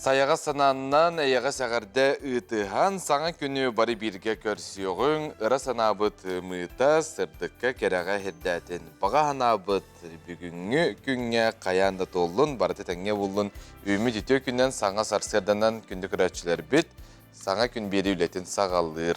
Сайаҕас санааннан эйэҕэс эҕэрдэ ыытыһан, саҥа күнү бары бииргэ көрсүөҕүҥ, ыра санаабыт ымыыта сырдыкка кэрэҕэ иһирдээтин. Баҕа санаабыт бүгүҥҥү күҥҥэ хайаан да туоллун, барыта тэҥҥэ буллун. Үүммүт үтүө күнүнэн саҥа сарсыарданан күндү көрөөччүлэрбит саҥа күн биэрии үлэтин саҕалыыр.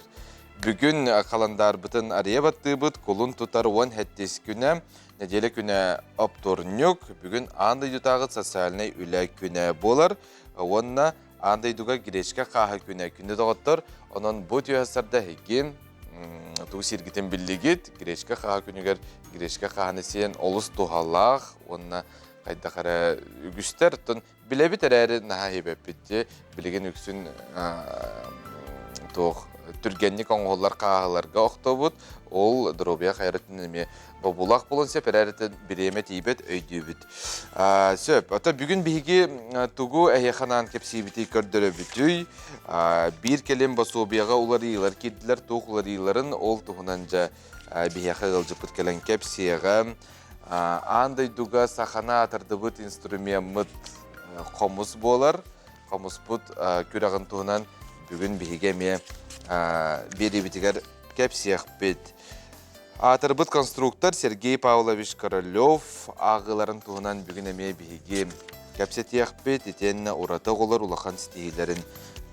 Бүгүн халандаарбытын арыйа баттыыбыт, кулун тутар 17 күнэ, нэдиэлэ күнэ оптуорунньук, бүгүн аан дойдутааҕы социальнай үлэ күнэ буолар уонна аан дойдуга гречка хааһы күнэ күндү доҕоттор. Онон бу түөһэсарда эһиги тугу сииргитин биллигит, гречка хааһы күнүгэр гречка хааһыны сиэн олус туһалаах уонна хайдах эрэ үгүстэр оттон Билэбит эрээри наһаа иһибэппит дии. Билигин үксүн туох түргэнник оҥоһуллар хааһыларга охтобут. Ол доруобуйа хайарытын эмиэ бобуулаах буолуон сөп эрээритин бириэмэ тиийбэт өйдүүбүт. Сөп. Ото бүгүн биһиги тугу эһиэхэ анаан кэпсиибитий көрдөрөбүтүй. Биир кэлим босуобуйаҕа уларыйыылар киирдилэр. Туох уларыйыыларын ол туһунан дьэ биһиэхэ ыалдьыппыт кэлэн кэпсиэҕэ. Аан дойдуга саханы аатырдыбыт инструмеммыт хомус буолар. Хомуспут күрэҕин туһунан бүгүн биһиги эмиэ биэриибитигэр кэпсиэхпит. Аатырбыт конструктор Сергей Павлович Королев ааҕыыларын туһунан бүгүн эмиэ биһиги кэпсэтиэхпит, итиэннэ ураты оҕолор улахан ситиһиилэрин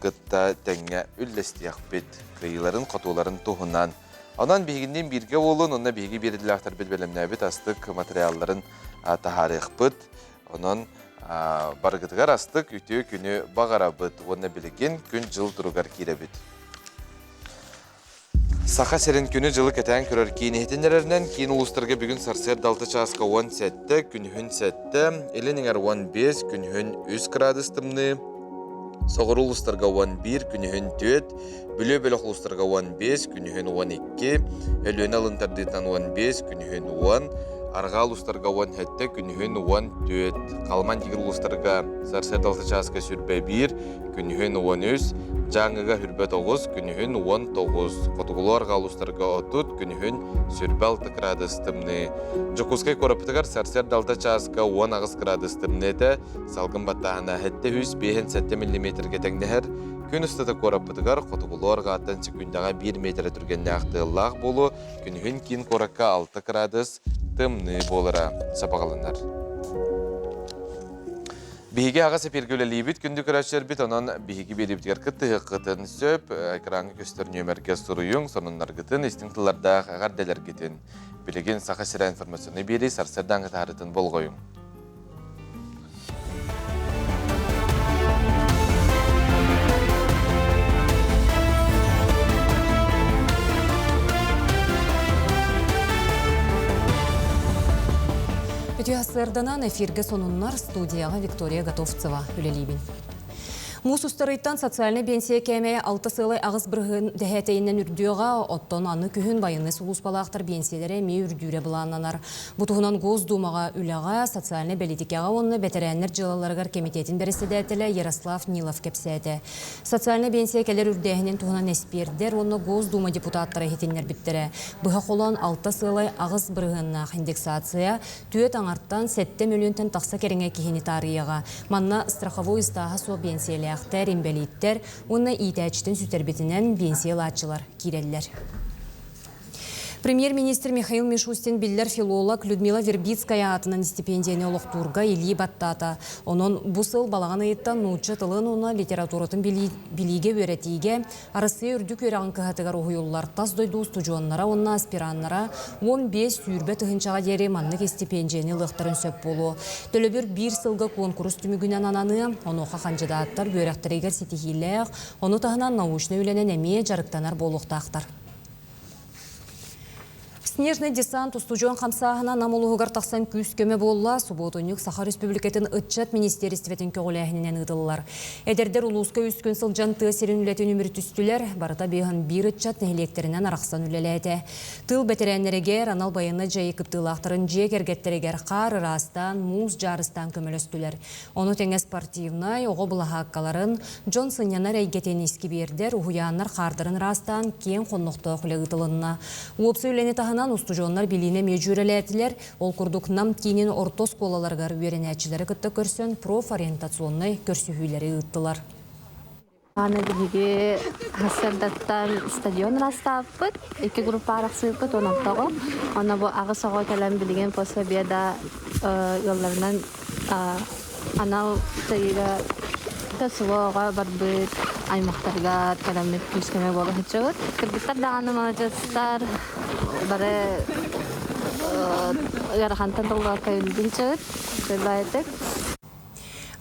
кытта тэҥҥэ үллэстиэхпит, кыайыыларын-хотууларын туһунан. Онон биһигинниин бииргэ буолун, онно биһиги биэрдилээхтэрбит бэлэмнээбит астык материалларын таһаарыахпыт. Онон барыгытыгар астык үтүө күнү баҕарабыт уонна билигин күн-дьыл туругар киирэбит. Саха сирин күнү-дьылы кэтээн көрөр киин иһитиннэрэринэн киин улуустарга бүгүн сарсыарда 6 чааска 17, күнүһүн 7, илин эҥэр 15, күнүһүн 3 градус тымныы, соҕуруу улуустарга 11, күнүһүн 4, Бүлүү бөлөх улуустарга 15, күнүһүн 12, Өлүөнэ алын тардыытынан 15, күнүһүн 10, Арҕаа улуустарга 17, күнүһүн 14, Халыман Тигр улуустарга сарсыарда 6 чааска сүрбэ 1, күнүһүн 13, Дьааҥыга хүрбэ 9, күнүһүн 19, Хотугулуу арҕаа улуустарга 30, күнүһүн сүрбэ 6 градус тымныы. Дьокуускай куораппытыгар сарсыарда 6 чааска 18 градус тымныы этэ, салгын баттааһына 757 миллиметргэ тэҥнэһэр, Күн устата куораппытыгар хотугулуу арҕааттан секундаҕа биир миэтэрэ түргэннээх тыаллаах буолуо, күнүһүн киин куоракка 6 кыраадыс тымныы буолара сабаҕаланар. Биһиги аҕыс эпииргэ үлэлиибит, күндү көрөөччүлэрбит, онон биһиги биэриибитигэр кыттыһыаххытын сөп. Экраҥҥа көстөр нүөмэргэ суруйуҥ, сонуннаргытын, истиҥ тыллардаах эҕэрдэлэргитин. Билигин Саха сирэ информационнай биэрии сарсыардааҥҥы таһаарыытын болҕойуҥ. Үтүө сарсыарданан эфиргэ сонуннар студияҕа Виктория Готовцева үлэлиибин. Муус устарыйтан социальнай биэнсийэ кээмэйэ алта сыалай аҕыс бырыһыан дэһээтэйинэн үрдүөҕэ, оттон аны күһүн байыаннай сулууспалаахтар биэнсийэлэрэ эмиэ үрдүүрэ былааннанар. Бу туһунан Госдумаҕа үлэҕэ, социальнай бэлиитикэҕэ уонна бэтэрээннэр дьыалаларыгар кэмитиэтин бэрэссэдээтэлэ Ярослав Нилов кэпсээтэ. Социальнай биэнсийэ кэлэр үрдээһинин туһунан эспиэрдэр уонна Госдума депутаттара иһитиннэрбиттэрэ. Быһа холоон алта сыалай аҕыс бырыһыаннаах индексация түөрт аҥартан сэттэ мөлүйүөнтэн тахса кэриҥэ киһини таарыйыаҕа. Манна страховой ыстааһа суох биэнсийэлээхтэр, инбэлииттэр уонна иитээччитин сүтэрбитинэн биэнсийэ ылааччылар киирэллэр. Премьер-министр Михаил Мишустин биллэр филолог Людмила Вербицкая аатынан истипиэндийэни олохтуурга илии баттаата. Онон бу сыл балаҕан ыйыттан нуучча тылын уонна литературатын билиигэ үөрэтиигэ Арассыыйа үрдүк үөрэҕин кыһатыгар уһуйуллар тас дойду устудьуоннара уонна аспираннара 15-сүүрбэ тыһыынчаҕа диэри маннык истипиэндьийэни ылыахтарын сөп буолуо. Төлөбүр биир сылга куонкурус түмүгүнэн ананыа, онуоха хандьыдааттар үөрэхтэригэр ситиһиилээх, ону таһынан научнай үлэнэн эмиэ дьарыктанар буолуохтаахтар. Снежный десант устудьуон хамсааһына Нам улууһугар тахсан күүс-көмө буолла. Субуотунньук Саха Республикатын ыччат министиэристибэтин көҕүлээһининэн ыытыллар. Эдэрдэр улууска үс күн сылдьан тыа сирин үлэтин үмүрүтүстүлэр. Барыта биэһин биир ыччат нэһилиэктэринэн арахсан үлэлээтэ. Тыыл бэтэрээннэригэр, анал байыаннай дьайыы кыттыылаахтарын дьиэ кэргэттэригэр хаар ыраастаан, муус дьаарыстаан көмөлөстүлэр. Ону тэҥэ спортивнай, оҕо былаһааккаларын, дьон сынньанар эйгэтин искибиэрдэр, уһуйааннар хаардарын ыраастаан киэҥ хоннохтоох үлэ ыытылынна. Уопсай үлэни таһынан. таһынан устудьуоннар билиини эмиэ дьүөрэлээтилэр. Ол курдук Нам киинин орто оскуолаларыгар үөрэнээччилэри кытта көрсөн профориентационнай көрсүһүүлэри ыыттылар. Аны биһиги сарсыардаттан стадион ырастаабыппыт, икки группа арахсыыппыт уон алтаҕа. Онно бу аҕыс оҕо кэлэн билигин после обеда ыалларынан анал дьайыыга СВО-ҕа барбыт аймахтарга кэлэммит күүс-көмө буола сылдьабыт. Кыргыттар даҕаны маладьыастар, бары ыарахантан толлубакка үлэлии сылдьабыт, үчүгэй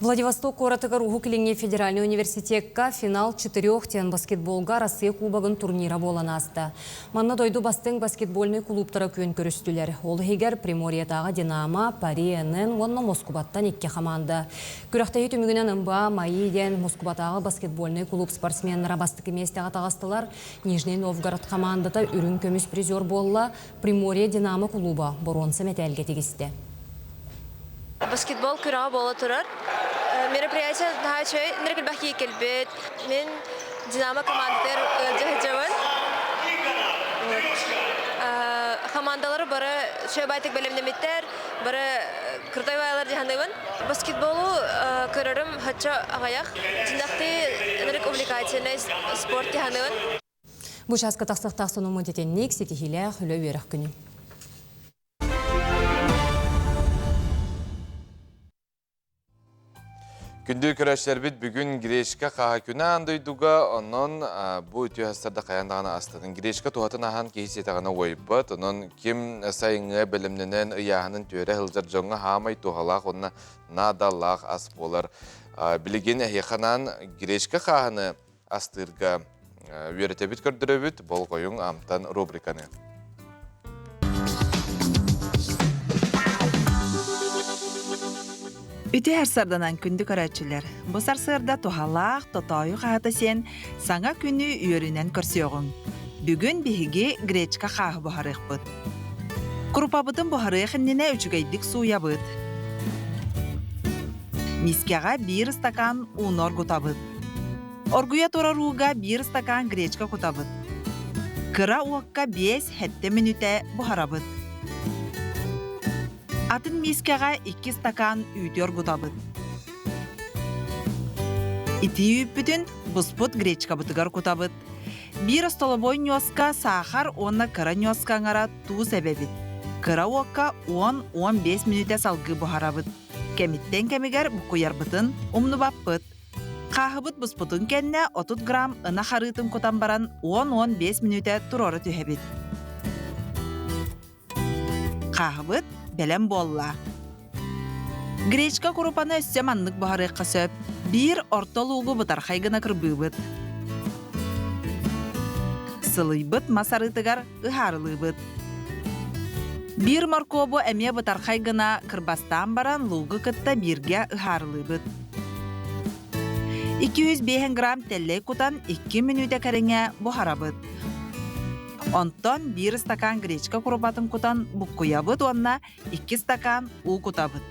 Владивосток куоратыгар Уһук Илиҥҥи федеральнай университекка финал четырех диэн баскетболга Россия Кубогын турнира буолан ааста. Манна дойду бастыҥ баскетбольнай кулууптара күөн көрүстүлэр. Ол иһигэр Приморьетааҕы Динамо, Пари НН уонна Москубаттан икки хамаанда. Күрэхтэһии түмүгүнэн МБА МАИ диэн Москубатааҕы баскетбольнай кулууп спортсменнара бастакы миэстэҕэ таҕыстылар. Нижний Новгород хамаандата үрүҥ көмүс призер буолла. Приморье Динамо кулууба боруонса мэтээлгэ тигистэ. Баскетбол күрэҕэ буола турар. Мероприятие наһаа үчүгэй. Нэр элбэх киһи кэлбит. Мин Динамо командатыгар ыалдьа сылдьабын. Командалары бары үчүгэй баайтык бэлэмнэммиттэр, бары крутой баайлар дьаһаныбын. Баскетболу көрөрүм хачча аҕыйах. Дьиҥнэхтии ынырык увлекательный спорт дьаһаныбын. Бу чааска тахсыахтаах сонуммут итинник ситиһиилээх үлэ-үөрэх күнү. Күндү көрөөччүлэрбит бүгүн гречка хаһа күнэ аан дойдуга, онон бу үтүө астарда хайаан даҕаны астатын. Гречка туһатын аһаан киһи сиэтэҕинэ уойбат, онон ким сайыҥҥа бэлэмнэнэн ыйааһынын түөрэ сылдьар дьоҥҥо хаамай туһалаах уонна наадалаах ас буолар. Билигин эһиэхэ анаан гречка хааһыны астыырга үөрэтэбит көрдөрөбүт болҕойуҥ амтан рубриканы. Үтүө сарсыарданан күндү көрөөччүлэр, бу сарсыарда туһалаах тотоойу хаһата сиэн саҥа күнү үөрүүнэн көрсүөҕүҥ. Бүгүн биһиги гречка хааһы буһарыахпыт. Курупабытын буһарыах иннинэ үчүгэйдик сууйабыт. Мискэҕэ биир ыстакаан ууну оргутабыт. Оргуйа турар ууга биир ыстакаан гречка кутабыт. Кыра уокка 5-7 мүнүүтэ буһарабыт. Атын миискэҕэ 2 стакан үүтү оргутабыт. Итии үүппүтүн буспут гречкабытыгар кутабыт. Биир остолобуой ньуоска саахар уонна кыра ньуоска аҥара туус эбэбит. Кыра уокка 10-15 мүнүүтэ салгыы буһарабыт. Кэмиттэн кэмигэр буккуйарбытын умнубаппыт. Хааһыбыт буспутун кэннэ 30 грамм ынах арыытын кутан баран 10-15 мүнүүтэ туруора түһэбит. Хааһыбыт бэлэм буолла. Гречка курупаны өссө маннык буһарыахха сөп. Биир орто луугу бытархай гына кырбыыбыт. Сылыйбыт мас арыытыгар ыһаарылыыбыт. Биир моркуобу эмиэ бытархай гына кырбастаан баран луугу кытта бииргэ ыһаарылыыбыт. 205 грамм тэллэй кутан 2 мүнүүтэ кэриҥэ буһарабыт. Онтон биир стакан гречка курупатын кутан буккуйабыт уонна 2 стакан уу кутабыт.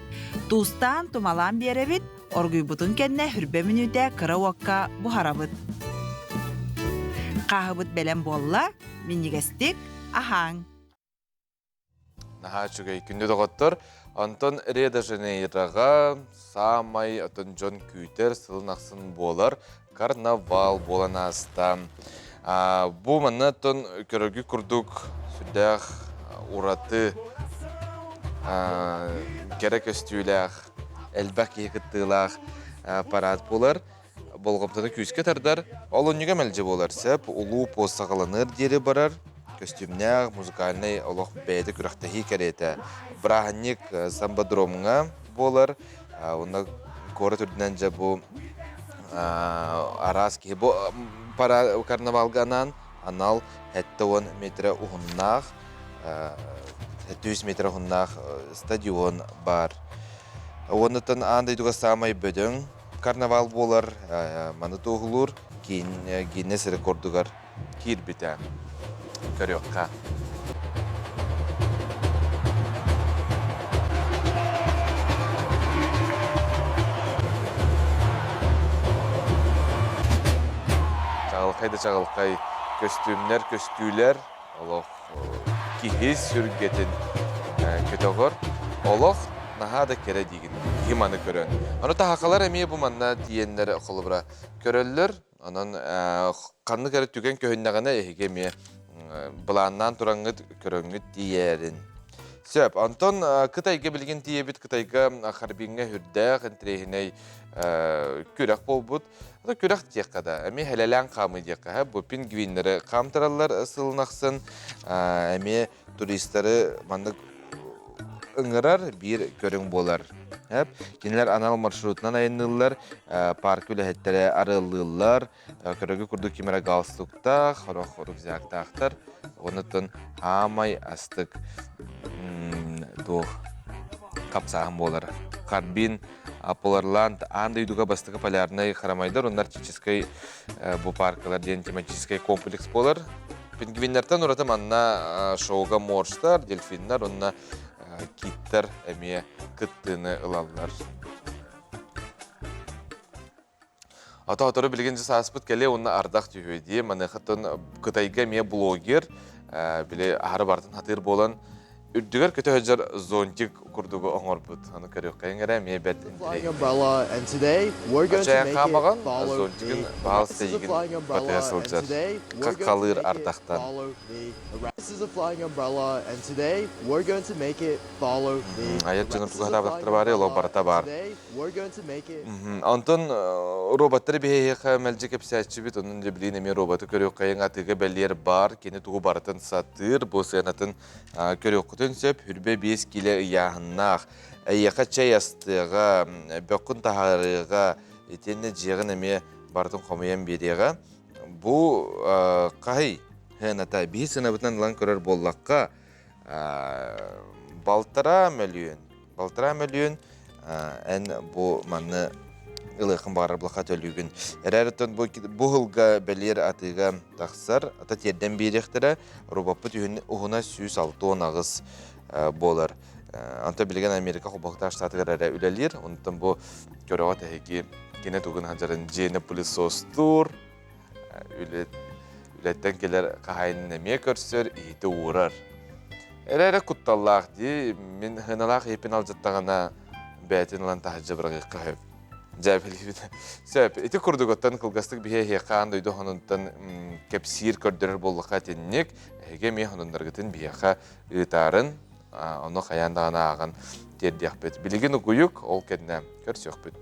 Туустаан тумалаан биэрэбит, оргуйбутун кэннэ хүрбэ мүнүүтэ кыра уокка буһарабыт. Хааһыбыт бэлэм буолла, минньигэстик аһааҥ. Наһаа үчүгэй күндү доҕоттор. Онтон Рио-де-Жанейроҕа саамай отон дьон күүтэр сылын ахсын буолар карнавал буолан ааста. Бу манна оттон көрөргүт курдук сүрдээх ураты кэрэ көстүүлээх, элбэх киһи кыттыылаах парад буолар. Болҕомтону күүскэ тардар. Олунньуга мэлдьи буолар сөп. Улуу пост саҕаланыар диэри барар. Көстүүмнээх музыкальнай олох бэйэтэ күрэхтэһии кэриэтэ. Бырааһынньык самбодромҥа буолар. Онно куорат үрдүнэн дьэ бу араас киһи бу карнавалга анаан анал 70 метрэ уһуннаах 700 метрэ уһуннаах стадион баар. Уоннаттан аан дойдуга саамай бөдөҥ карнавал буолар, маны туоһулуур Гиннес рекордугар киирбитэ. Көрүөххэ. Чаҕылхай да чаҕылхай көстүүмнэр, көстүүлэр олох. киһи сүргэтин көтөҕөр. Олох наһаа да кэрэ диигин киһи маны көрөн. Ону таһакалар эмиэ бу манна тиийэннэр холобура көрөллөр. Онон ханнык эрэ түгэн көһүннэҕинэ эһиги эмиэ былааннаан тураҥҥыт көрөҥҥүт тиийээрин. Сөп. Онтон Кытайга билигин тиийэбит. Кытайга Харбиҥҥа үрдээх интэриэһинэй күрэх буолбут. Күрэх диэххэ да, эмиэ хэлэлээн хаамыы диэххэ. Бу пингвиннэри хаамтараллар сылын ахсын. Эмиэ туристары маннык ыҥырар биир көрүҥ буолар. Кинилэр анал маршрутунан айанныыллар, парка үлэһиттэрэ арыаллыыллар, көрөгү курдук ким эрэ галстуктаах, сорох рюкзактаахтар. Онуттан хаамай астык туох хапсааһын буолар. Харбин Поларланд аан дойдуга бастакы полярнай харамайдар уонна арктическай бу паркалар диэн тематическай комплекс буолар. Пингвиннэртэн ураты манна шоуга морстар, дельфиннэр уонна киттэр эмиэ кыттыыны ылаллар. Ото отору билигин сааспыт кэлиэ уонна ардах түһүө дии. Маныахаттан Кытайга эмиэ блогер, били аһары бартын хатыыр буолан үрдүгэр көтө сылдьар зонтик курдугу оҥорбут. Аны көрүөххэйиҥ эрэ эмиэ бэрт Ачайан хаамаҕын, зонтигын баал сэйигин батыһа сылдьар. Хаххалыыр ардахтан. Айар дьоно тугу сатаабатахтара баарый, олох барыта баар. Онтон роботтары биһиэхэ мэлдьи кэпсээччибит, онон дьэ билигин эмиэ роботы көрүөххэйиҥ, атыыга бэлиэр баар, кини тугу барытын сатыыр, бу сыанатын көрүөххүтүн сөп, хүрбэ 5 киилэ ыйааһыннаах. Эйиэхэ чэй астыаҕа, бөххүн таһаарыаҕа, итиэннэ дьиэҕин эмиэ барытын хомуйан биэриэҕэ. Бу хаһый сыаната? Биһи сыанабытынан ылан көрөр буоллахха, балтараа мөлүйүөн. Балтараа мөлүйүөн эн бу манны ылыаххын баҕарар булаха төлүүгүн. Эрээриттэн бу бу сылга бэлиэр атыыга тахсар, ата тиэрдэн биэриэхтэрэ, робоппут уһуна 168 буолар. Онтон билигин Америка Холбоһуктаах Штатыгар эрэ үлэлиир. Онтон бу көрөҕө тэһиги кини тугун хадьарын дьиэни пылесостуур, үлэттэн кэлэр хаһаайынын эмиэ көрсөр, иһити уурар. Эрэ-эрэ кутталлаах дии, мин хыналаах иһиппин алдьаттаҕына бэйэтин ылан таһырдьа быраҕыахха сөп. Дьэ, билибит. Сөп. Ити курдук оттон кылгастык биһи эһиэхэ аан дойду хонунтан кэпсиир, көрдөрөр буоллахха итинник. Эһиги эмиэ хонуннаргытын биһиэхэ ыытаарын, ону хайаан даҕаны ааҕан тиэрдиэхпит. Билигин угуйук, ол кэннэ көрсүөхпүт.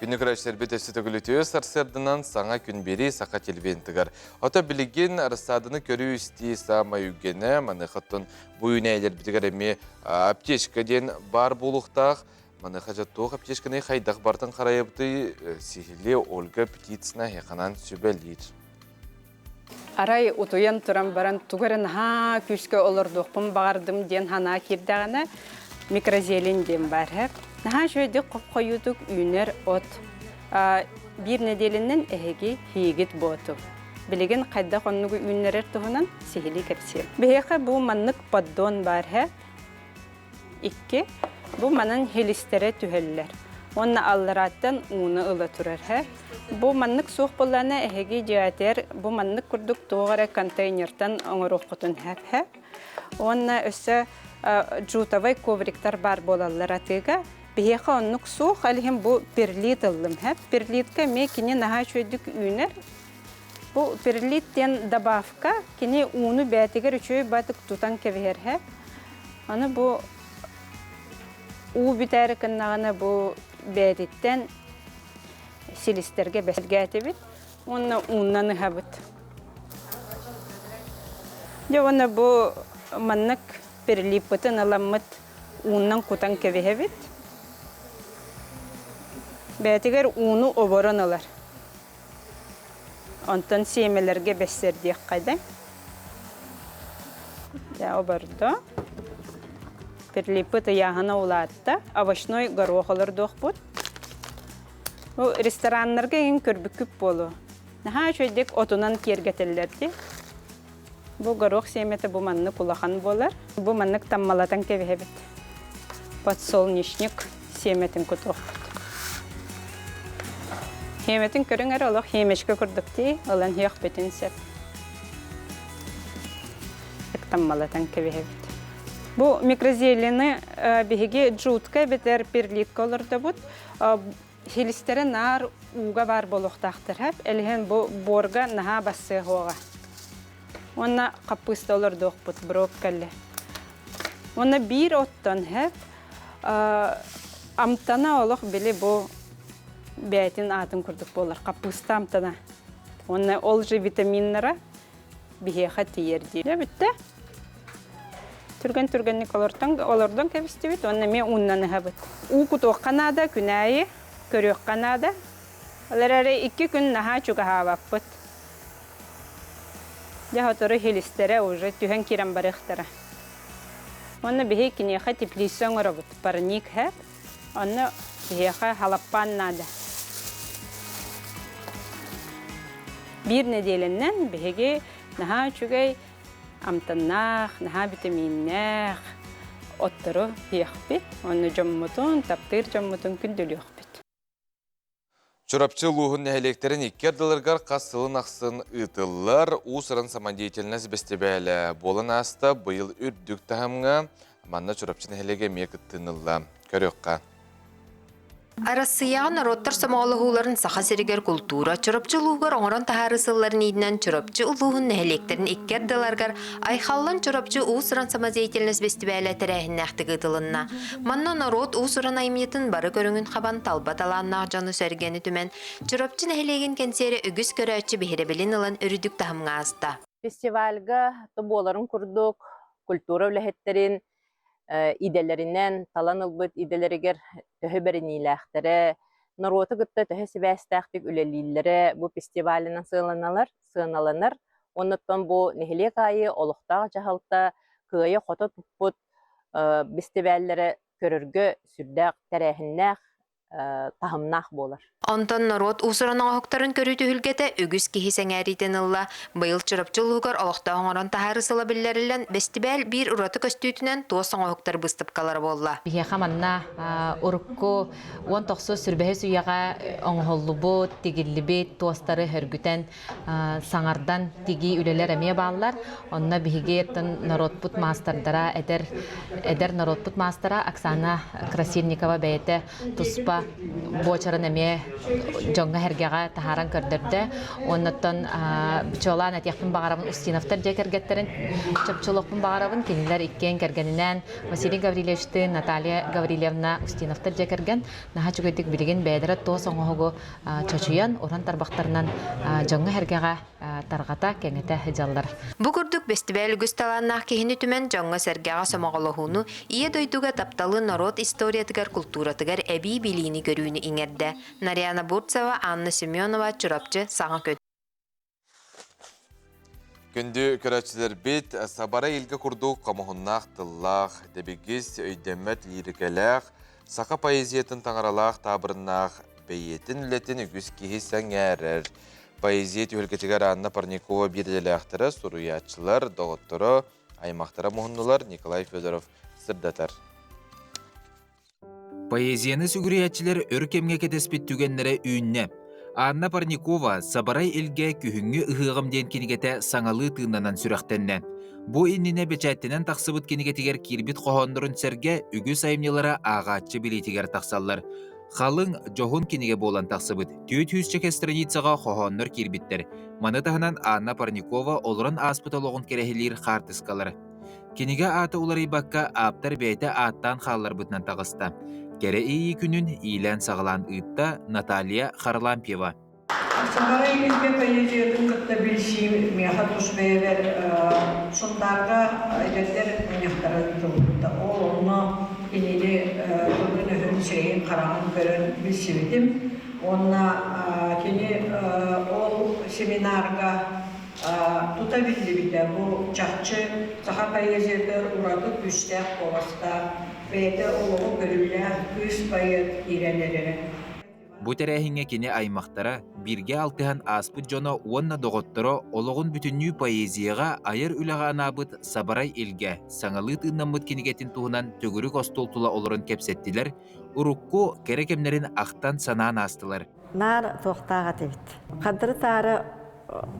Күнү көрөөччүлэрбит өссө төгүлүтүө сарсыарданан саҥа күн биэрии саха телевизионтыгар. Ото билигин рассаданы көрүү-истии саамай үгэнэ, маныаха оттон бу үүнээйилэрбитигэр эмиэ аптечка диэн баар буолуохтаах. Маныаха дьэ туох аптечканы хайдах бартын харайабытый сиһилиэ Ольга Птицына эһиэханан сүбэлиир. Арай утуйан туран баран тугу эрэ наһаа күүскэ олордуохпун баҕардым диэн санаа киирдэҕинэ микрозелень диэн баар һэ. Наһаа үчүгэйдик хоп-хойуутук үүнэр от. Биир нэдиэлэнэн эһиги һиигит буоту. Билигин хайдах оннугу үүннэрэр туһунан сиһилии кэпсиэм. Биһиэхэ бу маннык поддон баар һэ. Икки. Бу манан хилистэрэ түһэллэр. Уонна алларааттан ууну ыла турар һэ. Бу маннык суох буоллаҕына эһиги дьиэҕитигэр бу маннык курдук туох эрэ контейнертан оҥоруоххутун сөп һэ. Уонна өссө джутовай ковриктар баар буолаллар атыыга. Биһиэхэ оннук суох, ол иһин бу перлит ыллым һэ. Перлитка эмиэ кини наһаа үчүгэйдик үүнэр. Бу перлит диэн добавка кини ууну бээтигэр үчүгэй баатык тутан кэбиһэр һэ. Аны бу уу бүтээри гыннаҕына бу бээтиттэн силистэргэ бэсилгээтибит уонна ууннан ыһабыт. Дьэ уонна бу маннык перелиппытын ыламмыт ууннан кутан кэбиһэбит. Бээтигэр ууну оборон ылар. Онтон сиэмэлэргэ бэссэрдиэххэ да. Дьэ, обордо. Перлиппыт ыйааһына улаатта. Овощной горох олордуохпут. Бу рестораннарга иҥин көрбүккүт буолуо. Наһаа үчүгэйдик отунан киэргэтэллэр дии. Бу горох сиэмэтэ бу маннык улахан буолар. Бу маннык таммалатан кэбиһэбит. Подсолнечник сиэмэтин кутуохпут. Хиэмэтин көрүҥ эрэ олох хиэмэчкэ курдук дии, ылан иһиэхпитин сөп. Ыктаммалатан кэбиһэбит. Бу микрозелены биһиги джутка эбэтэр перлитка олордобут. Хилистэрэ наар ууга баар буолуохтаахтар. Элиһэн бу буорга наһаа бассыа суоҕа. Уонна хаппыыста олордуохпут брокколи. Уонна биир оттон хэп амтана олох били бу бээтин аатын курдук буолар хаппыыста амтана. Уонна ол же витаминнара биһиэхэ тиийэр дии. Бүттэ. Түргэн-түргэнник олортон, олордон кэбистибит уонна эмиэ ууннаныһабыт. Уу кутуохха наада, күн аайы көрүөххэ наада. Ол эрээри икки күн наһаа чугаһаабаппыт. Дьэ сотору хилистэрэ уже түһэн киирэн барыахтара. Уонна биһи киниэхэ теплица оҥоробут, парник хэп. Онно биһиэхэ халаппаан наада. Биир нэдиэлэннэн биһиги наһаа үчүгэй амтаннаах, наһаа битэмииннээх оттору иһиэхпит, уонна дьоммутун, таптыыр дьоммутун күндүлүөхпүт. Чурапчы улууһун нэһилиэктэрин икки ардыларыгар хас сылын ахсын ыытыллар уус-уран самодеятельность бэстибээлэ буолан ааста. Быйыл үрдүк таһымҥа манна Чурапчы нэһилиэгэ эмиэ кыттыынылла. Көрүөххэ. Арассыыйаҕа норуоттар сомоҕолоһууларын Саха сиригэр култуура Чурапчы улууһугар оҥорон таһаарыы сылларын иитинэн Чурапчы улууһун нэһилиэктэрин икки ардыларыгар Айхаллан Чурапчы уус-уран самодеятельность бэстибээлэ тэрээһиннээхтик ыытылынна. Манна норуот уус-уран айымньытын бары көрүҥүн хабан талба талааннаах дьону-сэргэни түмэн, Чурапчы нэһилиэгин кэнсиэрэ үгүс көрөөччү биһирэбилин ылан үрдүк таһымҥа ааста. Фестивальга буоларын курдук культура үлэһиттэрин идэлэринэн талан ылбыт идэлэригэр төһө бэриниилээхтэрэ, норуоту кытта төһө сибээстээхтик үлэлииллэрэ бу фестивалынан сыаналанар, сыаналанар. Оннуттан бу нэһилиэк аайы олохтоох дьаһалта кыайа-хото туппут бэстибээллэрэ көрөргө сүрдээх тэрээһиннээх, таһымнаах буолар. Онтон норуот уус-уран оҥоһуктарын көрүү түһүлгэтэ үгүс киһи сэҥээриитин ылла. Быйыл Чурапчы улууһугар олохтоох оҥорон таһаарыы сыла биллэриллэн, бэстибээл биир ураты көстүүтүнэн туос оҥоһуктар быыстапкалара буолла. Биһиэхэ манна урукку 19 сүрбэһис үйэҕэ оҥоһуллубут, тигиллибит туостары хөргүтэн саҥардан тигии үлэлэр эмиэ бааллар. Онно биһиги норуотпут маастардара, эдэр, эдэр норуотпут маастара Оксана Красильникова бэйэтэ туспа буочарын эмиэ дьоҥҥо-сэргэҕэ таһааран көрдөрдө. Оннуттан чуолаан этиэхпин баҕарабын Устиновтар дьиэ кэргэттэрин чопчулуохпун баҕарабын. Кинилэр иккиэн кэргэнинээн Василий Гаврильевичтыын Наталья Гаврильевна Устиновтар дьиэ кэргэн наһаа үчүгэйдик билигин бэйэлэрэ туос оҥоһугу чочуйан, уран тарбахтарынан дьоҥҥо-сэргэҕэ тарҕата, кэҥэтэ сылдьаллар. Бу курдук бэстибээл үгүс талааннаах киһини түмэн дьоҥҥо-сэргэҕэ сомоҕолоһууну, Ийэ дойдуга тапталы норуот историятыгар, култууратыгар эбии билиини-көрүүнү иҥэрдэ. Нарьяна Бурцева, Анна Семенова, Чурапчы, Саҥа күн. Күндү көрөөччүлэрбит, Сабара илгэ курдук хомуһуннаах тыллаах, дэбигис өйдөммөт лиирикэлээх, саха поэзиятын таҥаралаах таабырыннаах бэйиэтин үлэтин үгүс киһи сэҥээрэр. Поэзия түһүлгэтигэр Анна Парникова биир идэлээхтэрэ, суруйааччылар, доҕотторо, аймахтара муһуннулар Николай Федоров сырдатар. Поэзияны сүгүрүйээччилэр өр кэмҥэ кэтэспит түгэннэрэ үүннэ. Анна Парникова «Сабарай илгэ күһүҥҥү ыһыаҕым» диэн кинигэтэ саҥалыы тыыннанан сүрэхтэннэ. Бу иннинэ бэчээттэнэн тахсыбыт кинигэтигэр киирбит хоһооннорун сэргэ үгүс айымньылара ааҕааччы билиитигэр тахсаллар. Халыҥ, дьоһун кинигэ буолан тахсыбыт. Түөрт сүүсчэкэ страницаҕа хоһооннор киирбиттэр. Маны таһынан Анна Парникова олорон ааспыт олоҕун кэрэһилиир хаартыскалар. Кинигэ аата уларыйбакка, ааптар бэйэтэ ааттаан хаалларбытынан таҕыста. Кэрэ иэйии күнүн иилээн-саҕалаан ыытта Наталья Харлампьева. Сахара илгэ поэзиятын кытта билсиим миэхэ тус бэйэбэр Сунтаарга эдэрдэр мунньахтара ыытыллыбыта. Ол онно кинини тылын-өһүн, сирэйин-хараҕын көрөн билсибитим. Уонна кини ол семинарга Тута биллибитэ, бу чахчы саха поэзиятыгар ураты күүстээх куоластаах, бэйэтэ олоҕу көрүүлээх кыыс поэт киирэн эрэрэ. Бу тэрээһиҥҥэ кини аймахтара, бииргэ алтыһан ааспыт дьоно уонна доҕотторо олоҕун бүтүннүү поэзияҕа айар үлэҕэ анаабыт Сабарай Илгэ саҥалыы тыыннаммыт кинигэтин туһунан төгүрүк остуол тула олорон кэпсэттилэр, урукку кэрэ кэмнэрин ахтан-санаан аастылар. Наар туохтаах этибит. Хантары-таары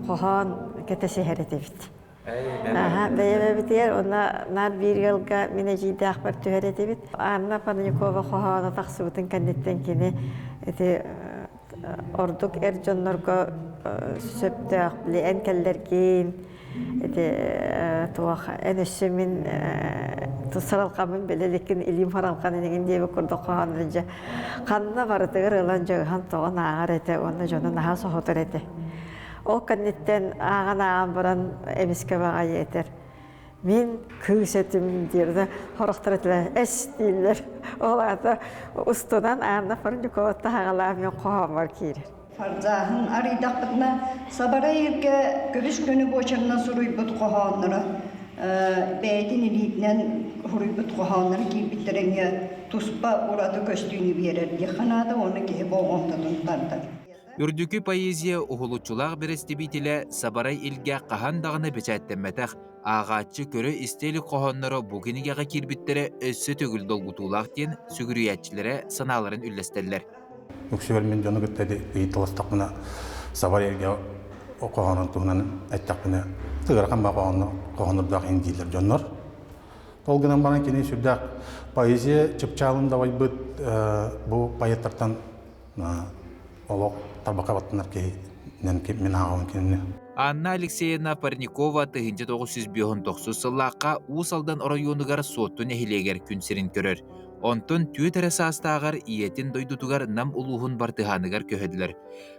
хоһоон кэтэсиһэр этибит. Аха, бэйэбэбитигэр уонна наар биир ыалга мин эдьиийдээхпэр түһэр этибит. Анна Парникова хоһооно тахсыбытын кэнниттэн кини ити ордук эр дьоннорго сөптөөх били эн кэллэргин ити туох эн өссө мин саралҕаммын билэ иликкин илиим харалҕан инигин диэбит курдук хоһооннор дьэ ханна барытыгар ылан дьыгыһан тоҕон ааҕар этэ уонна дьону наһаа соһутар этэ. Ол кэнниттэн ааҕан-ааҕан баран эмискэ баҕайы этэр мин кыыс этим диир да хорохтор этилэр эс дииллэр. Ол аата устунан Анна Парникова таһаҕалаах мин хоһооммор киирэр. Фарзааһын арыйдахпытына Сабарай Илгэ көбүс күнү буочарынан суруйбут хоһоонноро бэйэтин илиитинэн суруйбут хоһоонноро киирбиттэрэ эмиэ туспа ураты көстүүнү биэрэр диэххэ наада уонна киһи болҕомтотун тардар. Үрдүкү поэзия уһулуччулаах бэрэстэбиитэлэ Сабарай Илгэ хаһан даҕаны бэчээттэммэтэх, ааҕааччы көрө-истэ илик хоһоонноро бу кинигэҕэ киирбиттэрэ өссө төгүл долгутуулаах диэн сүгүрүйээччилэрэ санааларын үллэстэллэр. Үксүгэр мин дьону кытта ыйыталастахпына Сабарай Илгэ хоһоонун туһунан эттэхпинэ ыарахан ба хоһооннордоох иһин дииллэр дьоннор. Ол гынан баран кини сүрдээх поэзия чыпчаалын дабайбыт бу поэттартан олох тарбахха баттанар киһинэн мин ааҕабын кинини. Анна Алексеевна Парникова 1959 сыллаахха Уус Алдан оройуонугар Суотту нэһилиэгэр күн сирин көрөр. Онтон түөрт эрэ саастааҕар ийэтин дойдутугар Нам улууһун Бартыһааныгар көһөдүлэр.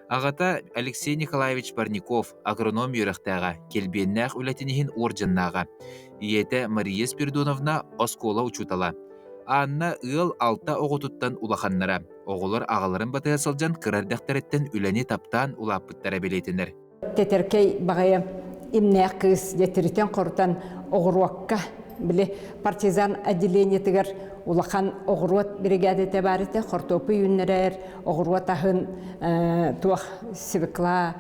Аҕата Алексей Николаевич Парников агроном үөрэхтээҕэ, килбиэннээх үлэтин иһин уордьаннааҕа. Ийэтэ Мария Спиридоновна оскуола учуутала. Анна ыал алта оҕотуттан улаханнара. Оҕолор аҕаларын батыһа сылдьан кыра эрдэхтэриттэн үлэни таптаан улааппыттара бэлиэтэнэр. Тэтэркэй баҕайы имнээх кыыс дьэ тиритэн-хорутан оҕуруокка били партизан отделениетыгар улахан оҕуруот бригадата баар этэ хортуоппуй үүннэрэр оҕуруот аһын туох свекла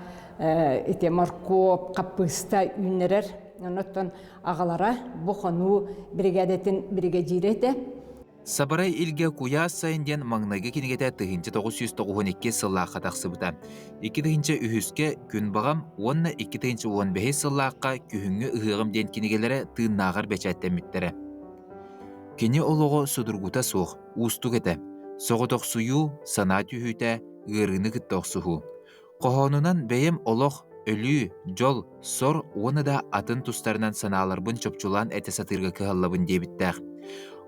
ити моркуоп хаппыыста үүннэрэр оннуттан аҕалара бу хонуу бригадатын биригэдьиирэ этэ. Сабарай Илгэ Куйаас сайын диэн маҥнайгы кинигэтэ 1992 сыллаахха тахсыбыта. 2003-кэ Күн баҕам уонна 2015 сыллаахха Күһүҥҥү ыһыаҕым диэн кинигэлэрэ тыыннааҕар бэчээттэммиттэрэ. Кини олоҕо судургута суох, уустук этэ. Соҕотохсуйуу, санаа түһүүтэ, ыарыыны кытта охсуһуу. Хоһоонунан бэйэм олох, өлүү, дьол, сор уонна да атын тустарынан санааларбын чопчулаан этэ сатыырга кыһаллабын диэбиттээх.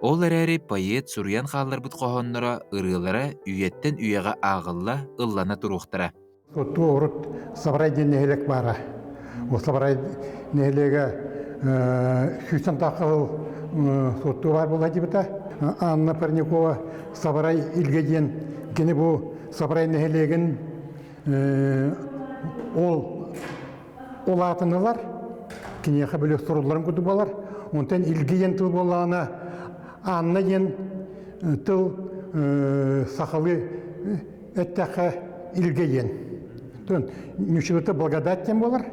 Ол эрээри поэт суруйан хаалларбыт хоһоонноро, ырыалара үйэттэн үйэҕэ ааҕылла, ыллана туруохтара. Туо урут Сабарай диэн нэһилиэк баара. Ол Сабарай нэһилиэгэ сүүстэн тахса сыл суоттуу баар буолла диэбитэ. Анна Парникова Сабарай Илгэ диэн кини бу Сабарай нэһилиэгин ол улаатынылар киниэхэ били сурулларын курдук буолар. Онтон Илги диэн тыл буоллаҕына Анна диэн тыл сахалыы эттэххэ Илгэ диэн. Ньуччалыыта благодать диэн буолар.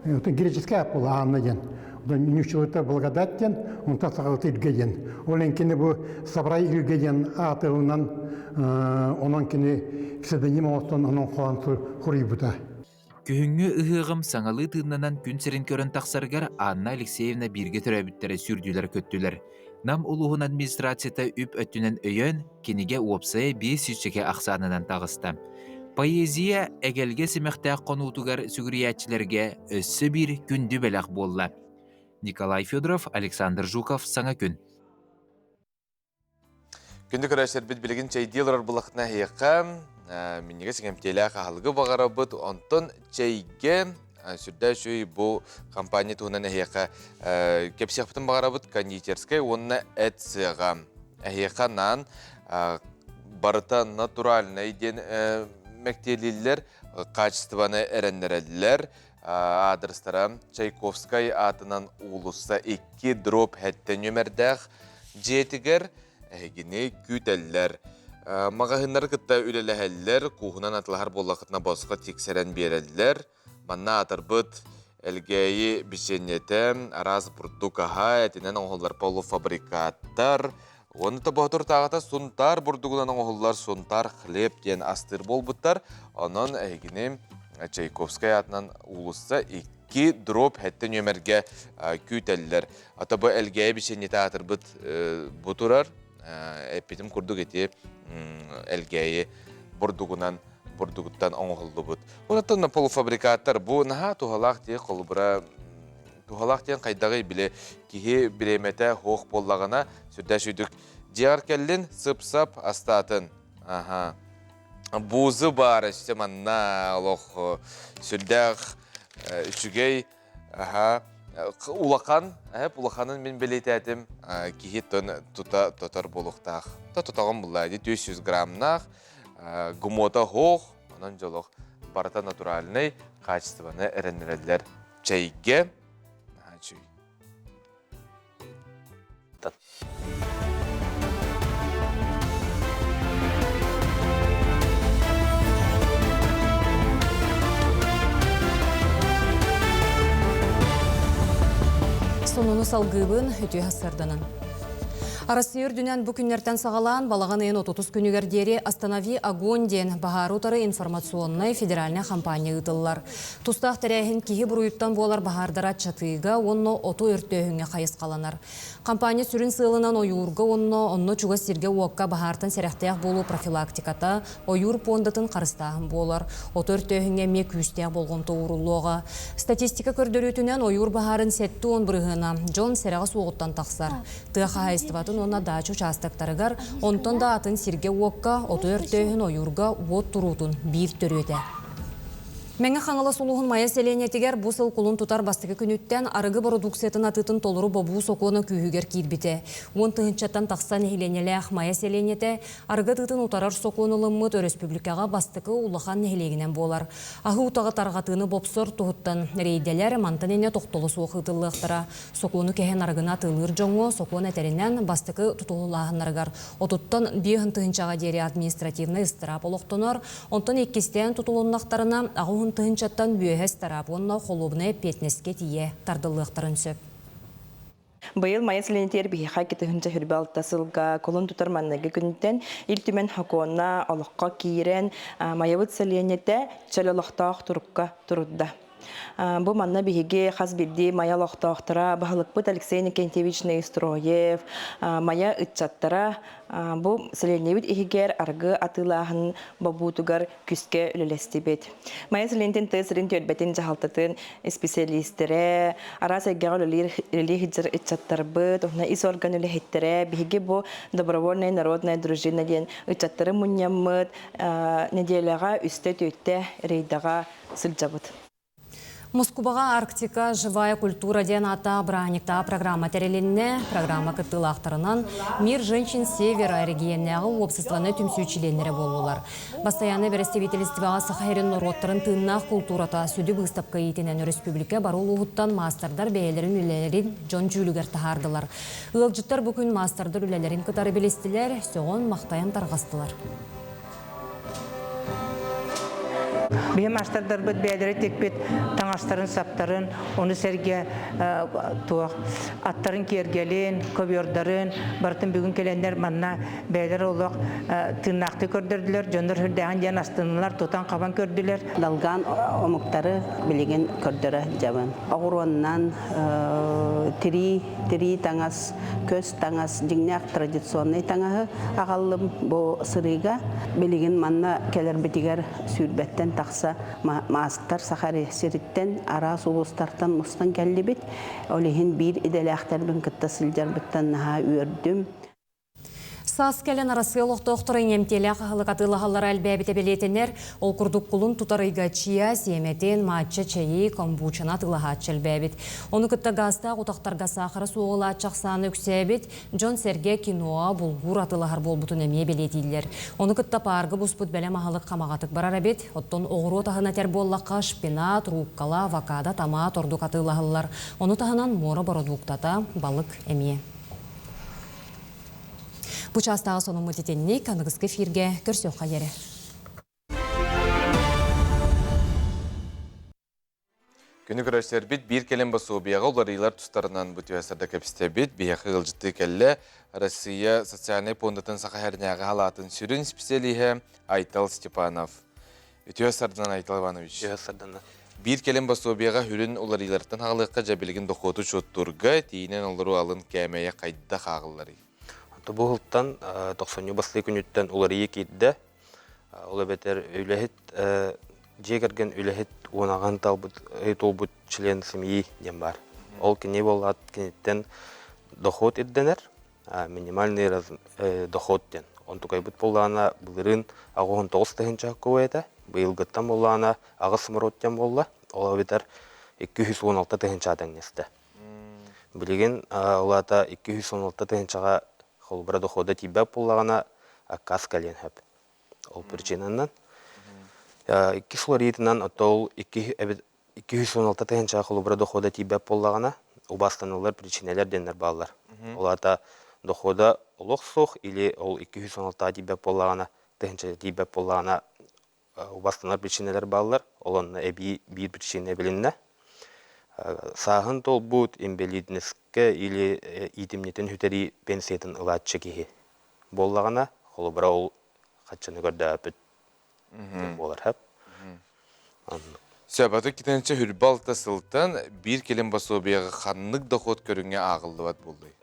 Греческий аат буолар Анна диэн. Ньуччалыыта благодать диэн, онтон сахалыыта Илгэ диэн. Ол иһин кини бу Сабарай Илгэ диэн аатынан онон кини псевдоним оҥостон онон хоһоон суруйбута. Күһүҥҥү ыһыаҕым саҥалыы тыыннанан күн сирин көрөн тахсарыгар Анна Алексеевна бииргэ төрөөбүттэрэ сүүрдүүлэр-көттүлэр. Нам улууһун администрацията үп өттүнэн өйөөн, кинигэ уопсайа биэс сүүсчэкэ ахсаанынан таҕыста. Поэзия эгэлгэ симэхтээх хонуутугар сүгүрүйээччилэргэ өссө биир күндү бэлэх буолла. Николай Федоров, Александр Жуков, Саҥа күн. Күндү көрөөччүлэрбит билигин чэйдии олорор булахтына эһиэхэ минньигэс иҥэмтиэлээх аһылыгы баҕарабыт. Онтон чэйгэ сүрдээх үчүгэй бу компания туһунан эһиэхэ кэпсиэхпитин баҕарабыт кондитерскай уонна эт сыаҕа. Эһиэхэ анаан барыта натуральнай диэн мэктиэлииллэр, качествоны эрэннэрэллэр. Аадырыстара Чайковскай аатынан уулусса 2 дробь хэттэ нүөмэрдээх дьиэтигэр эһигини күүтэллэр. Маҕаһыыннары кытта үлэлэһэллэр, кууһунан атылаһар буоллаххытына босхо тиксэрэн биэрэллэр. Манна аатырбыт Элгээйи бичиэнньэтэ, араас бурдук аһа, этинэн оҥоһуллар полуфабрикаттар, уонна тобоотуртааҕыта Сунтаар бурдугунан оҥоһуллар Сунтаар хлеб диэн астыыр буолбуттар. Онон эһигини Чайковскай аатынан уулусса 2 дроп хэттэ нүөмэргэ күүтэллэр. Ата бу Элгээйи бичиэнньэтэ аатырбыт бу турар. Эппитим курдук ити Элгээйи бурдугунан бурдугуттан оҥоһуллубут. Онтон полуфабрикаттар бу наһаа туһалаах дии холобура туһалаах диэн хайдаҕый били киһи бириэмэтэ суох буоллаҕына сүрдээх сүйдүк дьиэҕэр кэллин сып-сап астаатын аха буузу баар өссө манна олох сүрдээх үчүгэй Аха. Улахан, эп улаханын мин бэлиэтээтим киһи тон тута тотор буолуохтаах. Та тотоҕун булла 400 граммнаах, гумота хоох, онон дьолох барыта натуральный качествоны эрэннэрэллэр чэйгэ. Чүй. Сонуну салгыыбын үтүө сарданан. Арассыйа үрдүнэн бу күннэртэн саҕалаан балаҕан ыйын 30 күнүгэр диэри «Останови огонь» диэн баһаары утары информационнай федеральнай хампаанньа ыытыллар. Тустаах тэрээһин киһи буруйуттан буолар баһаардары аччатыыга уонна оту өртөөһүҥҥэ хайысхаланар. Компания сүрүн сыалынан ойуурга уонна онно чугас сиргэ-уокка баһаартан сэрэхтээх буолуу профилактиката, ойуур пуондатын харыстааһын буолар. Оту өртөөһүҥҥэ эмиэ күүстээх болҕомто ууруллуоҕа. Статистика көрдөрүүтүнэн ойуур баһаарын 70 бырыһыана дьон сэрэҕэ суоҕуттан тахсар. Тыа хаһаайыстыбатын уонна даача учаастактарыгар, онтон да атын сиргэ-уокка оту өртөөһүн ойуурга уот туруутун биир төрүөтэ. Мэҥэ Хаҥалас улууһун Майа сэлиэнньэтигэр бу сыл кулун тутар бастакы күнүттэн арыгы бородууксуйатын атыытын толору бобуу сокуона күүһүгэр киирбитэ. 10 тыһыынчаттан тахса нэһилиэнньэлээх Майа сэлиэнньэтэ арыгы атыытын утарар сокуон ылыммыт өрөспүүбүлүкэҕэ бастакы улахан нэһилиэгинэн буолар. Аһыы утаҕы тарҕатыыны бопсор туһуттан рейдэлэр мантан инньэ тохтоло суох ыытыллыахтара. Сокуону кэһэн арыгыны атыылыыр дьоҥҥо сокуон этэринэн бастакы тутуһулааһыннарыгар отуттан биэһин тыһыынчаҕа диэри административнай ыстыраап олохтонор, Онтон иккистээн тутулуннахтарына, аҕыһун тыһыынчаттан үөһэ ыстараап уонна холуобунай эппиэтинэскэ тиийэ тардыллыахтарын сөп. Быйыл Майа сэлиэнньэтигэр биһиэхэ 2026 сылга кулун тутар манныгы күнтэн Ил Түмэн сокуонна олоххо киирэн Майабыт сэлиэнньэтэ чөл олохтоох турукка турда. Бу манна биһиги хас биирдии Майа олохтоохторо, баһылыкпыт Алексей Никентьевич Неустроев, Майа ыччаттара бу сэлиэнньэбит иһигэр аргы атыылааһын бобуутугар күүскэ үлэлэстибит. Майа сэлиэнньэтин тыа сирин түөлбэтин дьаһалтатын исписэлиистэрэ, араас эйгэҕэ үлэлиир үлэлии сылдьар ыччаттарбыт, уонна ис орган үлэһиттэрэ, биһиги бу добровольная народная дружина диэн ыччаттары мунньаммыт, нэдиэлэҕэ үстэ-түөртэ рейдаҕа сылдьабыт. Москубаҕа Арктика живая культура диэн ааттаах бырааһынньыктаах программа тэрилиннэ. Программа кыттыылаахтарынан Мир женщин Севера эрэгийиэннээҕи уопсастыбаннай түмсүү чилиэннэрэ буоллулар. Бастайааннай бэрэстэбиитэлистибэҕэ Саха сирин норуоттарын тыыннаах култуурата сүдү быыстапка иитинэн өрөспүүбүлүкэ бары улууһуттан маастардар бэйэлэрин үлэлэрин дьон дьүүлүгэр таһаардылар. Ыалдьыттар бу күн маастардар үлэлэрин кытары билистилэр, сөҕөн-махтайан тарҕастылар. Биһи маастардарбыт бэйэлэрэ тикпит таҥастарын, саптарын, ону сэргэ туох аттарын киэргэлин, ковёрдарын барытын бүгүн кэлэннэр манна бэйэлэрэ олох тыыннаахтыы көрдөрдүлэр, дьоннор сүрдээҕин диэн астыннылар, тутан-хабан көрдүлэр. Долган омуктары билигин көрдөрө дьабын. Оҕуруоннан тирии, тирии таҥас, көс таҥас, дьиҥнээх традиционнай таҥаһы аҕаллым бу сырыыга. Билигин манна кэлэрбитигэр сүүрбэттэн тахса маастар Саха сириттэн араас улуустартан мустан кэллибит. Ол иһин биир идэлээхтэрбин кытта сылдьарбыттан наһаа үөрдүм. Саас кэлэн Арассыыйа олохтоохторо иҥэмтиэлээх аһылык атыылаһаллара элбээбитэ бэлиэтэнэр. Ол курдук кулун тутар ыйга чия, сиэмэтин, матча чэйи, комбучаны атыылаһааччы элбээбит. Ону кытта гаастаах утахтарга саахара суоҕулааччы ахсаана үксээбит, дьон-сэргэ киноа, булгуур атыылаһар буолбутун эмиэ бэлиэтииллэр. Ону кытта паарга буспут бэлэм аһылык хамаҕатык барар эбит. Оттон оҕуруот аһын этэр буоллахха, шпинат, руккола, авокадо, томат ордук атыылаһыллар. Ону таһынан муора бородууктата, балык эмиэ. Бу Бу чаастааҕы сонуммут итинник, аныгыскы эфиргэ көрсүөххэ диэри. Күнү көрөрсөрбүт биир кэлин босуобуйаҕа уларыйыылар тустарынан бу түһэсэрдэ кэпсэтэбит. Биһиэхэ ыалдьыттыы кэллэ Россия социальнай пуондатын Саха сиринээҕи халаатын сүрүн специалиһэ Айтал Степанов. Үтүө сарданан Айтал Иванович. Үтүө сарданан. Биир кэлин босуобуйаҕа сүрүн уларыйыылартан хаалыахха дьэ билигин дохуоту учуоттуурга тиийинэн олоруу алын кээмэйэ хайдах ааҕылларый? Бу сылтан тохсонньу бастакы күнүттэн уларыйыы киирдэ. Ол эбэтэр үлэһит дьиэ кэргэн үлэһит уонаҕын талбыт туолбут член семьи диэн баар. Ол кини буоллаат киниттэн доход ирдэнэр, минимальный доход диэн. Онтукайбыт буоллаҕына былырыын 89 тыһыынча этэ, быйылгыттан буоллаҕына аҕыс самород диэн буолла. Ол эбэтэр 216 тыһыынча тэҥнэстэ. Билигин ол аата 216 тыһыынчаҕа холобура дохода тиийбэт буоллаҕына аккаас кэлиэн сөп. Ол причинанан икки уларыйыытынан оттон 216 тыһыынчаҕа холобура дохода тиийбэт буоллаҕына убаастаныллар причинэлэр диэннэр бааллар. Ол аата дохода олох суох или ол 216 тиийбэт буоллаҕына тыһыынча тиийбэт буоллаҕына убастанар причинэлэр бааллар. Ол онно эбии биир причина билиннэ. Сааһын толбут инбэлиидинэскэ или иитимньитин сүтэрии пенсиятын ылааччы киһи буоллаҕына, холобура ол хаччыны көрдөөппүт буолар хөп. Сөп, аты китенче хүрбэ алта сылтан биир кэлин пособиеҕа ханнык дохуот көрүҥҥэ ааҕыллыбат буоллуй?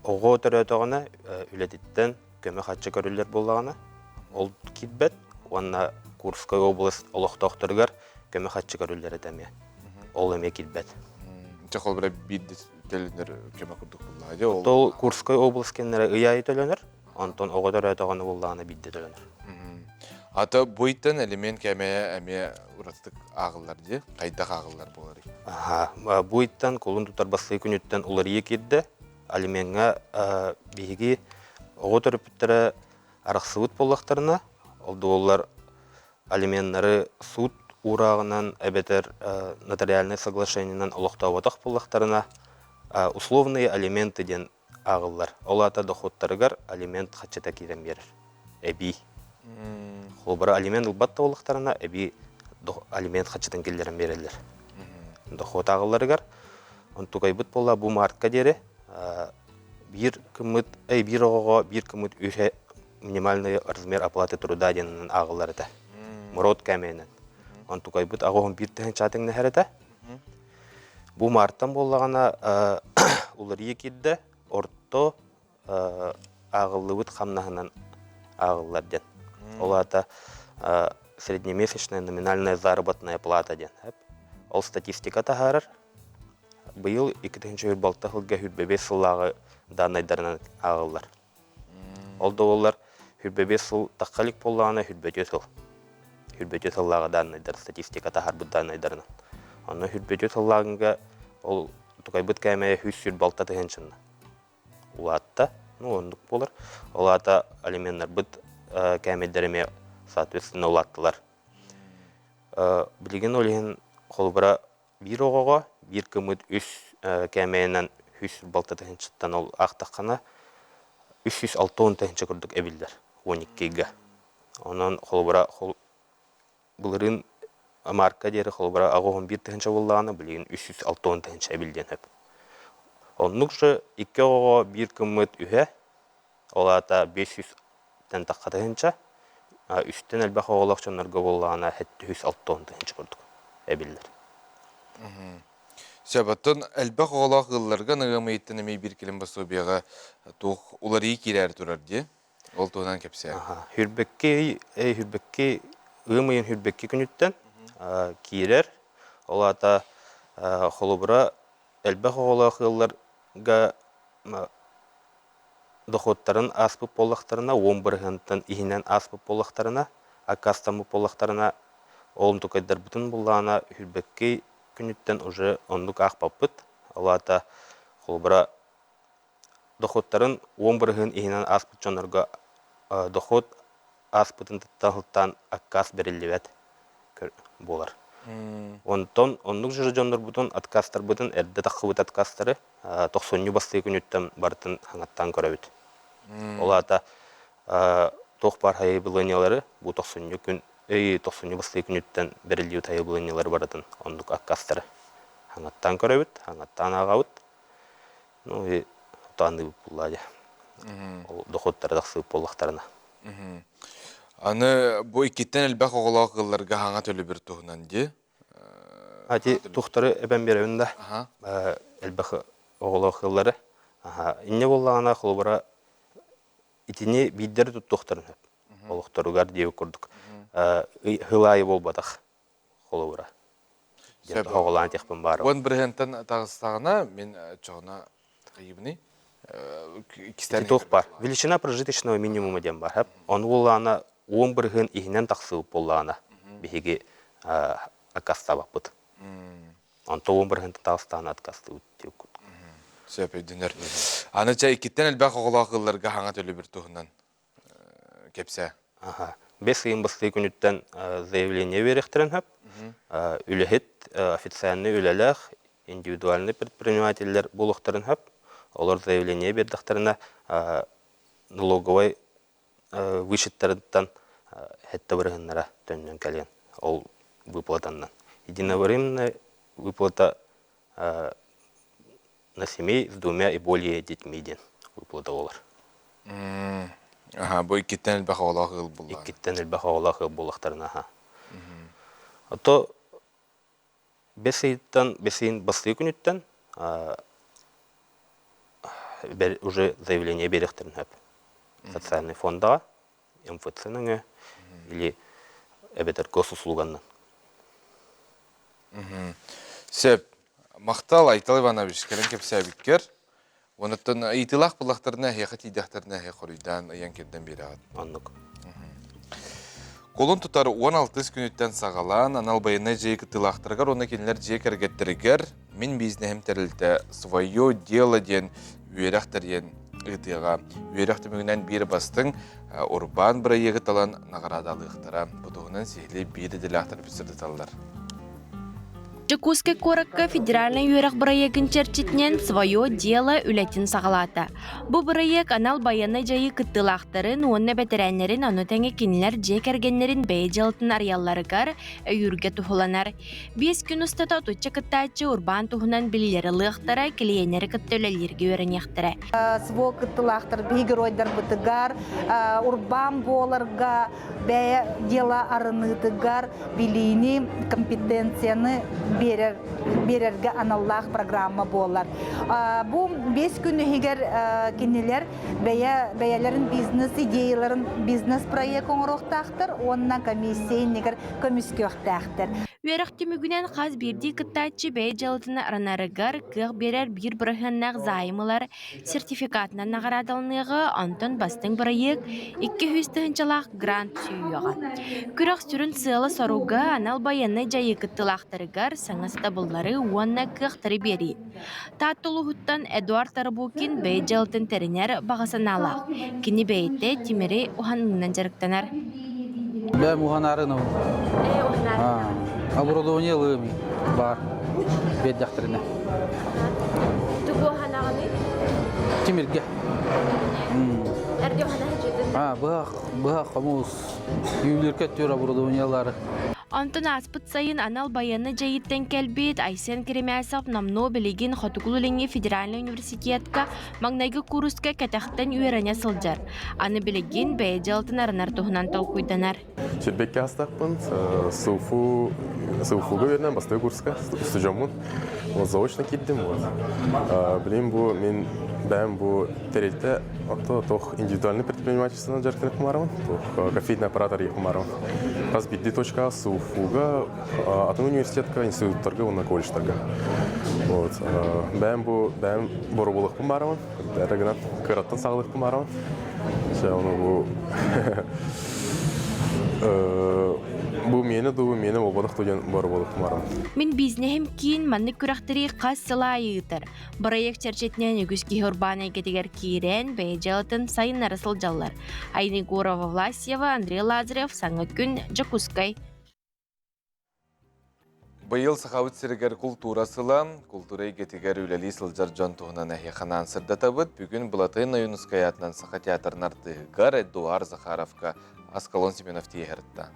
Оҕо төрөөтөҕүнэ үлэтиттэн көмө харчы көрүллэр буоллаҕына, ол киирбэт уонна Курскай область олохтоохторугар көмө харчы көрүллэр этэ эмиэ. Ол эмиэ киирбэт. Чэ, холобура биирдэ төлөнөр көмө курдук буоллаҕа дии. Ол Курскай область кэннэрэ ый аайы төлөнөр, онтон оҕо төрөөтөҕүнэ буоллаҕына биирдэ төлөнөр. Ата буйтан элемент кэмэйэ эмиэ уратытык ааҕыллар дии. Хайдах ааҕыллар буоларый? Аха, буйтан кулун тутар бастакы күнүттэн уларыйыы киирдэ. Алимеҥҥа биһиги оҕо төрөппүттэрэ арахсыбыт буоллахтарына, ол дуоллар алименнары суут уурааҕынан эбэтэр нотариальнай соглашениенан олохтооботох буоллахтарына, условные алименты диэн ааҕыллар. Ол аата доходтарыгар алимент хаччыта киирэн биэрэр. Эбии. Холобура, алимент ылбат да буоллахтарына, эбии алимент хаччытын киллэрэн биэрэллэр. Дохуот ааҕылларыгар онтукайбыт буолла бу мартка диэри биир кыммыт, эй, биир оҕоҕо биир кыммыт үһэ минимальный размер оплаты труда диэнинэн ааҕыллар этэ. Мурод кэмэйинэн. Онтукайбыт аҕыһын биир тыһыынча тэҥнэһэр этэ. Бу мартан буоллаҕына уларыйыы киирдэ, орто ааҕыллыбыт хамнаһынан ааҕыллар диэн. Ол аата среднемесячная номинальная заработная плата диэн. Ол статистика таһаарар. Быйыл 2026 сылга 25 сыллааҕы дааннайдарынан ааҕыллар. Ол да буоллар 25 сыл тахха илик буоллаҕына 24 сыл. 24 сыллааҕы дааннайдар статистика таһаарбыт дааннайдарынан. Онно 24 сыллааҕыга ол тукайбыт кээмэйэ 146 тыһыынчанна улаатта. Ну, оннук буолар. Ол аата алименнарбыт кээмэйдэр эмиэ соответственно улааттылар. Билигин ол иһин холобура биир оҕоҕо биир кымыт үс кээмэйинэн үс балта тыһыынчаттан ол аахтаххына 360 тыһыынча курдук эбиллэр 12 ыйга. Онон холобура былырыын марка диэри холобура 81 тыһыынча буоллаҕына билигин 360 тыһыынча эбиллиэн сөп. Оннук же икки оҕоҕо биир кыммыт үһэ, ол аата 500-тэн тахха тыһыынча, үстэн элбэх оҕолоох дьоннорго буоллаҕына 760 тыһыынча курдук эбиллэр. Сөп, оттон элбэх оҕолоох ыалларга ыам ыйыттан эмиэ биир кэлим пособиеҕа туох уларыйыы киирээри турар дии? Ол туһунан кэпсээ. Хүрбэкки хүрбэкки ыам ыйын хүрбэкки күнүттэн киирэр. Ол аата холобура элбэх оҕолоох ыалларга доходтарын ааспыт буоллахтарына, уон бырыһыантан иһинэн ааспыт буоллахтарына, аккаастаммыт буоллахтарына, ол онтукайдарбытын буллаҕына хүрбэкки күнүттэн уже оннук аахпаппыт. Ол аата холобура доходтарын уон бырыһыан иһинэн ааспыт дьоннорго доход ааспытын сылтаан аккаас бэриллибэт буолар. Онтон оннук же дьоннорбутун отказтарбытын эрдэ таххыбыт отказтары тохсунньу бастыы күнүттэн барытын хаҥаттаан көрөбүт. Ол аата туох баар хайыбылыанньалары бу тохсунньу күн ый тохсунньу бастыы күнүттэн бэриллибит хайыбылыанньалары барытын оннук аккастары хаҥаттаан көрөбүт, хаҥаттаан ааҕабыт. Ну и отаанныыбыт буллаа дьэ. Ол доходтара тахсыбыт буоллахтарына. Аны бу иккиттэн элбэх оҕолоох ыалларга хаҥа төлөбүр туһунан дии. Ати тухтары эбэн биэрэбин да элбэх оҕолоох ыаллары. Инньэ буоллаҕына холобура итини биирдэрэ туттуохтарын сөп. Олохторугар диэбит курдук. Ый аайы буолбатах холобура. Диэн тоһоҕолоон этиэхпин баар. Уон бырыһыантан таҕыстаҕына мин чоҕуна хайыбыный? Туох бар. Величина прожиточного минимума диэн бар. Ону буоллаҕына уон бырыһыан иһинэн тахсыбыт буоллаҕына биһиги аккастаабаппыт. Онто уон бырыһыантан таҕыстаҕына откастыыбыт диэбит. Сөп өйдөнөр. Аны чэ иккиттэн элбэх оҕолоох ыалларга хаҥа төлөбүр туһунан кэпсээ. Бэс ыйын бастакы күнүттэн заявление биэриэхтэрин сөп. Үлэһит, официальный үлэлээх, индивидуальный предпринимателлэр буолуохтарын сөп. Олор заявление биэрдэхтэринэ налоговай вычеттарыттан сэттэ бырыһыннара төннөн кэлиэн ол выплатаннан. Единовременная выплата на семей с двумя и более детьми диэн выплата буолар. Аха, бу иккиттэн элбэх оҕолоох ыал буоллаҕына. Иккиттэн элбэх оҕолоох ыал буоллахтарына, аха. Ото бэс ыйыттан, бэс ыйын бастакы күнүттэн уже заявление биэриэхтэрин сөп. Социальный фондаҕа, МФЦ нөҥүө или эбэтэр госуслуганнан. Сөп. Махтал, Айтал Иванович, кэлэн кэпсээбиккэр. Онуттан ыйытыылаах буллахтарына эһиэхэ тиийдэхтэринэ эһиэ хоруйдаан ыйан кирдэн биэрэҕит. Оннук. Кулун тутар 16 күнүттэн саҕалаан анал байыаннай дьиэ кыттыылаахтарыгар уонна кинилэр дьиэ кэргэттэригэр «Мин бизнеһим тэрилтэ свое дело» диэн үөрэх тэрийэн ыытыаҕа. Үөрэх түмүгүнэн биир бастыҥ урбаан бырайыагы талан наҕараадалыахтара. Бу туһунан сиһилии биир идэлээхтэр сырдаталлар. Дьокуускай куоракка федеральнай үөрэх бырайыагын чэрчитинэн «Свое дело» үлэтин саҕалаата. Бу бырайыак анал байыаннай дьайыы кыттыылаахтарын уонна бэтэрээннэрин ону тэҥэ кинилэр дьиэ кэргэннэрин бэйэ дьыалатын арыйалларыгар өйүүргэ туһуланар. Биэс күн устата отучча кыттааччы урбаан туһунан билиилэри ылыахтара, клиеннэри кытта үлэлииргэ үөрэниэхтэрэ. СВО кыттыылаахтар биһи геройдарбытыгар урбаан буоларга бэйэ дьыала арыныытыгар билиини, компетенцияны биэрэр, биэрэргэ аналлаах программа буолар. Бу биэс күн иһигэр кинилэр бэйэ бэйэлэрин бизнес идеяларын бизнес-проект оҥоруохтаахтар уонна комиссия иннигэр көмүскүөхтээхтэр. Үөрэх түмүгүнэн хас биирдии кыттааччы бэйэ дьыалатын арынарыгар кыах биэрэр биир бырыһыаннаах займ ылар сертификатынан наҕараадаланыаҕа, онтон бастыҥ бырайыак 200 тыһыынчалаах грант сүүйүөҕэ. Күрэх сүрүн сыала-соруга анал байыаннай дьайыы кыттыылаахтарыгар саҥа сатабыллары уонна кыахтары биэрии. Таатта улууһуттан Эдуард Тарабукин бэйэ дьыалатын тэринэр баҕа санаалаах. Кини бэйэтэ тимири уһанынан дьарыктанар. Бэм уһанарын оборудование ылыым баар биэрдэхтэринэ. Тугу уһанаҕыный? Тимиргэ. Эргэ уһана сылдьытын? Быһах, быһах, хомус, ювелирка түр оборудованиелары. Онтон ааспыт сайын анал байыаннай дьайыыттан кэлбит Айсен Керемясов номнуо билигин Хотугулуу-Илиҥҥи федеральнай университетка Маҥнайгы кууруска кэтэхтэн үөрэнэ сылдьар. Аны билигин бэйэ дьыалатын арынар туһунан толкуйданар. Сирбекке астахпын, СУФУ, СУФУга үөрэнэн бастакы курска устудьуоммун. Вот заочно киирдим. Вот. Билим бу мин бэйэм бу тэрилтэ ото тох индивидуальный предпринимательствоны дьарыктанып кумарамын, тох кофейный аппарат арыйып кумарамын. Хас биирдии точка СУФУга атын университетка, институттарга уонна колледжтарга. Вот. Бэйэм бу бэйэм боробулукпун баарабын. Это гынан кыраттан саҕалыахпын баарабын. Все ону бу бу миэнэ дуу, миэнэ буолбатах дуу диэн боробулукпун баарабын. Мин бизнеһим киин маннык күрэхтэри хас сыл аайы ыытар. Бырайыак чэрчитинэн үгүс киһи урбаан эйгэтигэр киирэн, бэйэ дьыалатын сайыннара сылдьаллар. Айна Егорова Власьева, Андрей Лазарев, Саҥа күн, Дьокуускай. Быйыл Сахабыт сиригэр култуура сыла, култуура эйгэтигэр үлэлии сылдьар дьон туһунан эһиэхэ анаан сырдатабыт. Бүгүн Былатыан Ойуунускай аатынан Саха театрын артыыһыгар Эдуард Захаровка Аскалон Семенов тиэһэртэ.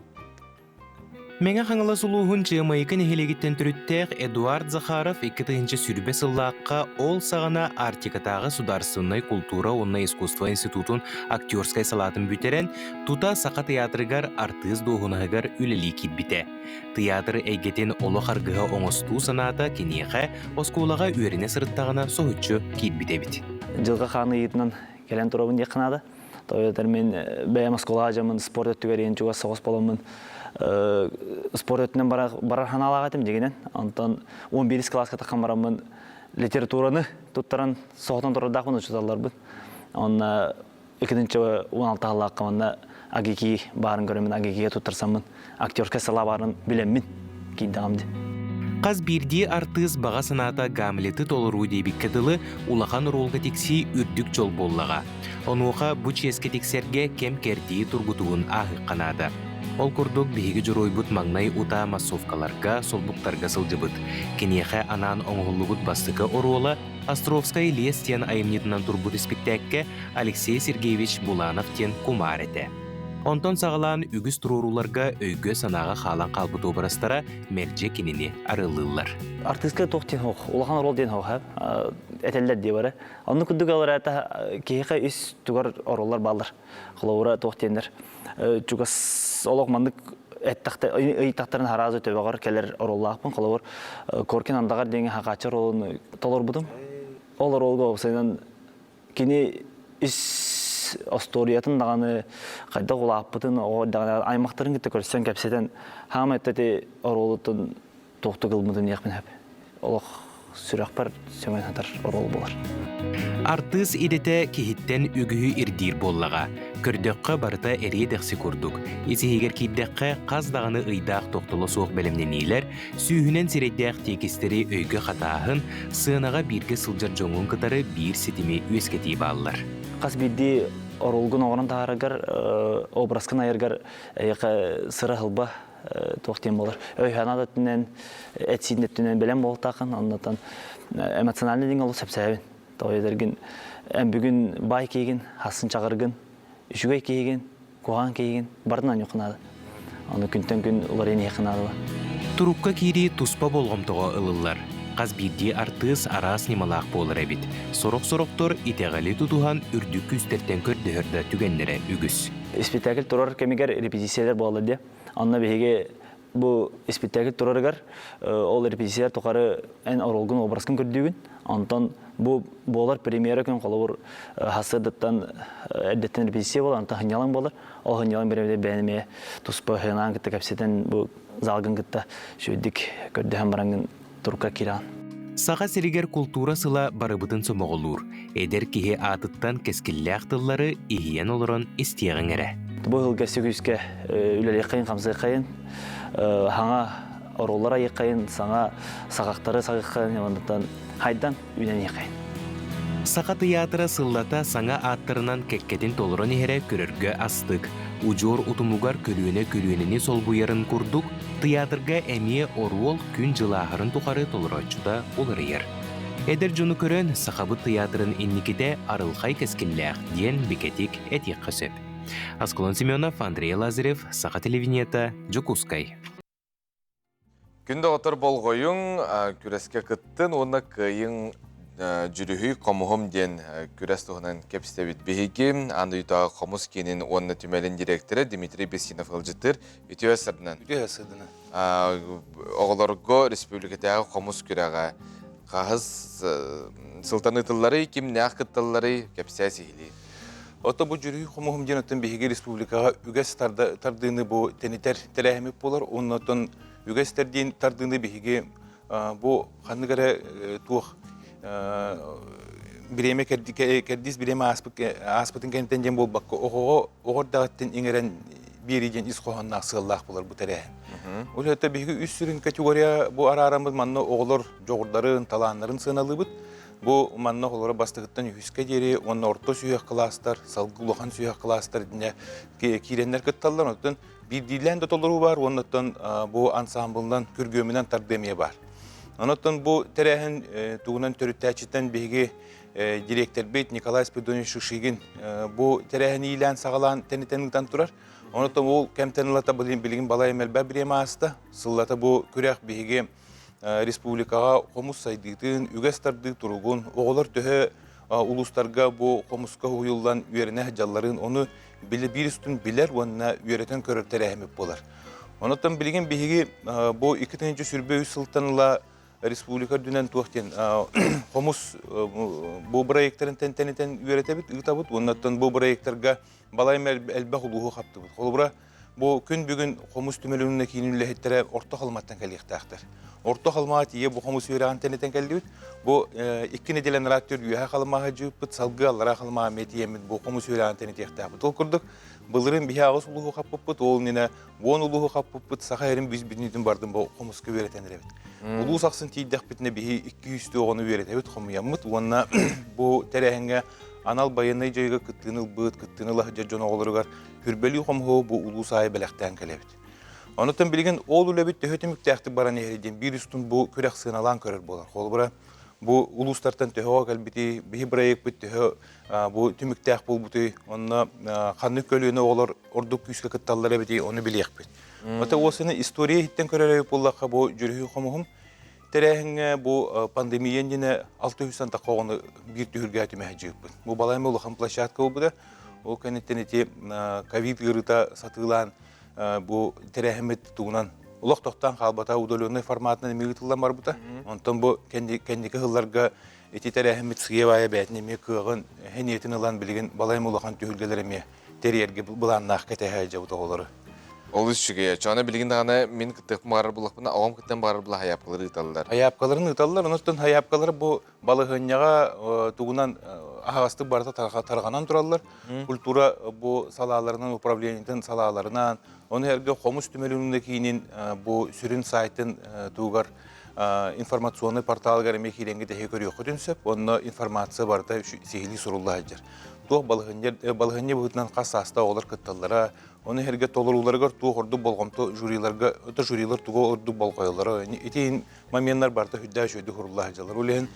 Мэҥэ Хаҥалас улууһун Чыамайыкы нэһилиэгиттэн төрүттээх Эдуард Захаров 2020 сыллаахха ол саҕана Арктикатааҕы судаарыстыбаннай култуура уонна искусство институтун актерскай салаатын бүтэрэн, тута Саха тыйаатырыгар артыыс дуоһунаһыгар үлэлии киирбитэ. Тыйаатыр эйгэтин олох аргыһа оҥостуу санаата киниэхэ оскуолаҕа үөрэнэ сырыттаҕына соһуччу киирбит эбит. Дьылҕа хаан ыйыытынан кэлэн турабын диэххэ наада. Тоойотор мин бэйэм оскуолаҕа дьоммун спорт өттүгэр иһин чугас соҕус буоламмын спорт өттүнэн барар санаалаах этим дьигинэн. Онтон 11 кылааска таххан бараммын литератураны туттаран соһутан турардаахпын учууталларбын. Онно иккинчи 16 сыллаахха манна АГИКИ баарын көрөммүн АГИКИгэ туттарсаммын актерскай салаа баарын билэммин киирдэҕим дии. Хас биирдии артыыс баҕа санаата Гамлеты толоруу диэбиккэ дылы улахан оруолга тиксии үрдүк дьол буоллаҕа. Онуоха бу чиэскэ тиксэргэ кэм-кэрдии тургутугун ааһыахха наада. Ол курдук биһиги дьоруойбут маҥнай утаа массовкаларга, солбуктарга сылдьыбыт. Киниэхэ анаан оҥоһуллубут бастакы оруола Островскай лес диэн айымньытынан турбут испиктээккэ Алексей Сергеевич Буланов диэн кумаар этэ. Онтон саҕалаан үгүс туруорууларга өйгө-санааҕа хаалан хаалбыт уобарастара мэлдьи кинини арыаллыыллар. Артыыска туох диэн хоох, улахан оруол диэн хоох этэллэр дии бары. Оннук курдук алар киһиэхэ үс тугар оруоллар бааллар. Холобура туох диэннэр чугас олох маннык ыйытахтарын хараазы төбөҕөр кэлэр оруоллаахпын. Холобур Коркин андаҕар диэҥи хакааччы оруолун толорбутум. Ол оруолга уопсайынан кини ис остуоруйатын даҕаны хайдах улааппытын оҕо даҕаны аймахтарын кытта көрсөн кэпсэтэн хаама эттэ оруолуттан туохтук ылбытын диэхпин сөп. Олох сүрэхпэр сөҥөн сытар оруол буолар. Артыыс идэтэ киһиттэн үгүһү ирдиир буоллаҕа. Көрдөххө барыта эриэ-дэхси курдук. Ис-иһигэр киирдэххэ хас даҕаны ыйдаах тохтоло суох бэлэмнэниилэр, сүүһүнэн сирэйдээх тиэкистэри өйгө хатааһын, сыанаҕа бииргэ сылдьар дьоҥҥун кытары биир ситими үөскэтии бааллар. Хас биирдии оруолгун оҥорон таһаараргар, образкын айаргар эйиэхэ сыра-сылба туох диэн буолар өй-санаа да өттүнэн, эт-сиин да өттүнэн бэлэм буолтааххын, оннотон эмоциональный диҥ олус сөпсөөбүн. Тоҕо диэтэргин, эн бүгүн баай киһигин, хассын чаҕыргын, үчүгэй киһигин, куһаҕан киһигин барын оонньуохха наада. Ону күнтэн күн уларыйан иһиэххэ наада. Турукка киирии туспа болҕомтоҕо ылыллар. Хас биирдии артыыс араас ньымалаах буолар эбит. Сорох-сорохтор итэҕэли тутуһан үрдүк күүстэртэн көрдөһөр да түгэннэрэ үгүс. Испиктээкил турар кэмигэр репетициялар буолаллар диye. Онно биһиги бу испиктээкил турарыгар ол репетициялар тухары эн оруолгун образкын көрдүүгүн. Онтон бу буолар премьера күн холобур хассыардаттан эрдэттэн репетиция буолар, онтон хынньалаҥ буолар. Ол хынньалаҥ бириэмэтэ бэйэн эмиэ туспа хынаан кытта кэпсэтэн бу залгын кытта үчүгэйдик көрдөһөн бараҥҥын турукка киирэҕин. Саха сиригэр култуура сыла барыбытын сомоҕолуур. Эдэр киһи аатыттан кэскиллээх тыллары иһийэн олорон истиэҕиҥ эрэ. Бу сылга сүгүскэ үлэлиэххэйин, хамсыаххайын, хаҥа оруоллар айыаххайын, саҥа саҕахтары саҕыаххайын, онтон хайдан үүнэниэххэйин. Саха тыйаатыра сыллата саҥа ааттарынан кэккэтин толорон иһэрэ көрөргө астык. Удьуор утумугар көлүөнэ көлүөнэни солбуйарын курдук, тыйаатырга эмиэ оруол күн дьылааһарын тухары толорооччута уларыйар. Эдэр дьону көрөн, Сахабыт тыйаатырын инникитэ арылхай кэскиллээх диэн бигэтик этиэххэ сөп. Аскалон Семенов, Андрей Лазарев, Саха телевидениета, Дьокуускай. Күн доҕоттор болҕойуҥ, күрэскэ кыттын уонна кыайыҥ дьүрүһүй хомуһум диэн күрэс туһунан кэпсэтэбит. Биһиги аан дойдутааҕы хомус киинин уонна түмэлин директора Дмитрий Бесинов ыалдьыттыыр. Үтүө сырдынан. Үтүө сырдынан. Оҕолорго республикатааҕы хомус күрэҕэ хаһыс сылтан ыытылларый, кимнээх кытталларый, кэпсээ сиһилии. Ото бу дьүрүһүй хомуһум диэн оттон биһиги республикаҕа үгэс тардыыны бу тэнитэр тэрээһиммит буолар. Уонна оттон үгэс тардыыны биһиги бу ханнык эрэ туох бириэмэ кэрдиис бириэмэ ааспытын кэнниттэн диэн буолбакка оҕоҕо оҕо эрдэҕиттэн иҥэрэн биэрии диэн ис хоһоонноох сыаллаах буолар бу тэрээһин. Ол это биһиги үс сүрүн категория бу араараммыт манна оҕолор дьоҕурдарын, талааннарын сыаналыыбыт. Бу манна олоро бастыгыттан үһүскэ диэри уонна орто сүһүөх кылаастар, салгы улахан сүһүөх кылаастар динэ киирэннэр кытталлар. Оттон биирдиилээн да толоруу бар, уоннаттан бу ансамблынан күргүөмүнэн тардыы эмиэ бар. Онон бу тэрээһин тугунан төрүттээччиттэн биһиги дириэктэрбит Николай Спиридонович Шишигин бу тэрээһини иилээн саҕалаан тэнитэн ыытан турар. Онон ол кэмтэн ылата билигин балай элбэх бириэмэ ааста. Сыллата бу күрэх биһиги республикаҕа хомус сайдыытын, үгэс тардыы туругун, оҕолор төһө улуустарга бу хомуска уһуйуллан үөрэнэ сылдьалларын, ону биир үстүн билэр уонна үөрэтэн көрөр тэрээһиммит буолар. Онон билигин биһиги бу 2023 сылтан ыла республика үрдүнэн туох диэн хомус бу проекттарын тэнитэн үөрэтэбит, ыытабыт. Уоннаттан бу проекттарга балай элбэх улууһу хаптыбыт. Холобура, бу күн бүгүн хомус түмэлүнүн киин үлэһиттэрэ Орто Халыматтан кэлиэхтээхтэр. Орто Халымаҕа тиийэ бу хомус үөрэҕин тэнитэн кэллибит. Бу икки нэдиэлэн ыраат түр үөһэ Халымаҕа дьыыппыт, салгыы аллараа Халымаҕа эмиэ тиийэммит бу хомус үөрэҕин тэнитиэхтээхпит. Ол курдук, былырыын биһи аҕыс улууһу хаппыппыт, ол иннинэ уон улууһу хаппыппыт, саха эрин бүс бүтүннүүтүн бардым бу хомуска үөрэтэн эрэбит. Улуус ахсын тиийдэхпитинэ биһи 200 оҕону үөрэтэбит, хомуйаммыт уонна бу тэрээһиҥҥэ анал байыаннай дьайыыга кыттыыны ылбыт, кыттыыны ыла сылдьар дьон оҕолоругар хүрбэлии хомуһу бу улуус аайы бэлэхтээн кэлэбит. Онуттан билигин ол үлэбит төһө түмүктээхтик баран иһэрий диэн биир устун бу күрэх сыаналаан көрөр буолар. Холобура, бу улуустартан төһө оҕо кэлбитий, биһи бырайыакпыт төһө бу түмүктээх буолбутуй, онно ханнык көлүөнэ оҕолор ордук күүскэ кытталлар эбитий, ону билиэхпит. Ота уосаны история иһиттэн көрөр эбит буоллахха, бу дьүрүһүй хомуһум тэрээһиҥҥэ бу пандемия иннинэ 600 тахха оҕону биир түһүлгэ түмэһэ дьыыппыт. Бу балайма улахан площадка буолбута. Ол кэнниттэн ити ковид ыарыыта сатыылаан бу тэрээһиммит тугунан олох тохтоон хаалбата удаленный форматынан эмиэ ыытыллан барбыта. Онтон бу кэнники сылларга ити тэрээһиммит сыйа-баайа бэйэтин эмиэ кыаҕын, хэниэтин ылан билигин балайым улахан түһүлгэлэр эмиэ тэрийэргэ былааннаах кэтэһэ дьабыт оҕолору. Олус үчүгэй. Чоно билигин даҕаны мин кыттыахпын баҕарар буллахпына, оҕом кыттан баҕарар була хайаапкалары ыыталлар. Хайаапкаларын ыыталлар, онон хайаапкалар бу балаһыанньаҕа тугунан аһаҕастык барыта тарҕанан тураллар. Культура бу салааларынан, управлениетын салааларынан, ону эргэ хомус түмэлин киинин бу сүрүн сайтын тугар информационный порталыгар эмиэ киирэнги тэһи көрүөххүтүн сөп. Онно информация барыта сиһилии сурулла сылдьар. Туох балаһыанньа быһыытынан хас саастаах оҕолор кытталлара, ону эргэ толорууларыгар туох ордук болҕомто жюриларга, это жюрилар тугу ордук болҕойоллоро. Ити моменнар барыта хүддээх үчүгэйдик сурулла сылдьаллар. Ол иһин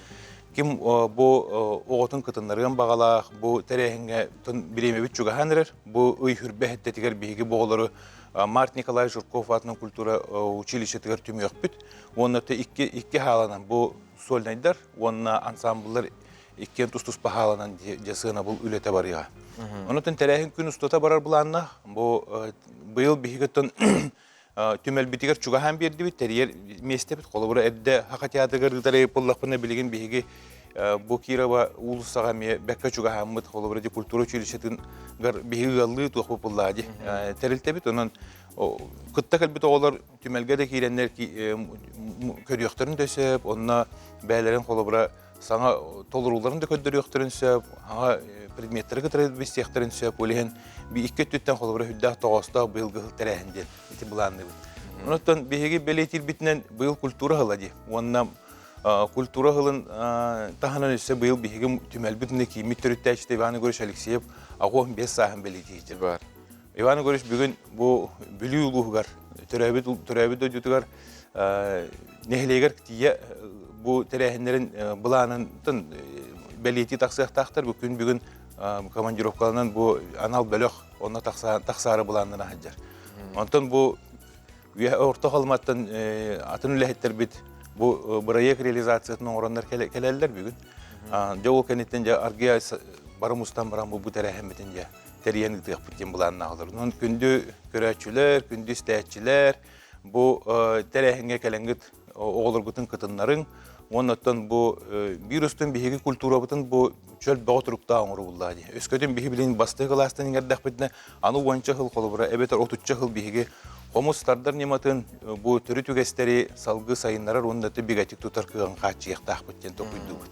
ким бу оҕотун кытыннарыан баҕалаах, бу тэрээһиҥҥэ бириэмэбит чугаһаан эрэр. Бу ый хүрбэ хэттэтигэр биһиги бу оҕолору Март Николаевич Жирков аатынан культура училищетыгар түмүөхпүт. Уонна икки хааланан бу сольнайдар уонна ансамбллар иккиэн тус-туспа хааланан дьэ сыанабыл үлэтэ барыаҕа. Онон тэрээһин күн устата барар былааннаах. Бу быйыл биһиги түмэлбитигэр чугаһаан биэрдибит, тэрийэр миэстэбит. Холобура, эрдэ Саха театрыгар ыытар буоллахпына, билигин биһиги бу Кирова уулуссаҕа эмиэ бэккэ чугаһааммыт, холобура, ди культура училищетыгар биһиги ыаллыы туох буоллаа ди тэрилтэбит. Онон кытта кэлбит оҕолор түмэлгэ да киирэннэр көрүөхтэрин да сөп, онно бэйэлэрин холобура саҥа толорууларын да көрдөрүөхтэрин сөп, саҥа предметтэри кытары билсиэхтэрин сөп. Ол иһин икки өттүттэн холобура үрдээх тоҕоостоох быйылгы сыл тэрээһин диэн ити былаанныыбыт. Онон биһиги бэлиэтиирбитинэн быйыл культура сыла дии. Уонна культура сылын таһынан өссө быйыл биһиги түмэлбит кииммит төрүттээччитэ Иван Егорович Алексеев 85 сааһын бэлиэтиир. Бар. Иван Егорович бүгүн бу Бүлүү улууһугар төрөөбүт төрөөбүт дойдутугар нэһилиэгэр тиийэ бу тэрээһиннэрин былаанын бэлиэтии тахсыахтаахтар. Бу күн бүгүн командировкаланан бу анал бөлөх онно тахсаары былааннана сылдьар. Онтон бу Орто Халыматтан атын үлэһиттэрбит бу бырайыак реализациятын оҥороннор кэлэллэр бүгүн. Дьэ ол кэнниттэн дьэ аргыйа бары мустан баран бу тэрээһиммитин дьэ тэрийэн ыытыахпыт диэн былааннаах Онон күндү көрөөччүлэр, күндү истээччилэр бу тэрээһиҥҥэ кэлэҥҥит оҕолоргутун кытыннарыҥ. Уонна оттон бу биир устун биһиги культурабытын бу чөл бөҕө туруктаах оҥоруллаа дии. Өскөтүн биһи билин бастакы кылаастан иҥэрдэхпитинэ, аны уонча сыл холобура эбэтэр отучча сыл биһиги хомус тардар ньыматын бу төрүт үгэстэри салгыы сайыннарар уонна бигэтик тутар кыаҕын хааччыйыахтаахпыт диэн толкуйдуубут.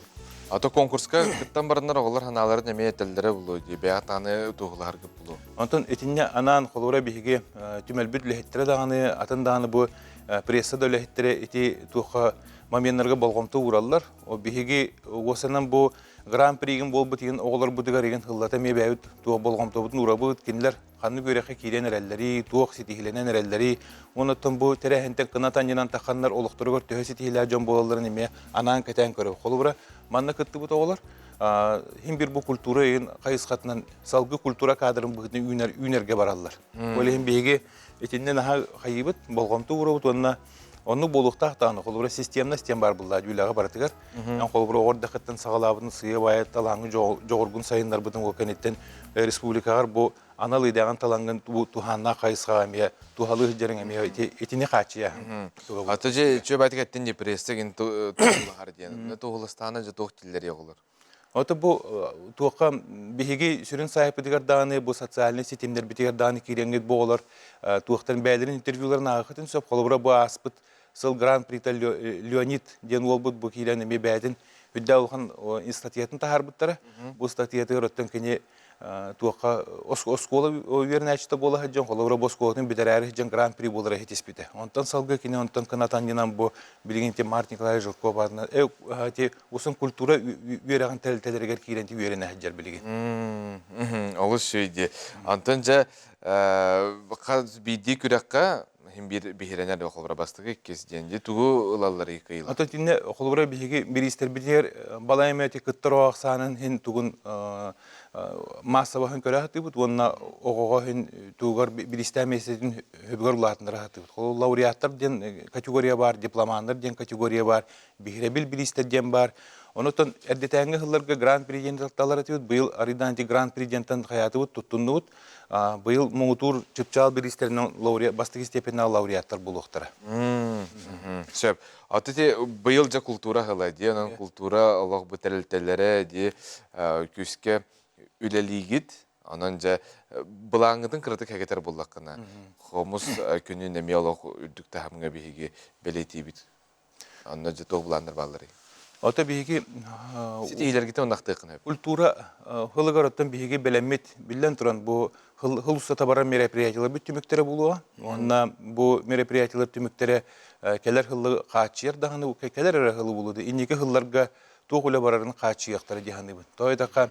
Ато конкурска кыттан бараннар оҕолор санааларын эмиэ этэллэрэ булуо дии, бэйэҕэ даҕаны туоһулаһаргыт булуо. Онтон итиннэ анаан холобура биһиги түмэлбит үлэһиттэрэ даҕаны, атын даҕаны бу пресса да үлэһиттэрэ ити туохха моменнарга болҕомто уураллар. О биһиги уосанан бу гран-пригин буолбут иһин оҕолорбутугар игин хыллата эмиэ бэйэбит туох болҕомтобутун уурабыт, кинилэр ханнык үөрэххэ киирэн эрэллэрий, туох ситиһилэнэн эрэллэрий, оннуттан бу тэрээһинтэн кынат анньынан тахханнар олохторугар төһө ситиһилээх дьон буолалларын эмиэ анаан кэтээн көрөбүт. Холобура, манна кыттыбыт оҕолор хим бир бу культура ыйын хайысхатынан салгыы культура кадрын быһыытынан үүнэр үүнэргэ бараллар. Ол иһин биһиги итиннэ наһаа хайыыбыт, болҕомто уурабыт уонна оннук буолуохтаах даҕаны холобура системность диэн баар буллаа үлэҕэ барытыгар. Эн холобура оҕор дахыттан саҕалаабытын сыа баайа талааҥҥы дьоҕургун сайыннарбытын ол кэнниттэн республикаҕар бу анал идэҕин талаҥҥын бу туһааннаах хайысхаҕа эмиэ туһалыы сылдьарыҥ эмиэ итини хааччыйа. Аты же чүө байтык эттин депрессия туһулаһар диэн. Туһуластаана же туох тиллери оҕолор. Ото бу туохха биһиги сүрүн саайпытыгар даҕаны бу социальнай ситимнэрбитигэр даҕаны киирэҥҥит бу оҕолор туохтан бэйэлэрин интервьюларын ааҕыххытын сөп. Холобура бу ааспыт сыл гран-прита Леонид диэн уолбут бу киирэн эмиэ бэйэтин үрдэ улахан статьятын таһаарбыттара. Бу статьятыгар оттон кини туохха оскуола үөрэнээччитэ буола сылдьан холобура бу оскуолатын бүтэрээри сылдьан гран-при буолара ситиспитэ. Онтон салгыы кини онтон кынатанньынан бу билигин ти Март Николаевич Жирков аатынан ти усын культура үөрэҕин тэрилтэлэригэр киирэн ти үөрэнэ сылдьар билигин. Олус үчүгэй дии. Онтон дьэ биирдии күрэххэ Хин биир биһирэнэр холобура бастакы иккис диэн дии тугу ылалларый кыйылар? Ото итиннэ холобура биһиги бириистэрбитигэр балай эмэ кыттар оҕо ахсаанын хин тугун маассабаһын көрө сатыыбыт уонна оҕоҕо хин тугар бириистээн миэстэтин хөбүгэр улаатыннара сатыыбыт. Холобур лауреаттар диэн категория баар, дипломаннар диэн категория баар, биһирэбил бириистэр диэн баар. Онотон эрдэтээҥҥи сылларга гран-при диэн талар этибит, быйыл арыйдаан гран-при диэнтэн хайаатыбыт, туттуннубут. Быйыл муҥутуур чыпчаал бириистэринэн лауреат, бастакы степеннээх лауреаттар буолуохтара. Сөп. Аты ити быйыл дьэ култуура сыла дии, онон култуура олох бу тэрилтэлэрэ дии күүскэ үлэлиигит. Онон дьэ былааҥҥытын кыратык хэгэтэр буллаххына, хомус күнүн эмиэ олох үрдүк таһымҥа биһиги бэлиэтиибит. Онно дьэ туох былааннар баалларый? Ото биһиги Ситиһиилэргитин оннахтыаххына. Культура хылыгар оттон биһиги бэлэммит биллэн туран бу хыл устата барар мероприятиеларбыт түмүктэрэ буолуоҕа. Уонна бу мероприятиелар түмүктэрэ кэлэр хыллы хааччыйар даҕаны кэлэр эрэ хылы буолуо. Инники хылларга туох үлэ барарын хааччыйыахтара дии саныыбын. Тоҕо диэтэххэ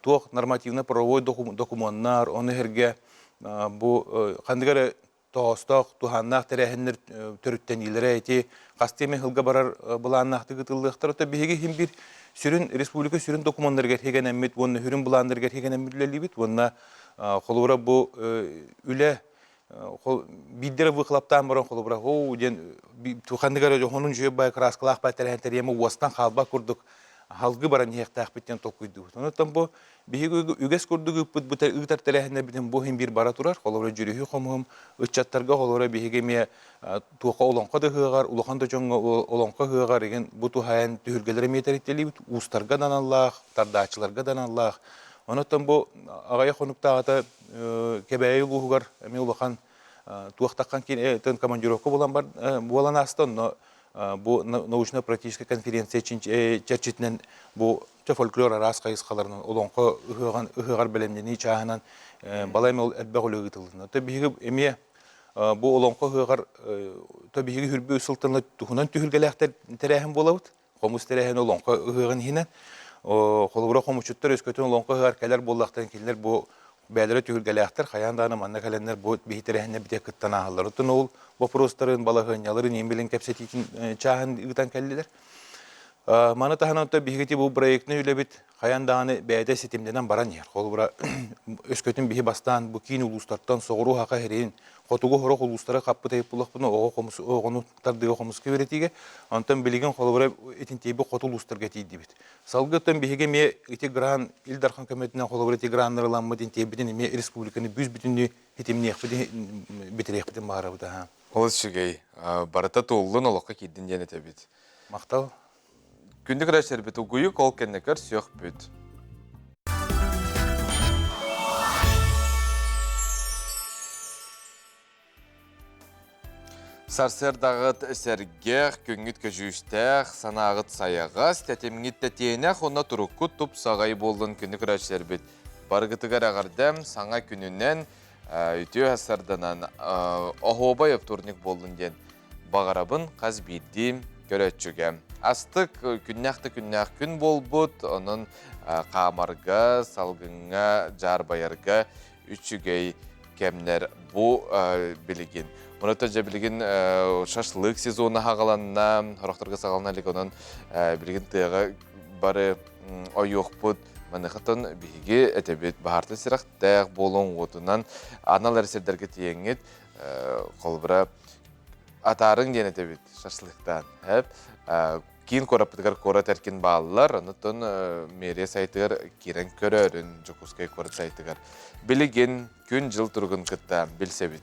туох нормативно-правовой докумуоннар, ону сэргэ бу ханнык эрэ тоҕоостоох, туһааннаах тэрээһиннэр төрүттэниилэрэ ити хастыы эмэ сылга барар былааннаахтык ыытыллыахтара. То биһиги иһин биир сүрүн республика сүрүн докумуоннарыгар хигэнэммит уонна сүрүн былааннарыгар хигэнэммит үлэлиибит уонна холобура бу үлэ биирдэрэ выхлоптаан баран холобура оо диэн ханнык эрэ дьоһунун үчүгэй бай краскалаах бай тэрээһин тэрийэмэ уостан хаалбат курдук халгы баран иһиэхтээхпит диэн толкуйдуубут. Онон бу Биһиги үгэс курдук ыыппыт бу ыытар тэрээһиннэрбитин бу иһин биир бара турар. Холобура дьүрүһүү хомуһум ыччаттарга холобура биһиги эмиэ туохха олоҥхо да ыһыаҕар, улахан да дьоҥҥо олоҥхо ыһыаҕар игин бу туһаайан түһүлгэлэри эмиэ тэритэлиибит. Уустарга да аналлаах, тардааччыларга да аналлаах. Онон бу аҕыйах хонуктааҕыта Кэбээйи улууһугар эмиэ улахан туохтаххан командировка буолан буолан ааста. Онно бу научно-практическай конференция чэрчитинэн бу фольклор араас хайысхаларынан олоҥхо ыһыаҕын ыһыаҕар бэлэмнэнии чааһынан балай эмэ элбэх үлэ ыытылынна. То биһиги эмиэ бу олоҥхо ыһыаҕар то биһиги хүрбү сылтан туһунан түһүлгэлээх тэрээһин буолабыт. Хомус тэрээһин олоҥхо ыһыаҕын иһинэн. Холобура хомусчуттар өскөтүн олоҥхо ыһыаҕар кэлэр буоллахтарын кинилэр бу бэйэлэрэ түһүлгэлээхтэр хайаан даҕаны манна кэлэннэр бу биһи тэрээһиннэр битэ кыттан ааһаллар. Оттон ол боппуруостарын, балаһыанньаларын иин билин кэпсэтиитин чааһын ыытан кэллилэр. Маны таһынан то биһиги бу проектный үлэбит хайаан даҕаны бэйэтэ ситимнэнэн баран иһэр. Холобура, өскөтүн биһи бастаан бу киин улуустартан соҕуруу Саха сирин, хотугу сорох улуустары хаппыт эбит буоллахпына, оҕо хомус оҕону тардыыга хомуска үөрэтиигэ, онтон билигин холобура итинтиэйбит хоту улуустарга тиийдибит. Салгыттан биһиги эмиэ ити гран Ил Дархан көмөтүнэн холобура ити граннары ыламмыт интиэйбитин эмиэ республиканы бүүс бүтүннүү ситимниэхпитин бүтүрүөхпүтүн баҕарабыт аһа. Олус үчүгэй. Барыта туоллун олоххо киирдин диэн этэбит. Махтал. Күндү көрөөччүлэрбит угуйук ол кэннэ көрсүөхпүт. Сарсыардаҕыт сэргэх, күҥҥүт көдьүүстээх, санааҕыт сайаҕас, тэтимҥит тэтиэнэх уонна туруккут тупсаҕай буоллун күндү көрөөччүлэрбит. Барыгытыгар эҕэрдэм, саҥа күнүнэн, үтүө сарданан, оһуобай оптуорунньук буоллун диэн баҕарабын хас биирдии. көрөөччүгэ. Астык күннээх да күннээх күн буолбут, онон хаамарга, салгыҥҥа, дьаарбайарга үчүгэй кэмнэр бу билигин. Онон дьэ билигин шашлык сезона хаҕаланна, сорохторго саҕалана илик, онон билигин тыаҕа бары ойуохпут. Маныхатан биһиги этэбит баһаарта сирэхтээх буолуҥ уотунан анал эрэ сирдэргэ тиийэҥҥит холобура атаарыҥ диэн этэбит шашлыктаан. Киин куораппытыгар куорат эркин бааллар, онтон мэрия сайтыгар киирэн көрөөрүн Дьокуускай куорат сайтыгар. Билигин күн-дьыл туругун кытта билсэбит.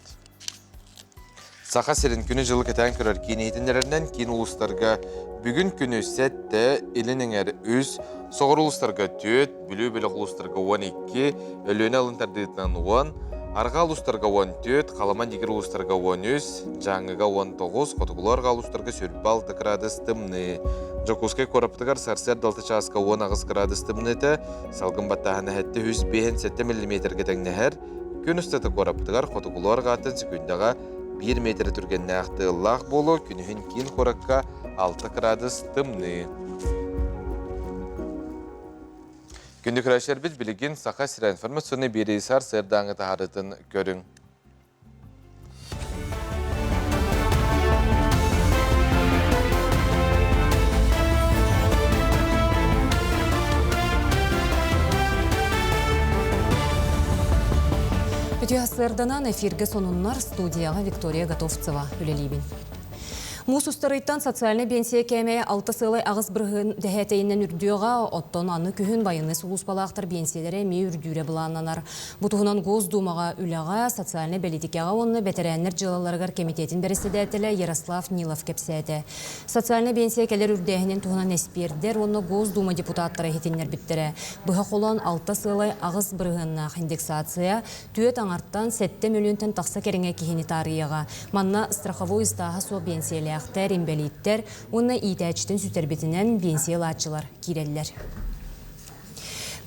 Саха сирин күнү-дьылы кэтээн көрөр киин иһитиннэрэринэн киин улуустарга бүгүн күнү сэттэ, илин эҥэр үс, соҕуруу улуустарга түөрт, Бүлүү бөлөх улуустарга 12, Өлүөнэ алын тардыытынан 10, Арҕаа улуустарга 14, Халыма Ньигир улуустарга 13, Дьааҥыга 19, Хотугулуу-Арҕаа улуустарга 26 кыраадыс тымныы. Дьокуускай куораппытыгар сарсыарда 6 чааска 18 кыраадыс тымныыта, салгын баттааһына 757 миллиметргэ тэҥнэһэр. Күн устата куораппытыгар хотугулуу-арҕааттан секундаҕа 1 метр түргэннээх тыаллаах буолуо, күнүһүн киин куоракка 6 кыраадыс тымныы. Күндү көрөөччүлэрбит билигин Саха сирэ информационнай биэрии сарсыардааҥы таһаарыытын көрүҥ. Үтүө сарсыарданан эфиргэ сонуннар студияҕа Виктория Готовцева үлэлиибин. Муус устарыйтан социальнай биэнсийэ кээмэйэ 6,8 бырыһыан дэһээтэйинэн үрдүөҕэ, оттон аны күһүн байыаннай сулууспалаахтар биэнсийэлэрэ эмиэ үрдүүрэ былааннанар. Бу туһунан Госдумаҕа үлэҕэ, социальнай бэлиитикэҕэ уонна бэтэрээннэр дьыалаларыгар кэмитиэтин бэрэссэдээтэлэ Ярослав Нилов кэпсээтэ. Социальнай биэнсийэ кэлэр үрдээһинин туһунан эспиэрдэр уонна Госдума депутаттара иһитиннэрбиттэрэ. Быһа холоон 6,8 бырыһыаннаах индексация түөрт аҥартан сэттэ мөлүйүөнтэн тахса кэриҥэ киһини таарыйыаҕа. Манна страховой ыстааһа суох биэнсийэлээхтэр, инбэлииттэр уонна иитээччитин сүтэрбитинэн биэнсийэ ылааччылар киирэллэр.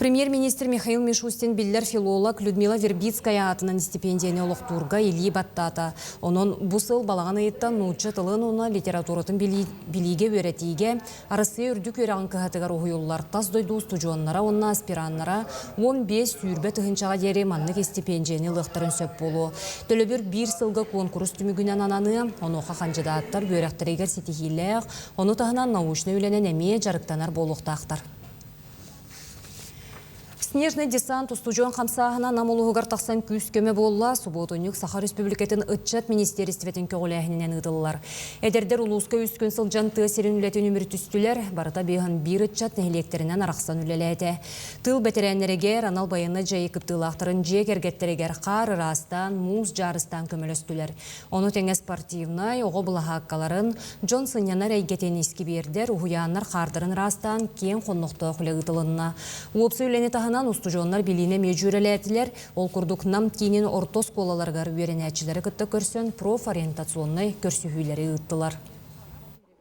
Премьер-министр Михаил Мишустин биллэр филолог Людмила Вербицкая аатынан стипендияны олохтуурга илии баттаата. Онон бу сыл балаҕан ыйыттан нуучча тылын уонна литературатын билиигэ үөрэтиигэ Арассыыйа үрдүк үөрэҕин кыһатыгар уһуйуллар тас дойду устудьуоннара уонна аспираннара 15-сүүрбэ тыһыынчаҕа диэри маннык истипиэндьийэни ылыахтарын сөп буолуо. Төлөбүр биир сылга куонкурус түмүгүнэн ананыа, онуоха хандьыдааттар үөрэхтэригэр ситиһиилээх, ону таһынан научнай үлэнэн эмиэ дьарыктанар буолуохтаахтар. Снежный десант устудьуон хамсааһына Нам улууһугар тахсан күүс-көмө буолла. Субуотунньук Саха Республикатын ыччат министиэристибэтин көҕүлээһининэн ыытыллар. Эдэрдэр улууска үс күн сылдьан тыа сирин үлэтин үмүрүтүстүлэр. Барыта биэһин биир ыччат нэһилиэктэринэн арахсан үлэлээтэ. Тыыл бэтэрээннэригэр, анал байыаннай дьайыы кыттыылаахтарын дьиэ кэргэттэригэр хаар ыраастаан, муус дьаарыстаан көмөлөстүлэр. Ону тэҥэ спортивнай, оҕо былаһааккаларын, дьон сынньанар эйгэтин искибиэрдэр, уһуйааннар хаардарын ыраастаан киэҥ хоннохтоох үлэ ыытылынна. Уопсай үлэни таһынан устудьуоннар билиини эмиэ дьүөрэлээтилэр. Ол курдук Нам киинин орто оскуолаларыгар үөрэнээччилэри кытта көрсөн профориентационнай көрсүһүүлэри ыыттылар.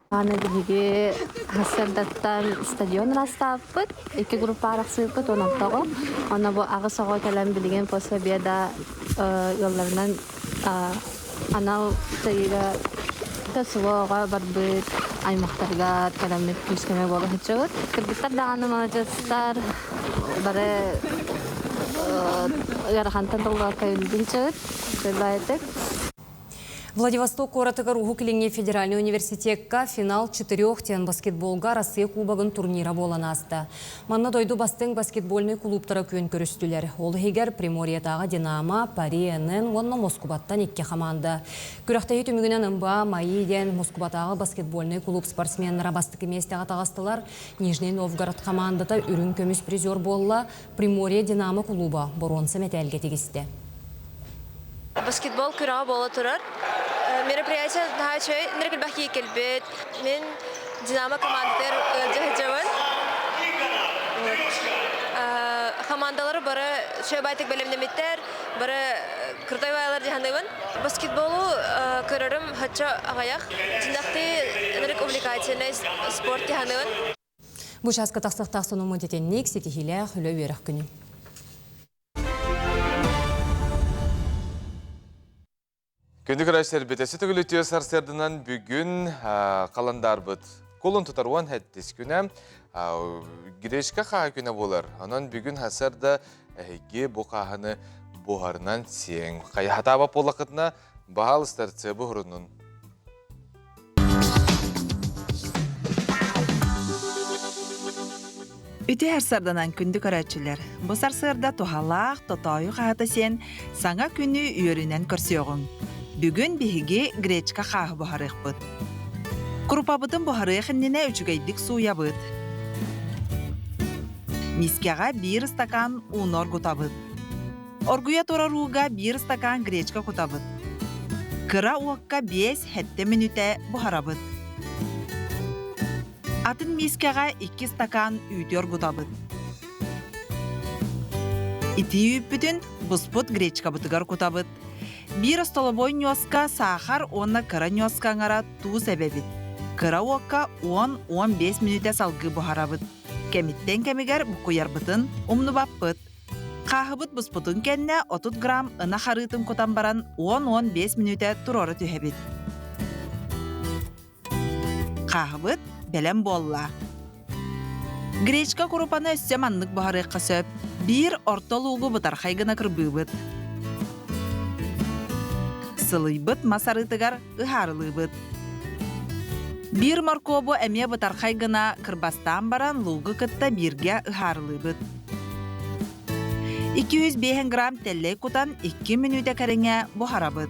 Аны биһиги сарсыардаттан стадион ырастаабыппыт, икки группа арахсыыппыт уон алтаҕа. Онно бу аҕыс оҕо кэлэн билигин после обеда ыалларынан анал дьайыыга СВО-ҕа барбыт аймахтарга кэлэммит күүс-көмө буола сылдьабыт. Кыргыттар даҕаны маладьыастар, бары ыарахантан толлубакка үлэлии сылдьабыт, үчүгэй Владивосток куоратыгар Уһук Илиҥҥи федеральнай университекка финал четырех диэн баскетболга Россия Кубогын турнира буолан ааста. Манна дойду бастыҥ баскетбольнай кулууптара күөн көрүстүлэр. Ол иһигэр Приморьетааҕы Динамо, Пари НН уонна Москубаттан икки хамаанда. Күрэхтэһии түмүгүнэн МБА МАИ диэн Москубатааҕы баскетбольнай кулууп спортсменнара бастакы миэстэҕэ таҕыстылар. Нижний Новгород хамаандата үрүҥ көмүс призер буолла, Приморье Динамо кулууба боруонса мэтээлгэ тигистэ. Баскетбол күрэҕэ буола турар. Мероприятие наһаа үчүгэй. Нэр элбэх киһи кэлбит. Мин Динамо командатыгар ыалдьа сылдьабын. Командалары бары үчүгэй баайтык бэлэмнэммиттэр, бары крутой баайлар дьаһаныбын. Баскетболу көрөрүм хачча аҕыйах. Дьиҥнэхтии ынырык увлекательный спорт дьаһаныбын. Бу чааска тахсыахтаах сонуммут итинник ситиһиилээх үлэ-үөрэх күнү. Күндү көрөөччүлэрбит, өссө төгүл үтүө сарсыарданан бүгүн халандаарбыт кулун тутар 17 күнэ гречка хааһы күнэ буолар. Онон бүгүн сарсыарда эһиги бу хааһыны буһарынан сиэҥ. Хайаһатаабат буоллаххытына, баһаалыстар цебы хурунун. Үтүө сарсыарданан күндү көрөөччүлэр! Бу сарсыарда туһалаах, тотоойу хаһата сиэн, саҥа күнү үөрүүнэн көрсүөҕүҥ. Бүгүн биһиги гречка хааһы буһарыахпыт. Курупабытын буһарыах иннинэ үчүгэйдик сууйабыт. Миискэҕэ биир ыстакаан ууну оргутабыт. Оргуйа турар ууга биир ыстакаан гречка кутабыт. Кыра уокка 5-7 мүнүүтэ буһарабыт. Атын миискэҕэ 2 стакан үүтү оргутабыт. Итии үүппүтүн буспут гречкабытыгар кутабыт. Биир остолобуой ньуоска саахар уонна кыра ньуоска аҥара туус эбэбит. Кыра уокка 10-15 мүнүүтэ салгыы буһарабыт. Кэмиттэн кэмигэр буккуйарбытын умнубаппыт. Хааһыбыт буспутун кэннэ 30 грамм ынах арыытын кутан баран 10-15 мүнүүтэ туруора түһэбит. Хааһыбыт бэлэм буолла. Гречка курупаны өссө маннык буһарыахха сөп. Биир орто луугу бытархай гына кырбыыбыт. Сылыйбыт мас арыытыгар ыһаарылыыбыт. Биир моркуобу эмиэ бытархай гына кырбастаан баран луугу кытта бииргэ ыһаарылыыбыт. 205 грамм тэллэй кутан 2 мүнүүтэ кэриҥэ буһарабыт.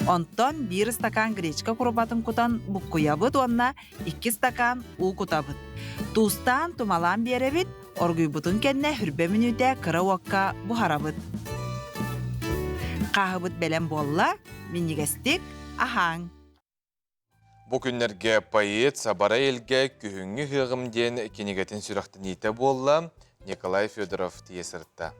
Онтон биир стакан гречка курупатын кутан буккуйабыт уонна 2 стакан уу кутабыт. Туустаан тумалаан биэрэбит, оргуйбутун кэннэ хүрбэ мүнүүтэ кыра уокка буһарабыт. Хааһыбыт бэлэм буолла, минньигэстик аһааҥ. Бу күннэргэ поэт Сабара Элгэ «Күһүҥҥү ыһыаҕым» диэн кинигэтин сүрэхтэниитэ буолла, Николай Федоров тиийэ сырытта.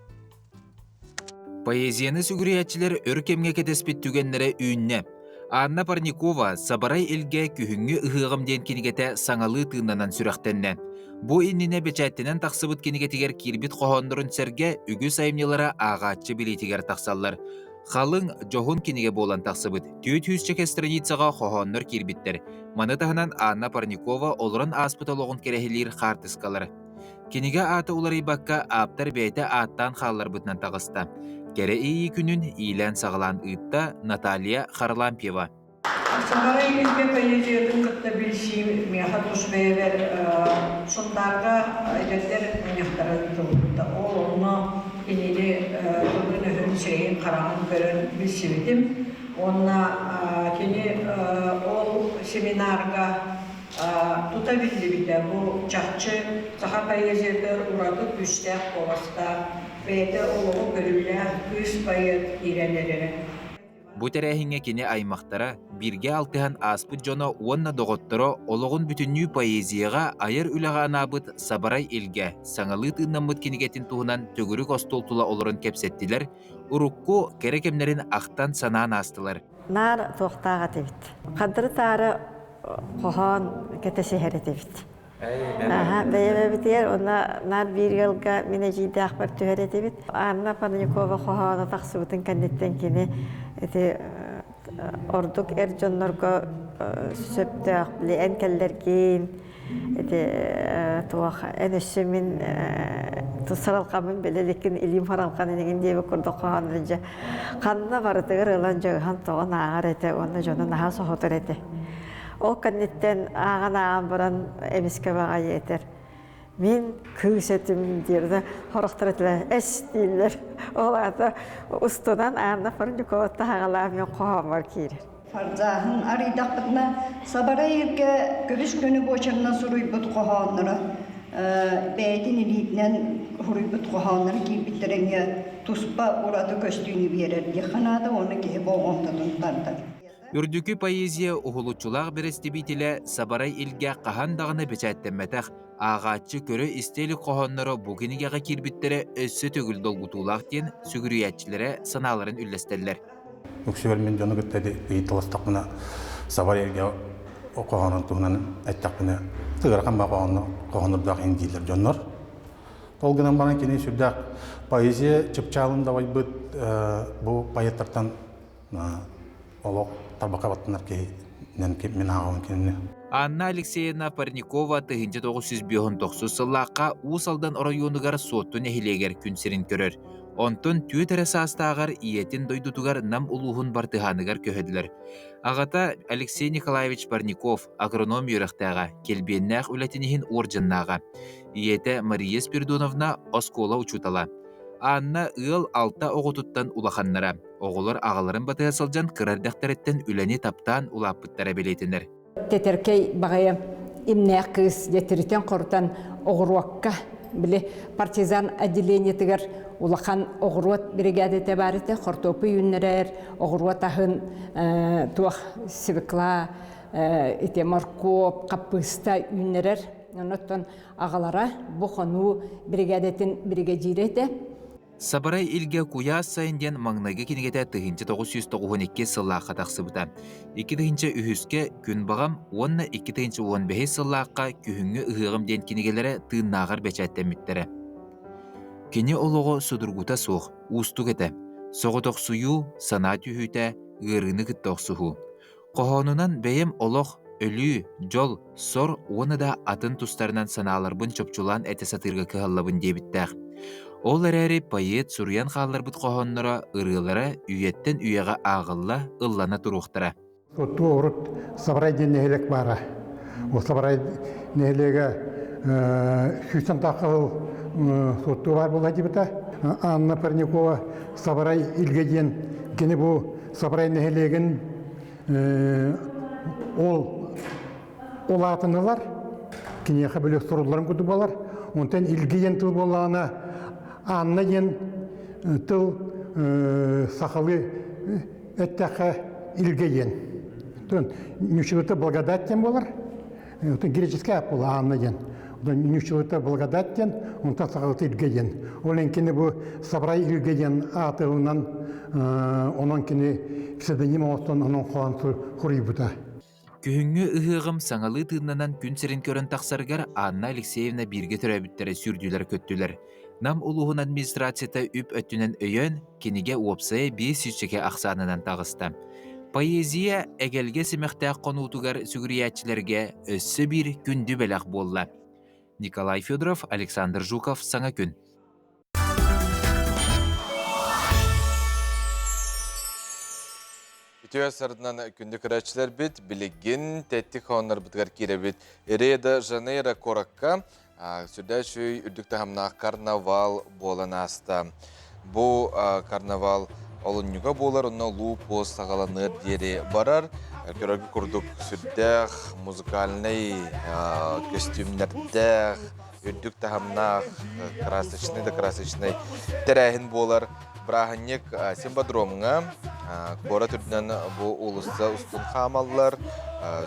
Поэзияны сүгүрүйээччилэр өр кэмҥэ кэтэспит түгэннэрэ үүннэ. Анна Парникова «Сабарай Илгэ күһүҥҥү ыһыаҕым» диэн кинигэтэ саҥалыы тыыннанан сүрэхтэннэ. Бу иннинэ бэчээттэнэн тахсыбыт кинигэтигэр киирбит хоһооннорун сэргэ үгүс айымньылара ааҕааччы билиитигэр тахсаллар. Халыҥ, дьоһун кинигэ буолан тахсыбыт. Түөрт сүүсчэкэ страницаҕа хоһооннор киирбиттэр. Маны таһынан Анна Парникова олорон ааспыт олоҕун кэрэһилиир хаартыскалар. Кинигэ аата уларыйбакка, ааптар бэйэтэ ааттаан хаалларбытынан таҕыста. Кэрэ иэйии күнүн иилээн-саҕалаан ыытта Наталья Харлампьева. Сахара илгэ поэзиятын кытта билсиим миэхэ тус бэйэбэр Сунтаарга эдэрдэр мунньахтара ыытыллыбыта. Ол онно кинини тылын-өһүн, сирэйин-хараҕын көрөн билсибитим. Уонна кини ол семинарга тута биллибитэ. Бу чахчы саха поэзиятыгар ураты күүстээх куоластаах, бэйэтэ олоҕу көрүүлээх кыыс поэт киирэн эрэрэ. Бу тэрээһиҥҥэ кини аймахтара, бииргэ алтыһан ааспыт дьоно уонна доҕотторо олоҕун бүтүннүү поэзияҕа, айар үлэҕэ анаабыт Сабарай Илгэ саҥалыы тыыннаммыт кинигэтин туһунан төгүрүк остуол тула олорон кэпсэттилэр, урукку кэрэ кэмнэрин ахтан-санаан аастылар. Наар туохтаах этибит. Хантары-таары хоһоон кэтэсиһэр этибит. Аха, бэйэбэбитигэр уонна наар биир ыалга мин эдьиийдээхпэр түһэр этибит. Анна Парникова хоһооно тахсыбытын кэнниттэн кини ити ордук эр дьоннорго сөптөөх били эн кэллэргин ити туох эн өссө мин саралҕаммын билэ иликкин илиим харалҕан инигин диэбит курдук хоһооннору дьэ ханна барытыгар ылан дьыһан тоҕон ааҕар этэ уонна дьону наһаа соһутар этэ. Ол кэнниттэн ааҕан-ааҕан баран эмискэ баҕайы этэр мин кыыс этим диир да хорохтор этилэр эс дииллэр. Ол аата устунан Анна Парникова таһаҕалаах мин хоһооммор киирэр. Фарзааһын арыйдахпытына Сабарай Илгэ көбүс көнө буочарынан суруйбут хоһоонноро бэйэтин илиитинэн суруйбут хоһоонноро киирбиттэрэ эмиэ туспа ураты көстүүнү биэрэр диэххэ наада уонна киһи болҕомтотун тардар. Үрдүкү поэзия уһулуччулаах бэрэстэбиитэлэ Сабарай Илгэ хаһан даҕаны бэчээттэммэтэх, ааҕааччы көрө-истэ илик хоһоонноро бу кинигэҕэ киирбиттэрэ өссө төгүл долгутуулаах диэн сүгүрүйээччилэрэ санааларын үллэстэллэр. Үксүгэр мин дьону кытта ыйыталастахпына Сабарай Илгэ хоһоонун туһунан эттэхпинэ ыарахан ба хоһооннордоох иһин дииллэр дьоннор. Ол гынан баран кини сүрдээх поэзия чыпчаалын дабайбыт бу поэттартан. Олох тарбахха баттанар киһинэн мин ааҕабын кинини. Анна Алексеевна Парникова 1959 сыллаахха Уус Алдан оройуонугар Суотту нэһилиэгэр күн сирин көрөр. Онтон түөрт эрэ саастааҕар ийэтин дойдутугар Нам улууһун Бартыһааныгар көһөллөр. Аҕата Алексей Николаевич Парников агроном үөрэхтээҕэ, килбиэннээх үлэтин иһин уордьаннааҕа. Ийэтэ Мария Спиридоновна оскуола учуутала. Анна ыал алта оҕотуттан улаханнара. Оҕолор аҕаларын батыһа сылдьан кыра эрдэхтэриттэн үлэни таптаан улааппыттара бэлиэтэнэр. Тэтэркэй баҕайы имнээх кыыс дьэ тиритэн-хорутан оҕуруокка били партизан отделениетыгар улахан оҕуруот бригадата баар этэ хортуоппуй үүннэрэр оҕуруот аһын туох свекла ити моркуоп хаппыыста үүннэрэр оннуттан аҕалара бу хонуу бригадатын биригэдьиирэ этэ Сабарай Илгэ Куйаас сайын диэн маҥнайгы кинигэтэ 1992 сыллаахха тахсыбыта. 2003-кэ Күн баҕам уонна 2015 сыллаахха Күһүҥҥү ыһыаҕым диэн кинигэлэрэ тыыннааҕар бэчээттэммиттэрэ. Кини олоҕо судургута суох, уустук этэ. Соҕотохсуйуу, санаа түһүүтэ, ыарыыны кытта охсуһуу. Хоһоонунан бэйэм олох, өлүү, дьол, сор уонна да атын тустарынан санааларбын чопчулаан этэ сатыырга кыһаллабын диэбиттээх. Ол эрээри поэт суруйан хаалларбыт хоһоонноро, ырыалара үйэттэн үйэҕэ ааҕылла, ыллана туруохтара. Туо урут Сабарай диэн нэһилиэк баара. Ол Сабарай нэһилиэгэ сүүстэн тахса сыл суоттуу баар буолла диэбитэ. Анна Парникова Сабарай Илгэ диэн кини бу Сабарай нэһилиэгин ол улаатынылар, киниэхэ били сурулларын курдук буолар. Онтон Илги диэн тыл буоллаҕына Анна диэн тыл сахалыы эттэххэ Илгэ диэн. Ньуччалыыта благодать диэн буолар. Греческэй аат буолар Анна диэн. Ньуччалыыта благодать диэн, онтон сахалыыта Илгэ диэн. Ол иһин кини бу Сабарай Илгэ диэн аатынан онон кини псевдоним оҥостон онон хоһоон суруйбута. Күһүҥҥү ыһыаҕым саҥалыы тыыннанан күн сирин көрөн тахсарыгар Анна Алексеевна бииргэ төрөөбүттэрэ сүүрдүлэр-көттүлэр. Нам улууһун администрацията үп өттүнэн өйөөн, кинигэ уопсайа биэс сүүсчэкэ ахсаанынан таҕыста. Поэзия эгэлгэ симэхтээх хонуутугар сүгүрүйээччилэргэ өссө биир күндү бэлэх буолла. Николай Федоров, Александр Жуков, Саҥа күн. Үтүө сарынан күндү көрөөччүлэрбит, билигин тэттик хооннорбутугар киирэбит. Рио-де-Жанейро куоракка сүрдээх үчүгэй үрдүк таһымнаах карнавал буолан ааста. Бу карнавал олунньуга буолар, онно улуу пост саҕаланыар диэри барар. Көрөргө курдук сүрдээх музыкальнай көстүүмнэрдээх, үрдүк таһымнаах, красочный да красочный тэрээһин буолар. Бырааһынньык Симбодромҥа куорат үрдүнэн бу уулусса устун хаамаллар.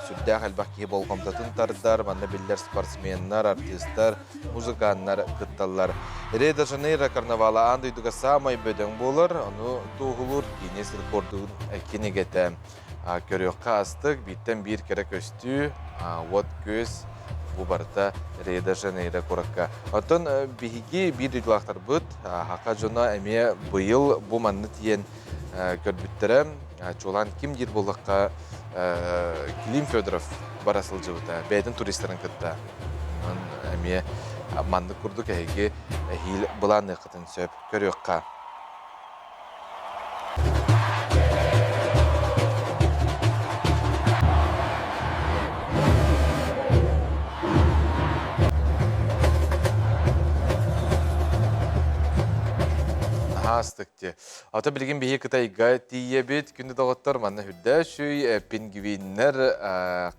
Сүрдээх элбэх киһи болҕомтотун тардар. Манна биллэр спортсменнар, артыыстар, музыканнар кытталлар. Рио-де-Жанейро карнавала аан дойдуга саамай бөдөҥ буолар. Ону туоһулуур Гиннес рекордун кинигэтэ. Көрүөххэ астык, бииртэн биир кэрэ көстүү, уот-күөс бу барыта Рио-де-Жанейро куоракка. Оттон биһиги биир дойдулаахтарбыт саха дьоно эмиэ быйыл бу манна тиийэн көрбүттэрэ. Чуолаан ким диир буоллахха, Клим Федоров бара сылдьыбыта, бэйэтин туристарын кытта. Онон эмиэ маннык курдук эһиги эһиил былаанныаххытын сөп. Көрүөххэ. Астык дии. Ата билигин биһи Кытайга тиийэбит. Күндү доҕоттор, манна үрдэ үчүй пингвиннэр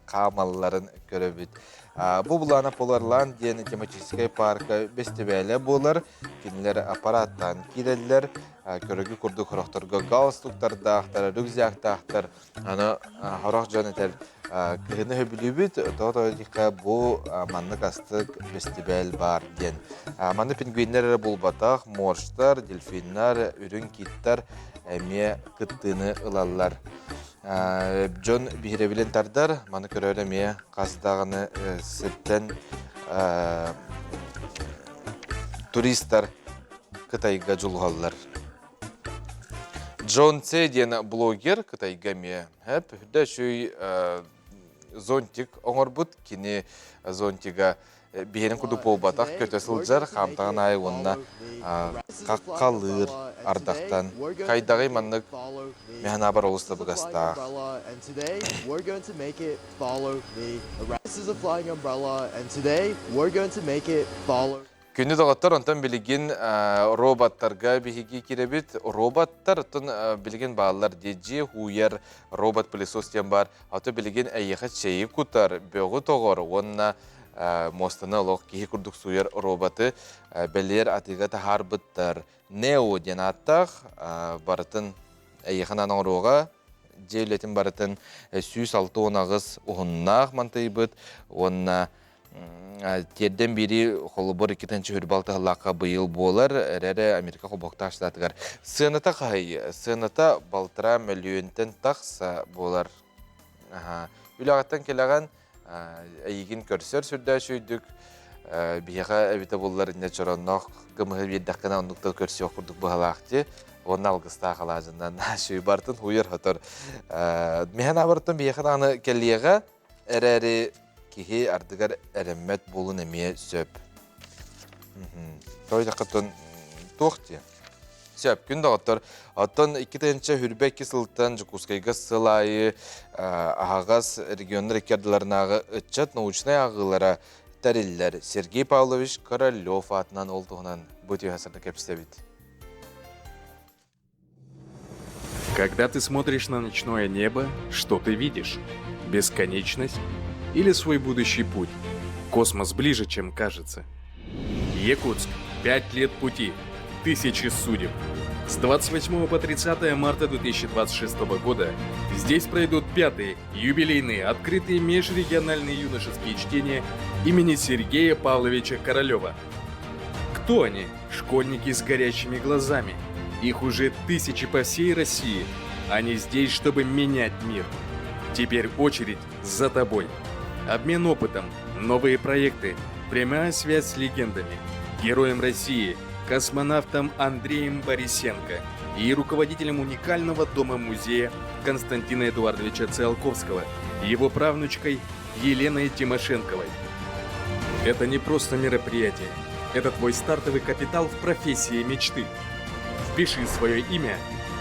хаамалларын көрөбүт. Бу Булана Поларланд диэн тематическай парка бэстибээлэ буолар. Кинилэр аппараттаан киирэллэр, көрөгү курдук сорохторго галстуктардаахтар, рюкзактаахтар. Аны сорох дьон этэр кыһыны сөбүлүүбүт, тоҕо диэххэ бу маннык астык бэстибээл баар диэн. Манна пингвиннэр эрэ буолбатах, моржтар, дельфиннар, үрүҥ киттар эмиэ кыттыыны ылаллар. Дьон биһирэбилин тардар, маны көрөр эмиэ хас даҕаны сиртэн туристар Кытайга дьулуһаллар. Джон Це диэн блогер Кытайга эмиэ хэп үрдэ үчүй зонтик оҥорбут. Кини зонтига биһиэнин курдук буолбатах көтө сылдьар, хаамтаҕын аайы уонна хаххалыыр ардахтан. Хайдаҕый маннык механабар олус табыгастаах. Күндү доҕоттор, онтон билигин роботтарга биһиги кирэбит. Роботтар оттон билигин бааллар дии хууйар робот-пылесос диэн баар. Ато билигин эйиэхэ чэйи кутар, бөҕү тоҕор уонна муостаны олох киһи курдук сууйар роботы бэлиэр атыыга таһаарбыттар. Нео диэн ааттаах барытын эйиэхэ анаан оҥоруоҕа. Дьиэ үлэтин барытын 168 уһуннаах мантыйбыт уонна Тиэрдэн биэрии холобур 2 026 сыллаахха быйыл буолар, эрээри Америка Холбоһуктаах Штатыгар сыаната хаһый? Сыаната балтараа мөлүйүөнтэн тахса буолар. Үлэҕиттэн кэлэҕин, эйигин көрсөр сүрдээх үчүгэйдик, биһиэхэ эбитэ буоллар инньэ чоронноох кымыһы биэрдэххинэ оннук да көрсүөх курдук быһалаах дии. Уонна алгыстаах алаадьынан барытын хуйар-хотор. Миһэн абарыттан биһиэхэ даҕаны кэлиэҕэ, Эрээри киһи ардыгар эрэммэт буолун эмиэ сөп. Той таххаттан туох диэ? Сөп, күн доҕоттор. Оттон 2022 сылтан Дьокуускайга сыл аайы аһаҕас регионнар икки ардыларынааҕы ыччат научнай ааҕыылара тэриллэр. Сергей Павлович Королев аатынан ол туһунан бу түһэ кэпсэбит. Когда ты смотришь на ночное небо, что ты видишь? Бесконечность или свой будущий путь? Космос ближе, чем кажется. Якутск. Пять лет пути. Тысячи судеб. С 28 по 30 марта 2026 года здесь пройдут пятые юбилейные открытые межрегиональные юношеские чтения имени Сергея Павловича Королева. Кто они? Школьники с горящими глазами. Их уже тысячи по всей России. Они здесь, чтобы менять мир. Теперь очередь за тобой. Обмен опытом, новые проекты, прямая связь с легендами. Героем России, космонавтом Андреем Борисенко и руководителем уникального дома-музея Константина Эдуардовича Циолковского, его правнучкой Еленой Тимошенковой. Это не просто мероприятие. Это твой стартовый капитал в профессии мечты. Впиши свое имя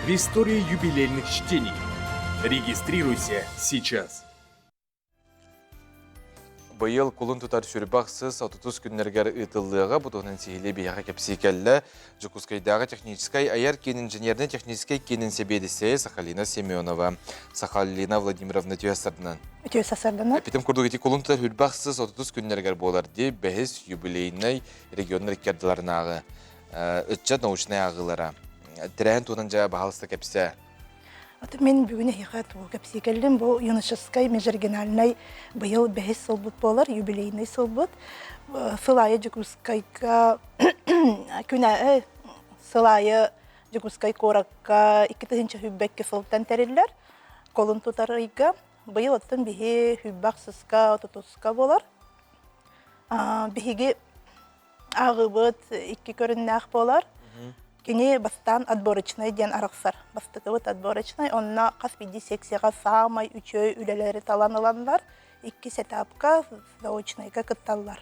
в историю юбилейных чтений. Регистрируйся сейчас. Быйыл кулун тутар сүрбэх сыс 30 күннэргэр ыытыллыаҕа бу туһунан сиһилии биһиэхэ кэпсии кэллэ. Дьокуускайдааҕы техническай айар киин инженернэй-техническэй киинин сэбиэдиссэйэ Сахалина Семенова. Сахалина Владимировна үтүө сарданан. Үтүө сарданан. Эпитим курдук ити кулун тутар сүрбэх сыс 30 күннэргэр буолар дии бэһис юбилейнай регионнар икки ардыларынааҕы ыччат научнай ааҕыылара. Тэрээһин туһунан дьэ баһаалыста кэпсээ. Аты мен бүгүн эһиэхэ тугу кэпсии кэллим. Бу юношескай межрегиональнай быйыл бэһис сылбыт буолар, юбилейный сылбыт. Сыл аайы Дьокуускайга күн аайы сыл аайы Дьокуускай куоракка 2022 сылтан тэриллэр. Колун тутар ыйга. Быйыл оттон биһи хүббэх сыска, отутуска буолар. Биһиги ааҕыыбыт икки көрүннээх буолар. Кини бастаан отборочнай диэн арахсар. Бастакыбыт отборочнай, онно хас биирдии секцияҕа саамай үчүгэй үлэлэри талан ыланнар, иккис этапка заочнайга кытталлар.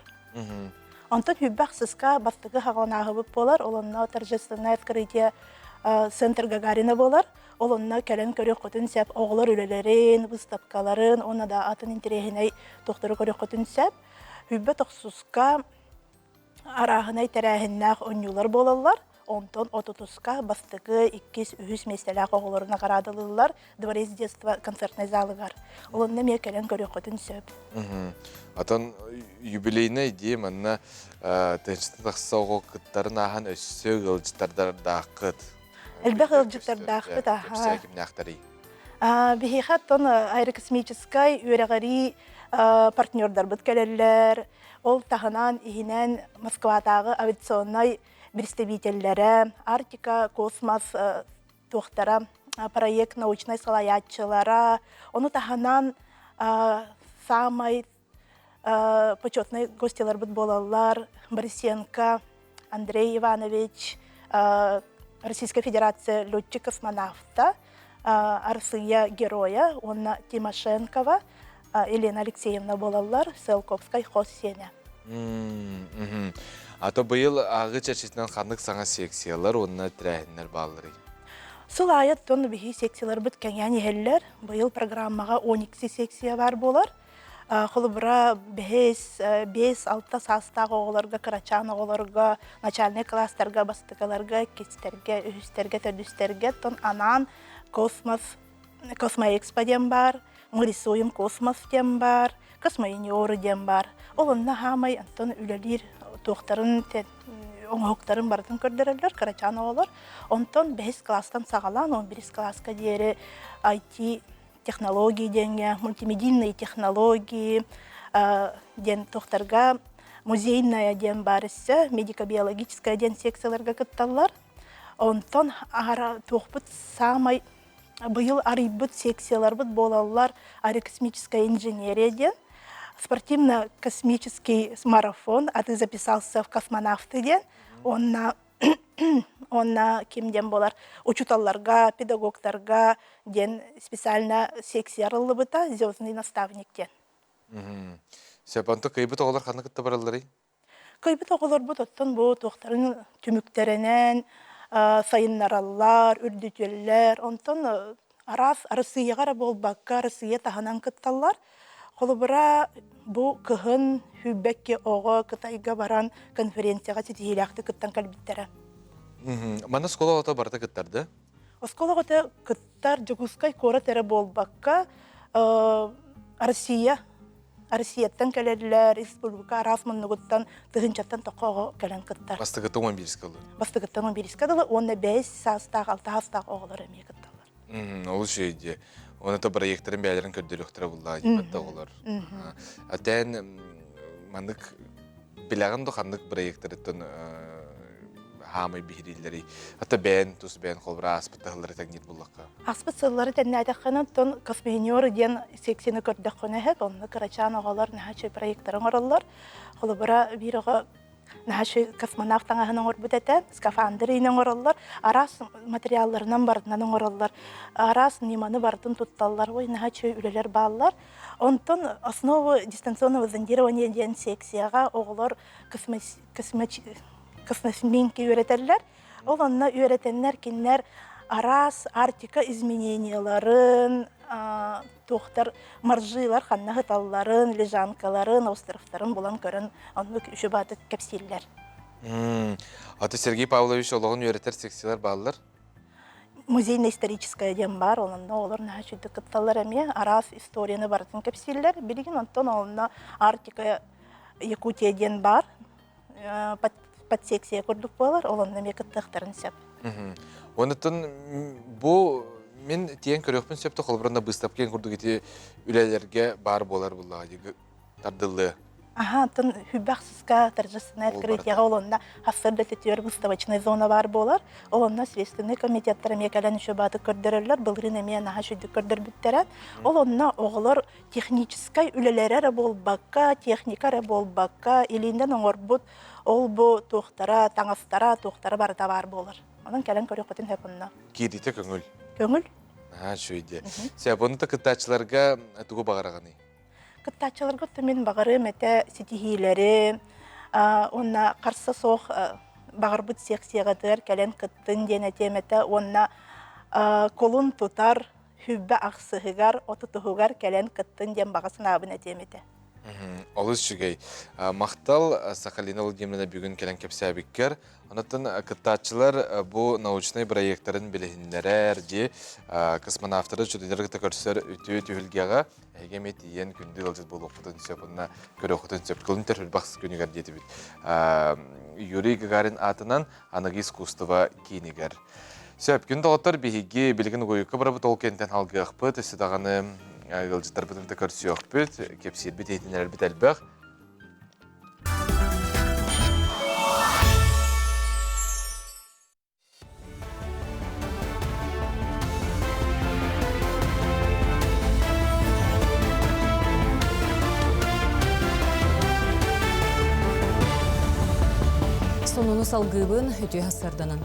Онтон хүббэх сыска бастакы хаҕаланааһыбыт буолар, ол онно торжественное открытие центр Гагарина буолар. Ол онно кэлэн көрүөххүтүн сөп оҕолор үлэлэрин, выставкаларын уонна да атын интэриэһинэй туохтары көрүөххүтүн сөп. Хүббэ тохсуска арааһынай тэрээһиннээх оонньуулар буолаллар. Онтон отутуска бастакы, иккис, үһүс миэстэлээх оҕолору наҕараадалыыллар Дворец детства концертнай залыгар. Ол онно эмиэ кэлэн көрүөххүтүн сөп. Атын юбилейнай дии манна тыһыынча тахса оҕо кыттарын ааһан өссө ыалдьыттардааххыт. Элбэх ыалдьыттардаахпыт аха. Кимнээхтэрий? Биһиэхэ оттон аэрокосмическай үөрэҕирии партнердарбыт кэлэллэр. Ол таһынан иһинэн Москватааҕы авиационнай представителлэрэ, Арктика космос туохтара, проект научнай салайааччылара, ону таһынан саамай почетный гостиларбыт буолаллар Борисенко Андрей Иванович. Российская Федерация летчик-космонавта, Арсыя геройа уонна Тимошенкова Елена Алексеевна буолаллар, Селковскай хос сиэнэ. А то быйыл ааҕыы чэрчитинэн ханнык саҥа секциялар уонна тэрээһиннэр баалларый? Сыл аайы оттон биһи секцияларбыт кэҥээн иһэллэр. Быйыл программаҕа 12 секция баар буолар. Холобура, бэһис, 5-6 саастаах оҕолорго, кырачаан оҕолорго, начальнай класстарга, бастакыларга, иккистэргэ, үһүстэргэ, төрдүстэргэ оттон анаан космос космоэкспо диэн баар, мы рисуем космос диэн баар, космоюниоры диэн баар. Ол онно хаамай онтон үлэлиир туохтарын оҥоһуктарын барытын көрдөрөллөр кырачаан оҕолор. Онтон бэһис класстан саҕалаан 11 класска диэри IT технологии диэҥҥэ, мультимедийные технологии диэн туохтарга музейная диэн баар өссө, медико-биологическая диэн секцияларга кытталлар. Онтон аһара туохпут саамай быйыл арыйбыт секцияларбыт буолаллар аэрокосмическая инженерия диэн, спортивно-космический марафон, а ты записался в космонавты диэн, уонна уонна ким диэн буолар учууталларга, педагогтарга диэн специально секция арыллыбыта звездный наставник диэн. Сөп, онто кыйбыт оҕолор ханна кытта баралларый? Кыйбыт оҕолорбут оттон бу туохтарын түмүктэринэн сайыннараллар, үрдүтүөллэр. Онтон араас Арассыыйаҕа эрэ буолбакка, Арассыыйа таһынан кытталлар. Холобура, бу кыһын сүүрбэкки оҕо Кытайга баран конференцияҕа ситиһиилээхтик кыттан кэлбиттэрэ. Манна оскуола оҕото барыта кыттар да? Оскуола оҕото кыттар Дьокуускай куорат эрэ буолбакка, Россия Россияттан кэлэллэр, республика араас муннугуттан тыһыынчаттан тоқо оҕо кэлэн кыттар. Бастакыттан он биирискэ дылы. Бастакыттан он биирискэ дылы уонна бэс саастаах, алта саастаах оҕолор эмиэ кытталлар. Олус үчүгэй дии. Оны то проекттарын бэйэлэрин көрдөрүөхтэрэ буллаа диэбэт да оҕолор. Атэн маннык билэҕин да ханнык проекттарыттан хаамай биһирииллэрий? Ата бэйэн тус бэйэн холбура ааспыт таһыллары тэҥниир буллахха. Аспыт сыллары тэннээтэххинэ, оттон космоюниоры диэн секцияны көрдөххүнэ эһэт, онно кырачаан оҕолор наһаа үчүгэй проекттары оҥороллор. Холобура, биир оҕо наһаа үчүгэй космонавт таҥаһын оҥорбут этэ, скафандр иин оҥороллор, араас материалларынан барытынан оҥороллор, араас ньыманы барытын тутталлар, ой, наһаа үчүгэй үлэлэр бааллар. Онтон основы дистанционного зондирования диэн секцияҕа оҕолор космосминки үөрэтэллэр. Ол онно үөрэтэннэр кинилэр араас Арктика измененияларын, туохтар моржилар ханна сыталларын, лежанкаларын, островтарын булан көрөн оннук үчүгэй кэпсииллэр. Аты Сергей Павлович олоҕун үөрэтэр секциялар бааллар? Музейно-историческая диэн баар, онно олор наһаа үчүгдүк кытталлар эмиэ, араас историяны барытын кэпсииллэр. Билигин онтон онно Арктика Якутия диэн баар, подсекция курдук буолар, ол онно эмиэ кыттыахтарын сөп. Онуттан бу мин тиэн көрүөхпүн сөп да холобурунна быыстапка курдук ити үлэлэргэ баар буолар буллаҕа тардыллыа. Аха, оттон хүбэх сыска торжественное открытиеҕа ол онно хассар да төтүөр выставочный зона баар буолар. Ол онно следственный комитеттар эмиэ кэлэн үчүгэй баатык көрдөрөллөр, былырыын эмиэ наһаа үчүгдүк көрдөрбүттэрэ. Ол онно оҕолор техническай үлэлэрэ эрэ буолбакка, техника эрэ буолбакка, илиинэн оҥорбут ол-бу туохтара, таҥастара, туохтара барыта баар буолар. Онон кэлэн көрүөххүтүн сөп онно. Киириитэ көҥүл. Көҥүл. Аа, үчүгэй дии. Сөп, ону да кыттааччыларга тугу баҕараҕыный? Кыттааччыларга мин баҕарыам этэ ситиһиилэри, уонна харса суох баҕарбыт секцияҕытыгар кэлэн кыттын диэн этиэм этэ уонна кулун тутар Хүббэ ахсыһыгар, отутуһугар кэлэн кыттын диэн баҕа санаабын этиэм этэ. Олус үчүгэй. Махтал Сахалина Владимировна бүгүн кэлэн кэпсээбиккэр. Онтон кыттааччылар бу научнай бырайыактарын билиһиннэрэр, дии космонавтары чудилары кытта көрсөр үтүө түһүлгэҕэ эһиги эмиэ тиийэн күндү ыалдьыт буолуоххутун сөп уонна көрүөххүтүн сөп. Кылын төрүлбэх күнүгэр диэтибит. Юрий Гагарин аатынан аныгы искусство киинигэр. Сөп, күн доҕоттор биһиги билигин угуйукка барабыт ол кэнтэн халгыахпыт, өссө даҕаны ыалдьыттарбытын да көрсүөхпүт, кэпсиирбит, иһитиннэрэрбит элбэх. Сонуну салгыыбын үтүө сарданан.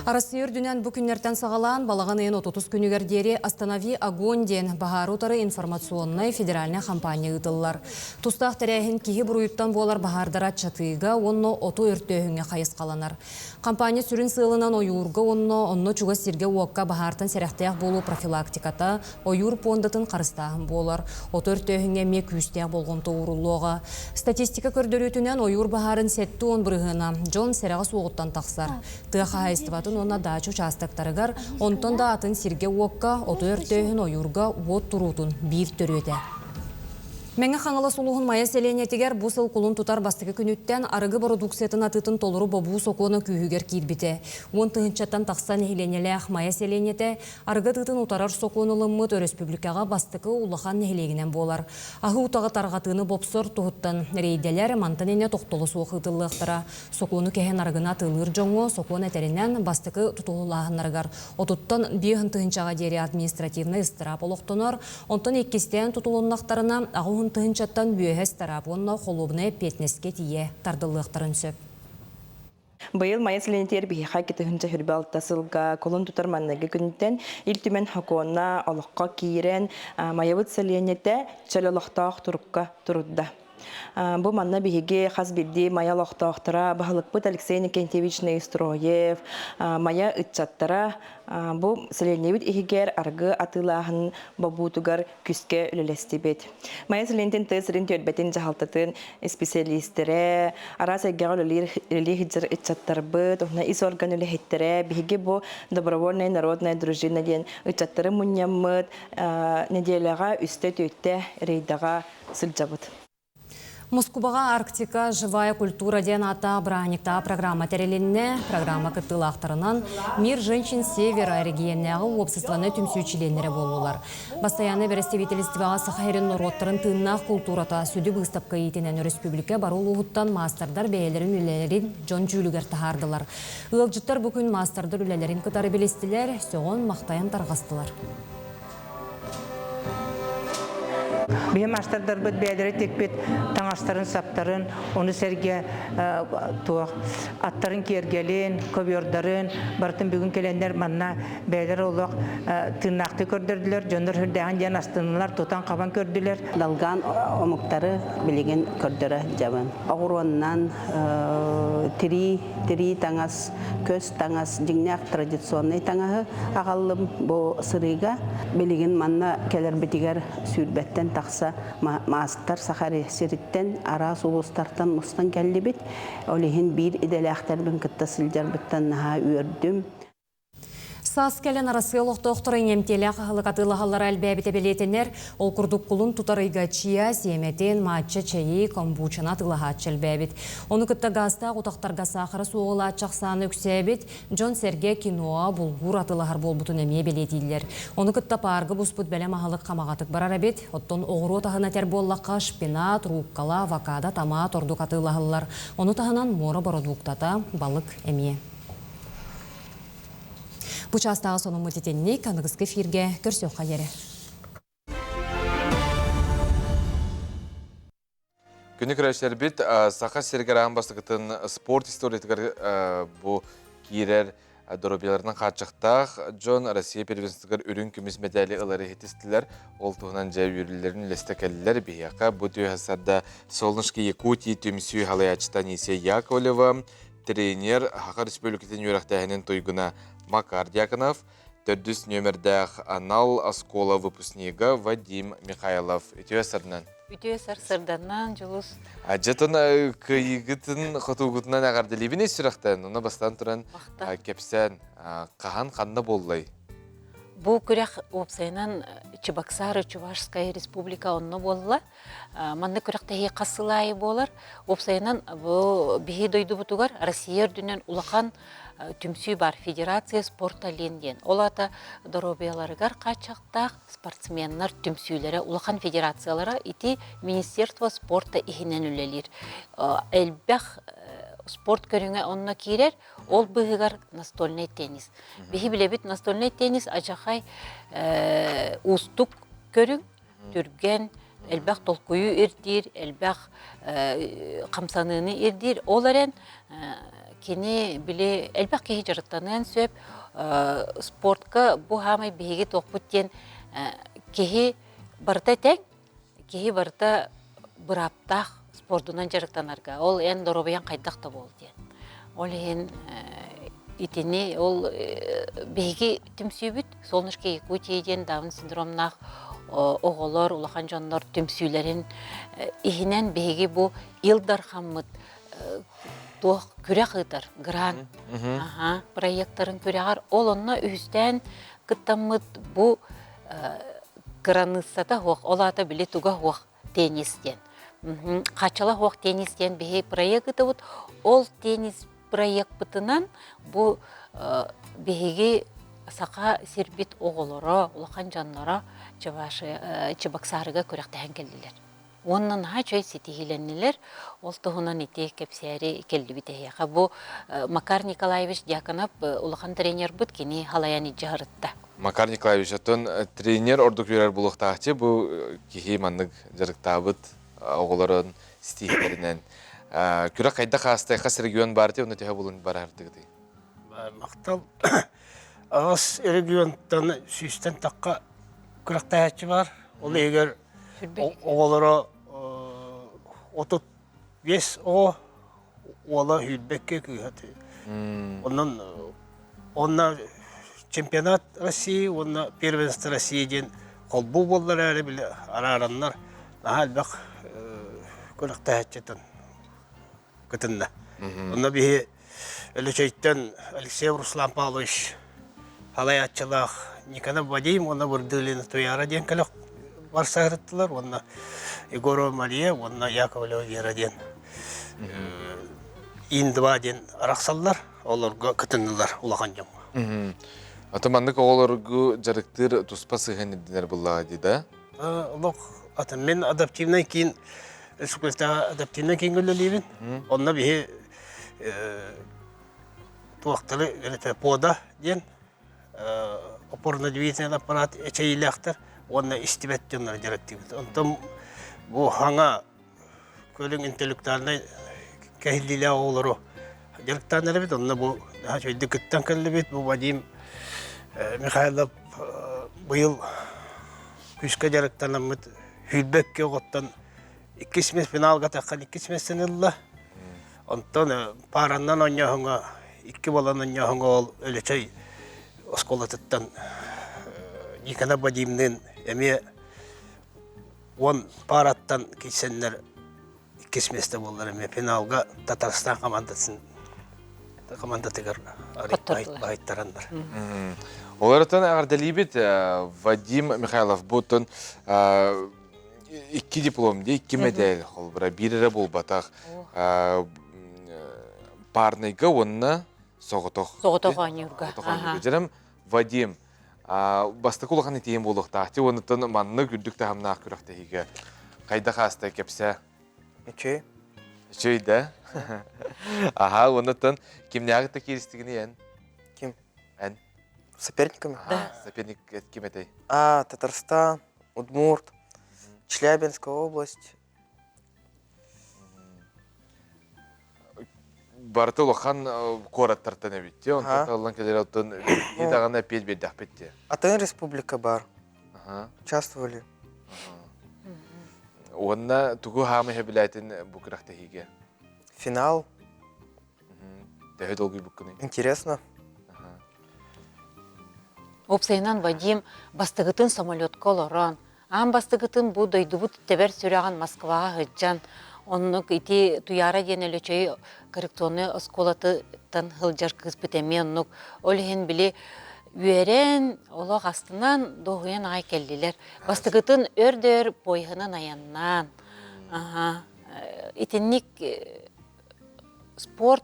Арассыыйа үрдүнэн бу күннэртэн саҕалаан балаҕан ыйын 30 күнүгэр диэри «Останови огонь» диэн баһаары утары информационнай федеральнай хампаанньа ыытыллар. Тустаах тэрээһин киһи буруйуттан буолар баһаардары аччатыыга уонна оту өртөөһүҥҥэ хайысхаланар. Хампаанньа сүрүн сыалынан ойуурга уонна онно чугас сиргэ-уокка баһаартан сэрэхтээх буолуу профилактиката, ойуур пуондатын харыстааһын буолар. Оту өртөөһүҥҥэ эмиэ күүстээх болҕомто ууруллуоҕа. Статистика көрдөрүүтүнэн ойуур баһаарын 70 бырыһыана дьон сэрэҕэ суоҕуттан тахсар. Тыа хаһаайыстыбатын уонна даача учаастактарыгар, онтон да атын сиргэ-уокка оту өртөөһүн ойуурга уот туруутун биир төрүөтэ. Мэҥэ Хаҥалас улууһун Майа сэлиэнньэтигэр бу сыл кулун тутар бастакы күнүттэн арыгы бородууксуйатын атыытын толору бобуу сокуона күүһүгэр киирбитэ. Уон тыһыынчаттан тахса нэһилиэнньэлээх Майа сэлиэнньэтэ арыгы атыытын утарар сокуон ылыммыт өрөспүүбүлүкэҕэ бастакы улахан нэһилиэгинэн буолар. Аһыы утаҕы тарҕатыыны бопсор туһуттан рейдэлэр мантан инньэ тохтоло суох ыытыллыахтара. Сокуону кэһэн арыгыны атыылыыр дьоҥҥо сокуон этэринэн бастакы тутуһулааһыннарыгар отуттан биэһин тыһыынчаҕа диэри административнай ыстыраап олохтонор, онтон иккистээн тутулуннахтарына аҕыһын тыһыынчаттан үөһэ ыстыраап уонна холуобунай эппиэтинэскэ тиийэ тардыллыахтарын сөп. Быйыл Майа сэлиэнньэтигэр биһиэхэ 2026 сылга кулун тутар манныгы күнтэн Ил Түмэн сокуона олоххо киирэн Майабыт сэлиэнньэтэ чөл олохтоох турукка турда. Бу манна биһиги хас биирдии Майа олохтоохторо, баһылыкпыт Алексей Никентьевич Неустроев, Майа ыччаттара бу сэлиэнньэбит иһигэр аргы атыылааһын бобуутугар күүскэ үлэлэстибит. Майа сэлиэнньэтин тыа сирин түөлбэтин дьаһалтатын исписэлиистэрэ, араас эйгэҕэ үлэлиир үлэлии сылдьар ыччаттарбыт, уонна ис орган үлэһиттэрэ, биһиги бу добровольная народная дружина диэн ыччаттары мунньаммыт, нэдиэлэҕэ үстэ-түөртэ рейдаҕа сылдьабыт. Москубаҕа Арктика живая культура диэн ааттаах бырааһынньыктаах программа тэрилиннэ. Программа кыттыылаахтарынан Мир женщин Севера эрэгийиэннээҕи уопсастыбаннай түмсүү чилиэннэрэ буоллулар. Бастайааннай бэрэстэбиитэлистибэҕэ Саха сирин норуоттарын тыыннаах култуурата сүдү быыстапка иитинэн өрөспүүбүлүкэ бары улууһуттан маастардар бэйэлэрин үлэлэрин дьон дьүүлүгэр таһаардылар. Ыалдьыттар бу күн маастардар үлэлэрин кытары билистилэр, сөҕөн-махтайан тарҕастылар. Биһи маастардарбыт бэйэлэрэ тикпит таҥастарын, саптарын, ону сэргэ туох аттарын киэргэлин, ковёрдарын барытын бүгүн кэлэннэр манна бэйэлэрэ олох тыыннаахтыы көрдөрдүлэр, дьоннор сүрдээҕин диэн астыннылар, тутан-хабан көрдүлэр. Далгаан омуктары билигин көрдөрө дьабын. Оҕуруоннан тирии, тирии таҥас, көс таҥас, дьиҥнээх традиционнай таҥаһы аҕаллым бу сырыыга. Билигин манна кэлэрбитигэр сүүрбэттэн тахса маастар Саха сириттэн араас улуустартан мустан кэллибит. Ол иһин биир идэлээхтэрбин кытта сылдьарбыттан наһаа үөрдүм. Саас кэлэн Арассыыйа олохтоохторо иҥэмтиэлээх аһылык атыылаһаллара элбээбитэ бэлиэтэнэр. Ол курдук кулун тутар ыйга чиа, сиэмэтин, матча чэйи, комбучаны атыылаһааччы элбээбит. Ону кытта гаастаах утахтарга саахара суоҕулааччы ахсаана үксээбит, дьон-сэргэ киноа, булгуур атыылаһар буолбутун эмиэ бэлиэтииллэр. Ону кытта паарга буспут бэлэм аһылык хамаҕатык барар эбит. Оттон оҕуруот аһын этэр буоллахха, шпинат, руккола, авокадо, томат ордук атыылаһыллар. Ону таһынан муора бородууктата, балык эмиэ. Бу чаастааҕы сонуммут итинник аныгыскы эфиргэ көрсүөххэ диэри. Күнү көрөөччүлэрбит Саха сиригэр аан бастакытын спорт историятыгар бу киирэр доруобуйаларынан хааччахтаах дьон Россия первенствотыгар үрүҥ көмүс медали ылары иһитистилэр. Ол туһунан дьэ үөрүүлэрин үллэстэ кэллилэр. Биһиэхэ бу түөһэ сарда Солнышко Якутии түмсүү халайааччыта Анисия Яковлева, тренер Саха Республикатын үөрэхтээһинин туйгуна Макар Дьяконов, төрдүс нүөмэрдээх анал оскуола выпускнига Вадим Михайлов. Үтүө сарынан. Үтүө сарсырданнан, Дьулус. Дьэтон кыайыгытын хотуугутунан эҕэрдэлиибин ис сүрэхтэн. Онно бастаан туран кэпсээн хаһан ханна буоллай? Бу күрэх уопсайынан Чебоксары Чувашская республика онно буолла. Манна күрэхтэһии хас сыл аайы буолар. Уопсайынан бу биһи дойдубутугар Россия үрдүнэн улахан түмсүү бар Федерация спорта Лен диэн. Ол аата доруобуйаларыгар хааччахтаах спортсменнар түмсүүлэрэ улахан федерациялара ити Министерство спорта иһинэн үлэлиир. Элбэх спорт көрүҥэ онно киирэр, ол быыһыгар настольный теннис. Биһи билэбит настольный теннис ажахай уустук көрүҥ, түргэн, элбэх толкуйу ирдиир, элбэх хамсаныыны ирдиир. Ол эрэн Кини били элбэх киһи дьарыктаныан сөп. Спортка бу хаамай биһиги туохпут диэн киһи барыта тэҥ, киһи барыта бырааптаах спордунан дьарыктанарга. Ол эн доруобуйаҥ хайдах да буол диэн. Ол иһин итини ол биһиги түмсүүбүт Солнышко Якутии диэн Даун синдромнаах оҕолор, улахан дьоннор түмсүүлэрин иһинэн биһиги бу Ил Дархаммыт туох күрэх ыытар грант проекттарын күрэҕэр ол онно үһүстээн кыттаммыт бу кыраныыссата суох, ол аата били туга суох теннис диэн. Хачала суох теннис диэн биһи проект ыытабыт. Ол теннис проекпытынан бу биһиги саха сирбит оҕолоро, улахан дьонноро Чебоксарыга күрэхтэһэн кэллилэр. Уонна наһаа үчүгэй ситиһиилэннилэр. Ол туһунан ити кэпсээри кэллибит эһиэхэ. Бу Макар Николаевич Дьяконов улахан тренербыт кини халайан илдьэ сырытта. Макар Николаевич, оттон тренер ордук үөрэр буолуохтаахчы бу киһи маннык дьарыктаабыт оҕолорун ситиһиилэринэн. Күрэх хайдах аастай, хас регион баар ти, онно төһө булун бараһырдыгытый? Махтал. Аҕыс регионтан сүүстэн тахха күрэхтэһээччи бар. Ол иһигэр оҕолоро 35 оҕо уола сүүрбэккэ кыыһа. Онон онно чемпионат России уонна первенство России диэн холбуу буоллар эрэ били араараннар наһаа элбэх күрэхтэһээччитин кытынна. Онно биһи Өлөчөйтөн Алексей Руслан Павлович салайааччылаах Никонов Вадим уонна Вырдылина Туяра диэн кэлэ барсаһырыттылар уонна Егорова Мария уонна Яковлева Вера диэн Ин-2 диэн арахсаллар, олорго кытыннылар улахан дьоҥҥо. Ата маннык оҕолоргу дьарыктыыр туспа сыһыан ирдэнэр буллаҕа дии да? Олох атын мен адаптивнай киин республикаҕа адаптивнай кииҥҥэ үлэлиибин. Онно биһи туохтары пода диэн опорно-двигательный аппарат эчэйиилээхтэр уонна истибэт дьоннор дьарыктыыбыт. Онтон бу хаҥа көрүҥ интеллектуальнай кэһиллиилээх оҕолору дьарыктаан эрэбит. Онно бу наһаа үчүгэйдик кыттан кэллибит. Бу Вадим Михайлов быйыл күүскэ дьарыктанаммыт сүүрбэккэ оҕоттон иккис миэс финалга таххан иккис миэстэни ылла. Онтон паараннан оонньооһуҥҥа икки буолан оонньооһуҥҥа ол Өлөчөй оскуолатыттан Никона Вадимныын эмиэ уон паараттан киирсэннэр иккис миэстэ буоллар эмиэ финалга Татарстан командатын командатыгар баһыйтараннар. Олортон эҕэрдэлиибит Вадим Михайлов бутун икки диплом дии, икки мэдээл холбура биир эрэ буолбатах. Парныйга уонна соҕотох. Соҕотох оонньуурга. Дьэрем Вадим бастакы улахан этиим буолуохтаах. Ти онуттан маннык үрдүк таһымнаах күрэхтэһиигэ хайдах ааста кэпсээ? Үчүгэй. Үчүгэй да? Аха, онуттан кимнээҕи да кииристигини эн? Ким? Эн. Соперниками? Да. Соперник ким этэй? А, Татарстан, Удмурт, Челябинская область. Барыта улахан куораттартан эбит дии, онтон таллан кэлэр оттон и даҕаны эппиэт биэрдэхпит дии. Атын республика бар. Участвовали. Уонна тугу хаамы сөбүлээтин бу күрэхтэһиигэ? Финал. Төһө долгуйбуккунуй? Интересно. Уопсайынан Вадим бастыгытын самолетка олорон, аан бастыгытын бу дойдубут тэбэр сүрэҕин Москваҕа сылдьан, оннук ити Туяра диэн Өлөчөй коррекционнай оскуолатыттан сылдьар кыыспыт эмиэ оннук. Ол иһин били үөрэн, олох астынан, дуоһуйан аҕай кэллилэр. Бастыгытын өр да өр поеһынан айаннаан, аха, итинник спорт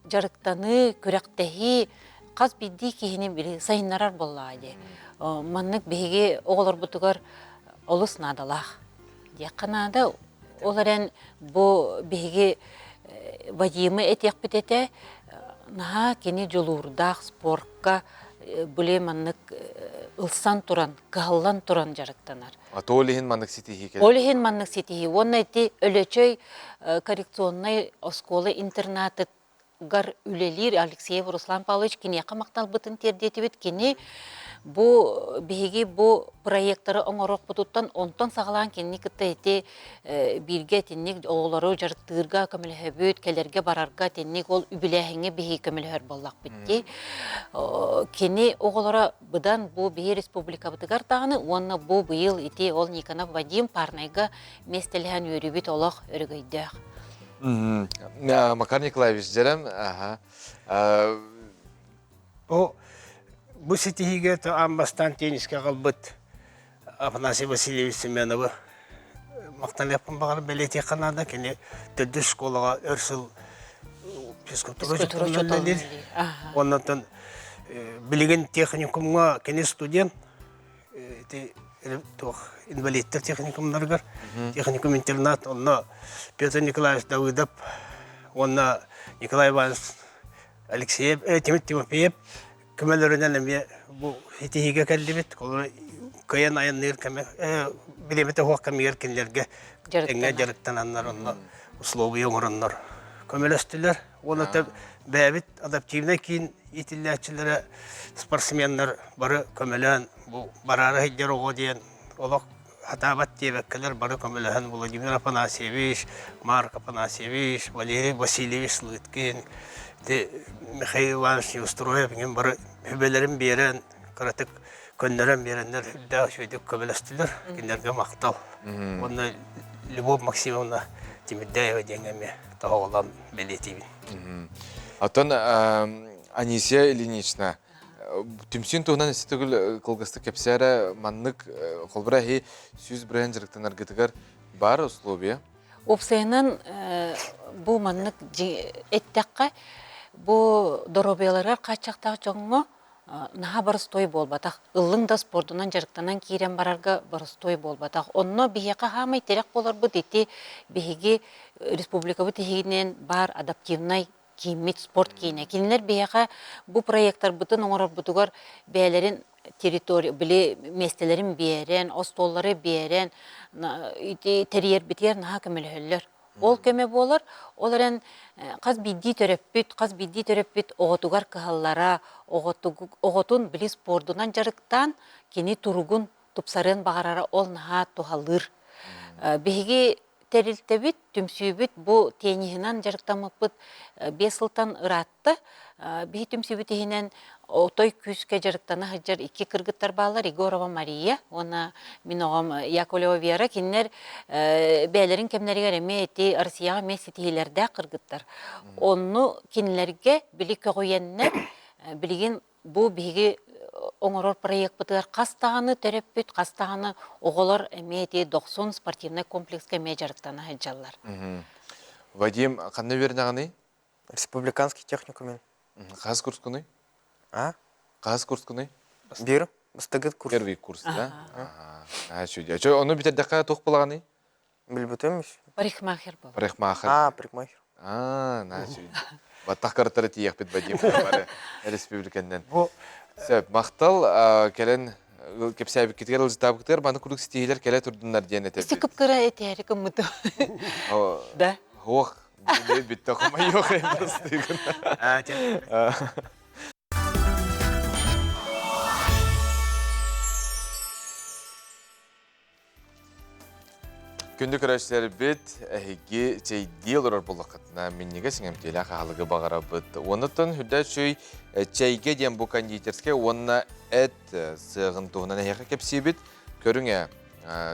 дьарыктаныы, күрэхтэһии хас биирдии киһини били сайыннарар буоллаҕа дии. Маннык биһиги оҕолорбутугар олус наадалаах диэххэ наада. Ол эрэн бу биһиги Вадимы этиэхпит этэ, наһаа кини дьулуурдаах спортка били маннык ылсан туран, кыһаллан туран дьарыктанар. А то ол иһин маннык ситиһии кэлэр. Ол иһин маннык ситиһии. Уонна ити Өлөчөй коррекционнай оскуола интернаты гар үлэлиир Алексеев Руслан Павлович киниэхэ махталбытын тиэрдиэтибит. Кини бу биһиги бу проекттары оҥоруохпутуттан онтон саҕалаан кинини кытта ити бииргэ итинник оҕолору дьарыктыырга көмөлөһөбүт, кэлэргэ барарга итинник ол үбүлээһиҥҥэ биһиги көмөлөһөр буоллахпыт дии. Кини оҕолоро быдан бу биһи республикабытыгар даҕаны уонна бу быйыл ити ол Никонов Вадим парнайга миэстэлэһэн үөрүүбүт олох өрөгөйдөөх. Макар Николаевич дьэрем, аха. Бу бу ситиһиигэ аан бастаан теннискэ аҕалбыт Афанасий Васильевич Семеновы махтаныахпын баҕар бэлиэтиэххэ наада. Кини төрдүс школаҕа өр сыл физкультура учууталынан үлэлиир. Оннотон билигин техникумҥа кини студент ити туох инвалидтар техникумнарыгар техникум интернат онно Петр Николаевич Давыдов уонна Николай Иванович Алексеев Тимир Тимофеев көмөлөрүнэн эмиэ бу ситиһиигэ кэллибит. Кыайан айанныыр кэмэ бириэмэтэ суох кэмигэр кинилэргэ тэҥҥэ дьарыктананнар онно условия оҥороннор көмөлөстүлэр. Уонна бэйэбит адаптивнай киин иитиллээччилэрэ спортсменнар бары көмөлөөн бу бараары сылдьар оҕо диэн олох хатаабат диэбэккэлэр бары көмөлөһөн Владимир Афанасьевич, Марк Афанасьевич, Валерий Васильевич Лыткин, ити Михаил Иванович Неустроев иҥин бары сүбэлэрин биэрэн кыратык көннөрөн биэрэннэр үрдээх үчүгэйдик көмөлөстүлэр. Кинилэргэ махтал. Уонна Любовь Максимовна Тимирдяева диэҥҥэ эмиэ тоһоҕолоон бэлиэтиибин. Оттон Анисия Ильинична, түмсүүн туһунан өссө төгүл кылгастык кэпсээ эрэ маннык холбура эһи 100% дьарыктанаргытыгар баар условия? Уопсайынан бу маннык эттэххэ, бу доруобуйаларыгар хааччахтаах дьоҥҥо наһаа боростуой буолбатах. Ыллыҥ да спордунан дьарыктанан киирэн барарга боростуой буолбатах. Онно биһиэхэ хаамай тирэх буоларбыт ити биһиги республикабыт иһинэн баар адаптивнай кииммит спорт киинэ. Кинилэр биһиэхэ бу проектарбытын оҥорорбутугар бэйэлэрин территория били миэстэлэрин биэрэн, остуоллары биэрэн ити тэрийэрбитигэр наһаа көмөлөһөллөр. Ол көмө буолар. Ол эрэн хас биирдии төрөппүт, хас биирдии төрөппүт оҕотугар кыһаллара, оҕотун били спордунан дьарыктаан, кини туругун тупсарыан баҕарара ол наһаа туһалыыр. Биһиги тэрилтэбит, түмсүүбүт бу тенниһинэн дьарыктаммыппыт 5 сылтан ыраатта. Биһи түмсүүбүт иһинэн отой күүскэ дьарыктана сылдьар икки кыргыттар бааллар, Егорова Мария уонна мин оҕом Яковлева Вера. Кинилэр бэйэлэрин кэмнэригэр эмиэ ити Россияҕа эмиэ ситиһиилэрдээх кыргыттар. Онну кинилэргэ били көҕүйэннэр билигин бу биһиги оҥорор проекпытыгар хас даҕаны төрөппүт, хас даҕаны оҕолор эмиэ ити Дохсун спортивнай комплекска эмиэ дьарыктана сылдьаллар. Вадим, ханна үөрэнэҕиний? Республиканский техникумен. Хас курскуный? А? Хас курскуный? Бир. Бастагыт курс. Первый курс, да? Ага. Чудя. Чо, ону бүтэрдэххэ туох булаганый? Билбитим. Парикмахер был. Парикмахер. А, парикмахер. А, начи. Баттах картары тиийэхпит Вадим бары республиканнан. Сөп, махтал кэлэн кэпсээбиккитигэр ылдьытаабыккытыгар маны курдук ситиһиилэр кэлэ турдуннар диэн этэбит. Өссө кып-кыра этээри кыммытым. Да. Ох, бүттэ хомойуох бастыгын. Күндү көрөөччүлэрбит, эһиги чэйдии олорор буоллаххытына, минньигэс иҥэмтиэлээх аһылыгы баҕарабыт. Уонуттан үрдэ үчүгэй чэйгэ диэн бу кондитерскай уонна эт сыаҕын туһунан эһиэхэ кэпсиибит. Көрүҥ ээ,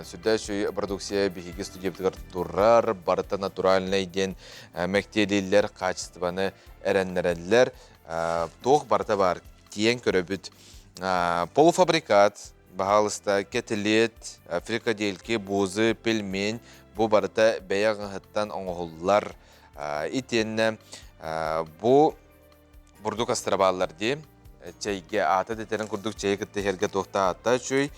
сүрдээх үчүгэй продукция биһиги студиябытыгар турар, барыта натуральнай диэн мэктиэлииллэр, хаачыстыбаны эрэннэрэллэр. Туох барыта баар, тиийэн көрөбүт. Полуфабрикат, баһаалыста, кэтилиэт, фрикадельки, буузы, пельмень бу барыта бэйэ аҕыһыттан оҥоһуллар. Итиэннэ бу бурдук астара бааллар дии. Чэйгэ аата дэтэрин курдук чэйи кытта иһэргэ туохта аатта үчүгэй.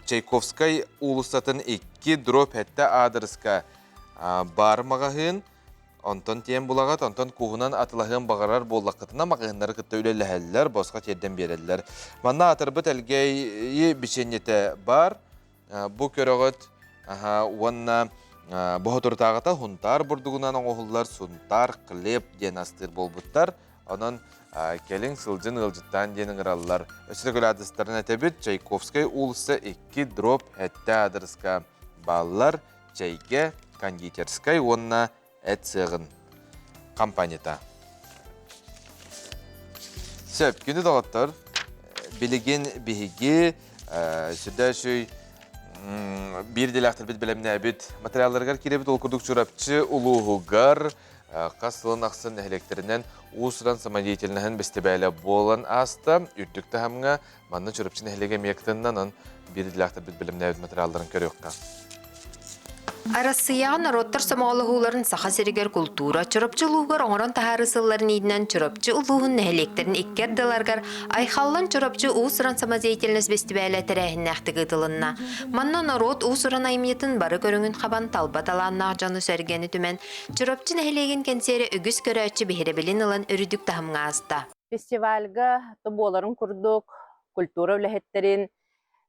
Чайковскай уулуссатын 2 дробь 7 аадырыска бар маҕаһыын Онтон тиэн булаҕыт, онтон куһунан атылаһыан баҕарар буоллаххытына маҕаһыыннары кытта үлэлэһэллэр, босхо тиэрдэн биэрэллэр. Манна аатырбыт Элгээйи бичиэнньэтэ бар. Бу көрөҕүт уонна Боһотурутааҕыта Һунтаар бурдугунан оҥоһуллар Сунтаар хлеб диэн астыыр буолбуттар. Онон кэлиҥ сылдьын ыалдьыттаан диэн ыҥыраллар. Өссө төгүл аадырыстарын этэбит. Чайковскай уулусса 2 дробь 7 аадырыска бааллар. Чэйгэ, кондитерскай уонна эт сыаҕын компанията. Сөп, күнү доҕоттор, билигин биһиги сүрдээх биир идэлээхтэрбит бэлэмнээбит материалларыгар киирэбит. Ол курдук Чурапчы улууһугар хас сылын ахсын нэһилиэктэринэн уус-уран самодеятельноһын бэстибээлэ буолан ааста. Үрдүк таһымҥа манна Чурапчы нэһилиэгэ эмиэ кытынна, онон биир идэлээхтэрбит бэлэмнээбит материалларын көрүөххэ. Арассыыйаҕа норуоттар сомоҕолоһууларын Саха сиригэр култуура Чурапчы улууһугар оҥорон таһаарыы сылларын иитинэн Чурапчы улууһун нэһилиэктэрин икки ардыларыгар Айхаллан Чурапчы уус-уран самодеятельность бэстибээлэ тэрээһиннээхтик ыытылынна. Манна норуот уус-уран айымньытын бары көрүҥүн хабан талба талааннаах дьону-сэргэни түмэн Чурапчы нэһилиэгин кэнсиэрэ үгүс көрөөччү биһирэбилин ылан үрдүк таһымҥа ааста. Фестивальга буоларын курдук культура үлэһиттэрин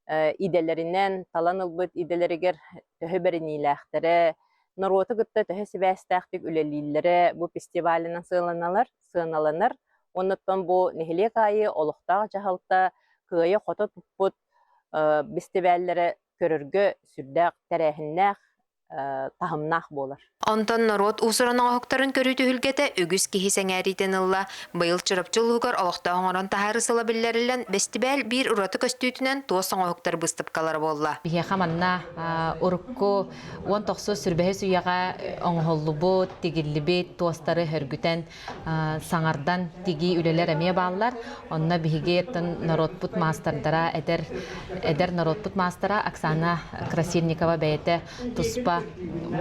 идэлэринэн талан ылбыт идэлэригэр төһө бэриниилээхтэрэ, норуоту кытта төһө сибээстээхтик үлэлииллэрэ бу фестивалынан сыаналанар, сыаналанар. Оннуттан бу нэһилиэк аайы олохтоох дьаһалта кыайа-хото туппут бэстибээллэрэ көрөргө сүрдээх тэрээһиннээх таһымнаах буолар. Онтон норуот уус-уран оҥоһуктарын көрүү түһүлгэтэ үгүс киһи сэҥээриитин ылла. Быйыл Чурапчы улууһугар олохтоох оҥорон таһаарыы сыла биллэриллэн, бэстибээл биир ураты көстүүтүнэн туос оҥоһуктар быыстапкалара буолла. Биһиэхэ манна урукку 19 сүрбэһис үйэҕэ оҥоһуллубут, тигиллибит туостары хөргүтэн саҥардан тигии үлэлэр эмиэ бааллар. Онно биһиги норуотпут маастардара, эдэр, эдэр норуотпут маастара Оксана Красильникова бэйэтэ туспа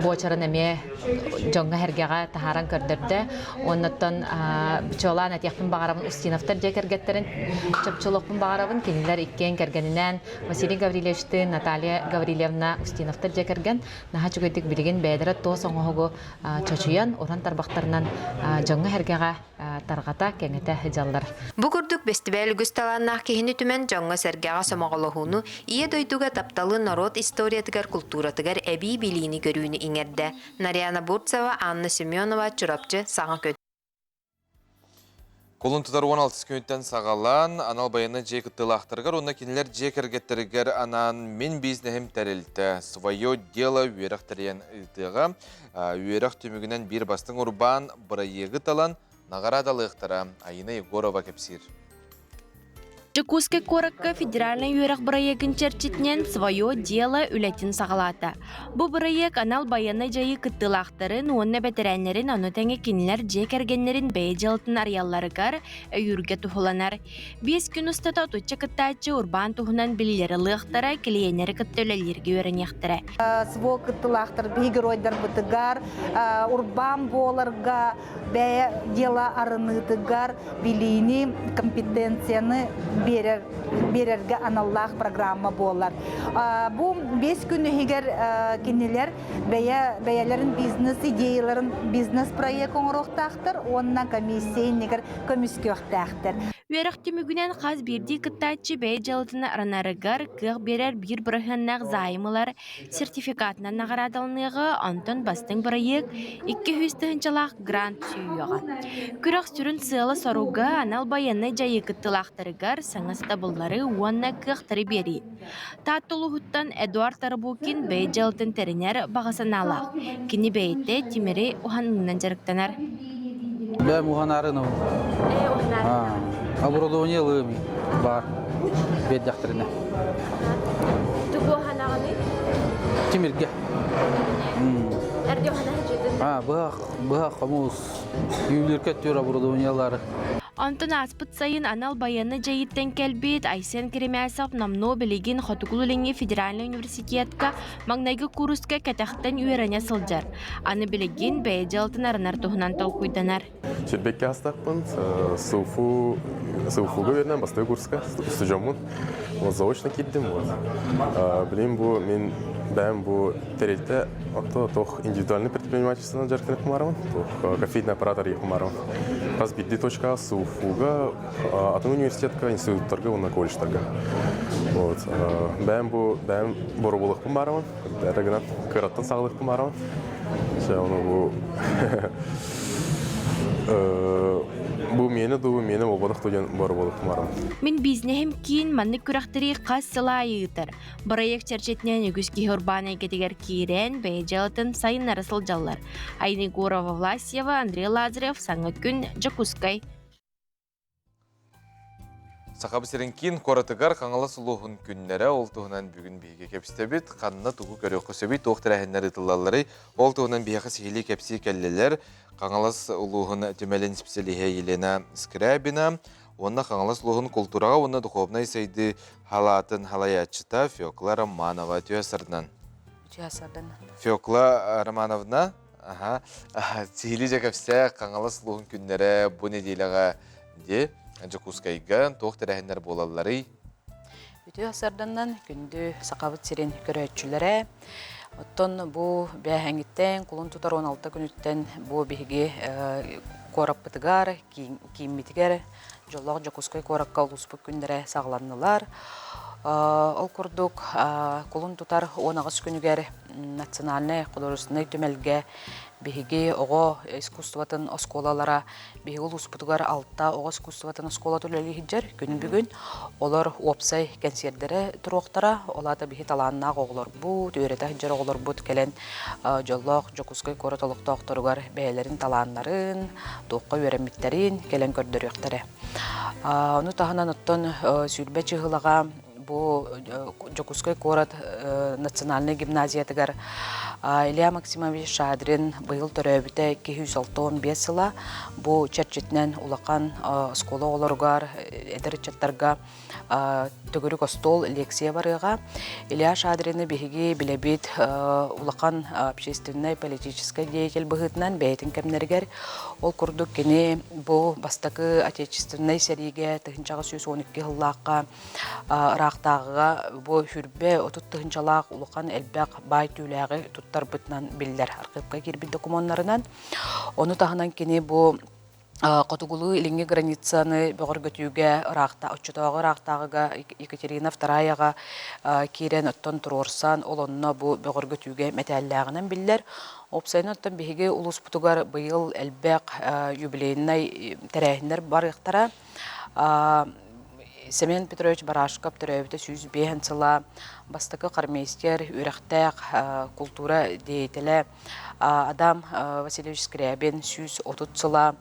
буочарын эмиэ дьоҥҥо-сэргэҕэ таһааран көрдөрдө. Оннуттан чуолаан этиэхпин баҕарабын Устиновтар дьиэ кэргэттэрин чопчулуохпун баҕарабын. Кинилэр иккиэн кэргэнинээн Василий Гаврильевичтыын Наталья Гаврильевна Устиновтар дьиэ кэргэн наһаа үчүгэйдик билигин бэйэлэрэ туос оҥоһугу чочуйан, уран тарбахтарынан дьоҥҥо-сэргэҕэ тарҕата, кэҥэтэ сылдьаллар. Бу курдук бэстибээл үгүс талааннаах киһини түмэн дьоҥҥо-сэргэҕэ сомоҕолоһууну, Ийэ дойдуга тапталы норуот историятыгар, култууратыгар эбии билиини-көрүүнү иҥэрдэ. Нарьяна Бурцева, Анна Семенова, Чурапчы, Саҥа күн. Кулун тутар 16 күнүттэн саҕалаан, анал байыаннай дьиэ кыттыылаахтарыгар уонна кинилэр дьиэ кэргэттэригэр анаан «Мин бизнеһим тэрилтэ. Свое дело» үөрэх тэрийэн ыытыаҕа. Үөрэх түмүгүнэн биир бастыҥ урбаан бырайыагы талан наҕараадалыахтара. Айына Егорова кэпсиир. Дьокуускай куоракка федеральнай үөрэх бырайыагын чэрчитинэн «Свое дело» үлэтин саҕалаата. Бу бырайыак анал байыаннай дьайыы кыттыылаахтарын уонна бэтэрээннэрин ону тэҥэ кинилэр дьиэ кэргэннэрин бэйэ дьыалатын арыйалларыгар өйүүргэ туһуланар. 5 күн устата отучча кыттааччы урбаан туһунан билиилэри ылыахтара, килийиэннэри кытта үлэлииргэ үөрэниэхтэрэ. СВО кыттыылаахтар биһиги геройдарбытыгар урбаан буоларга бэйэ дьыала арыныытыгар билиини, компетенцияны биэрэр, биэрэргэ аналлаах программа буолар. Бу 5 күн иһигэр кинилэр бэйэ бэйэлэрин бизнес идеяларын бизнес-проект оҥоруохтаахтар уонна комиссия иннигэр көмүскүөхтээхтэр. Үөрэх түмүгүнэн хас биирдии кыттааччы бэйэ дьыалатын арынарыгар кыах биэрэр биир бырыһыаннаах займ ылар, сертификатынан наҕараадаланыаҕа, онтон бастыҥ бырайыак 200 тыһыынчалаах грант сүүйүөҕэ. Күрэх сүрүн сыала-соруга анал байыаннай дьайыы кыттыылаахтарыгар саҥа сатабыллары уонна кыахтары биэрии. Таатта улууһуттан Эдуард Тарабукин бэйэ дьыалатын тэринэр баҕа санаалаах. Кини бэйэтэ тимири уһанынан дьарыктанар. Бэм уһанарын оборудование ылыым баар биэрдэхтэринэ. Тугу уһанаҕыный? Тимиргэ. Эргэ уһана сылдьытын? А, быһах, быһах, хомус, ювелирка өттүгэр оборудованиелары. Онтон ааспыт сайын анал байыаннай дьайыыттан кэлбит Айсен Керемясов номнуо билигин Хотугулуу-Илиҥҥи федеральнай университетка маҥнайгы кууруска кэтэхтэн үөрэнэ сылдьар. Аны билигин бэйэ дьыалатын арынар туһунан толкуйданар. Сүрбэккэ астахпын, СУФУ, СУФУга үөрэнэн бастакы курска устудьуоммун. Вот заочно киирдим. Вот. Билим бу мин бэйэм бу тэрилтэ ото тох индивидуальный предпринимательствоны дьарыктанып кумарабын, тох кофейный оператор кумарабын. Хас биирдии точкаҕа СУФУга, атын университетка, институттарга уонна колледжтарга. Вот. Бэйэм бу бэйэм боробулуохпун баарабын. Это гынан кыраттан саҕалыахпын баарабын. Все, ону бу бу миэнэ дуу, миэнэ буолбатах дуу диэн боробулуохпун баарабын. Мин бизнеһим киин маннык күрэхтэри хас сыл аайы ыытар. Бырайыак чэрчитинэн үгүс киһи урбаан эйгэтигэр киирэн, бэйэ дьыалатын сайыннара сылдьаллар. Айна Егорова Власьева, Андрей Лазарев, Саҥа күн, Дьокуускай. Сахабы сирин киин куоратыгар Хаҥалас улууһун күннэрэ ол туһунан бүгүн биһиги кэпсэтэбит. Ханна тугу көрүөххэ сөбүй, туох тэрээһиннэр ыытыллалларый? Ол туһунан биһиэхэ сиһилии кэпсии кэллилэр. Хаҥалас улууһун түмэлин специалиһэ Елена Скрябина уонна Хаҥалас улууһун култуураҕа уонна духовнай сайдыы халаатын халайааччыта Фекла Романова үтүө сарынан. Үтүө сардан. Фекла Романовна, аха, сиһилии дьэ кэпсээ Хаҥалас улууһун күннэрэ бу нэдиэлэҕэ дии Дьокуускайга туох тэрээһиннэр буолалларый? Үтүө сарданнан күндү Сахабыт сирин көрөөччүлэрэ. Оттон бу бээһэҥиттэн кулун тутар 16 күнүттэн бу биһиги куораппытыгар, кииммитигэр Дьоллоох Дьокуускай куоракка улууспут күннэрэ саҕаланнылар. Ол курдук, кулун тутар 18 күнүгэр национальнай художественнай түмэлгэ биһиги оҕо искусствотын оскуолалара биһиги улууспутугар алта оҕо искусствотын оскуолата үлэлии сылдьар күн бүгүн олор уопсай кэнсиэрдэрэ туруохтара. Ол аата биһи талааннаах оҕолорбут, үөрэтэ сылдьар оҕолорбут кэлэн дьоллоох Дьокуускай куорат олохтоохторугар бэйэлэрин талааннарын, туохха үөрэммиттэрин кэлэн көрдөрүөхтэрэ. Ону таһынан оттон 20 чыһылаҕа бу Дьокуускай куорат национальнай гимназиятыгар Илья Максимович Шадрин быйыл төрөөбүтэ 265 сыла. Бу чэрчитинэн улахан оскуола оҕолоругар, эдэр ыччаттарга төгүрүк остуол лекция барыаҕа. Илья Шадрины биһиги билэбит улахан общественнай политическай деятель быһыытынан бэйэтин кэмнэригэр. Ол курдук кини бу бастакы отечественнай сэриигэ 1912 сыллаахха ыраахтааҕыга бу хүрбэ 30 тыһыынчалаах улахан элбэх баай түүлээҕи туттарбытынан биллэр архыыпка киирбит докумуоннарынан. Ону таһынан кини бу Хотугулуу-Илиҥҥи границаны бөҕөргөтүүгэ ыраахта оччотооҕу ыраахтааҕыга Екатерина Втораяҕа киирэн оттон туруорсан, ол онно бу бөҕөргөтүүгэ мэтээллээҕинэн биллэр. Уопсайынан оттон биһиги улууспутугар быйыл элбэх юбилейнай тэрээһиннэр барыахтара. Семен Петрович Барашков төрөөбүтэ 105 сыла, бастакы хормейстер, үөрэхтээх култуура деятелэ Адам Васильевич Скрябин 130 сыла.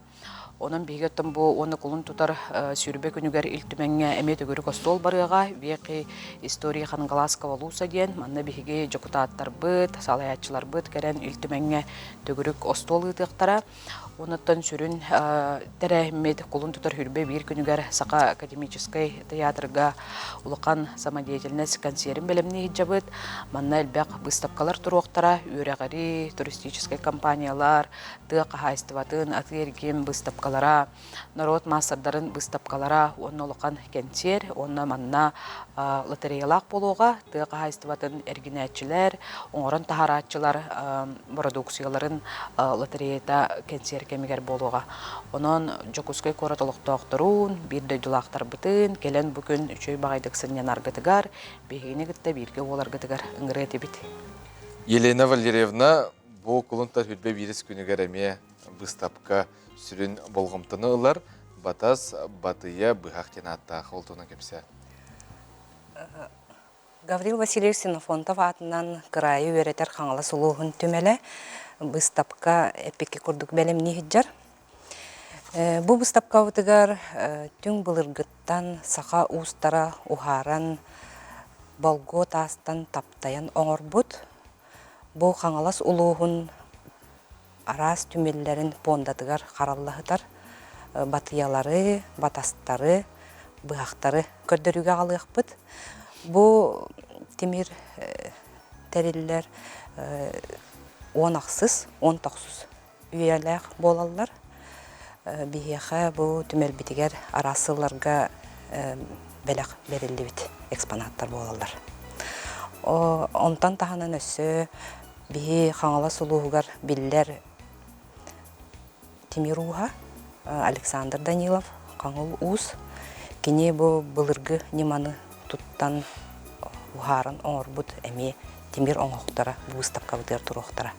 Онон биһиги оттон бу уонна кулун тутар сүүрбэ күнүгэр Ил Түмэҥҥэ эмиэ төгүрүк остуол барыаҕа. Веки истории Хангаласского улуса диэн. Манна биһиги дьокутааттарбыт, салайааччыларбыт кэлэн Ил Түмэҥҥэ төгүрүк остуол ыытыахтара. Онуттан сүрүн тэрээһиммит кулун тутар хүрбэ биир күнүгэр Саха академическай тыйаатырга улахан самодеятельность кэнсиэрин бэлэмнии сылдьабыт. Манна элбэх быыстапкалар туруохтара, үөрэҕирии, туристическай компаниялар, тыа хаһаайыстыбатын, атыы-эргиэн быыстапкалара, норуот маастардарын быыстапкалара уонна улахан кэнсиэр уонна манна лотереялаах буолуоҕа тыа хаһаайыстыбатын эргинээччилэр, оҥорон таһаарааччылар бородууксуйаларын лотереята кэнсиэр кэмигэр буолуоҕа. Онон Дьокуускай куорат олохтоохторун, биир дойдулаахтарбытын кэлэн бу күн үчүгэй баҕайдык сынньанаргытыгар, биһигини кытта бииргэ буоларгытыгар ыҥырыа этибит. Елена Валерьевна бу кулун хүрбэ биирис күнүгэр эмиэ быыстапка сүрүн болҕомтону ылар Батас Батыйа быһах диэн ааттаах ол туһунан кэпсээ. Гаврил Васильевич Ксенофонтов аатынан кыраайы үөрэтэр Хаҥалас улууһун түмэлэ быыстапка эппикки курдук бэлэмнии сылдьар. Бу быыстапкабытыгар түҥ былыргыттан саха уустара уһааран, болгуо таастан таптайан оҥорбут бу Хаҥалас улууһун араас түмэллэрин пуондатыгар харалла сытар батыйалары, батастары, быһахтары көрдөрүүгэ аҕалыахпыт. Бу тимир тэриллэр 10 ахсыс, 19 үйэлээх буолаллар. Биһиэхэ бу түмэлбитигэр араас сылларга бэлэх бэриллибит экспонаттар буолаллар. Онтон таһынан өссө биһи Хаҥалас улууһугар биллэр тимир ууһа. Александр Данилов, Хаҥыл Уус. Кини бу былыргы ньыманы туттан уһааран оҥорбут эмиэ тимир оҥоһуктара быыстапкабытыгар туруохтара.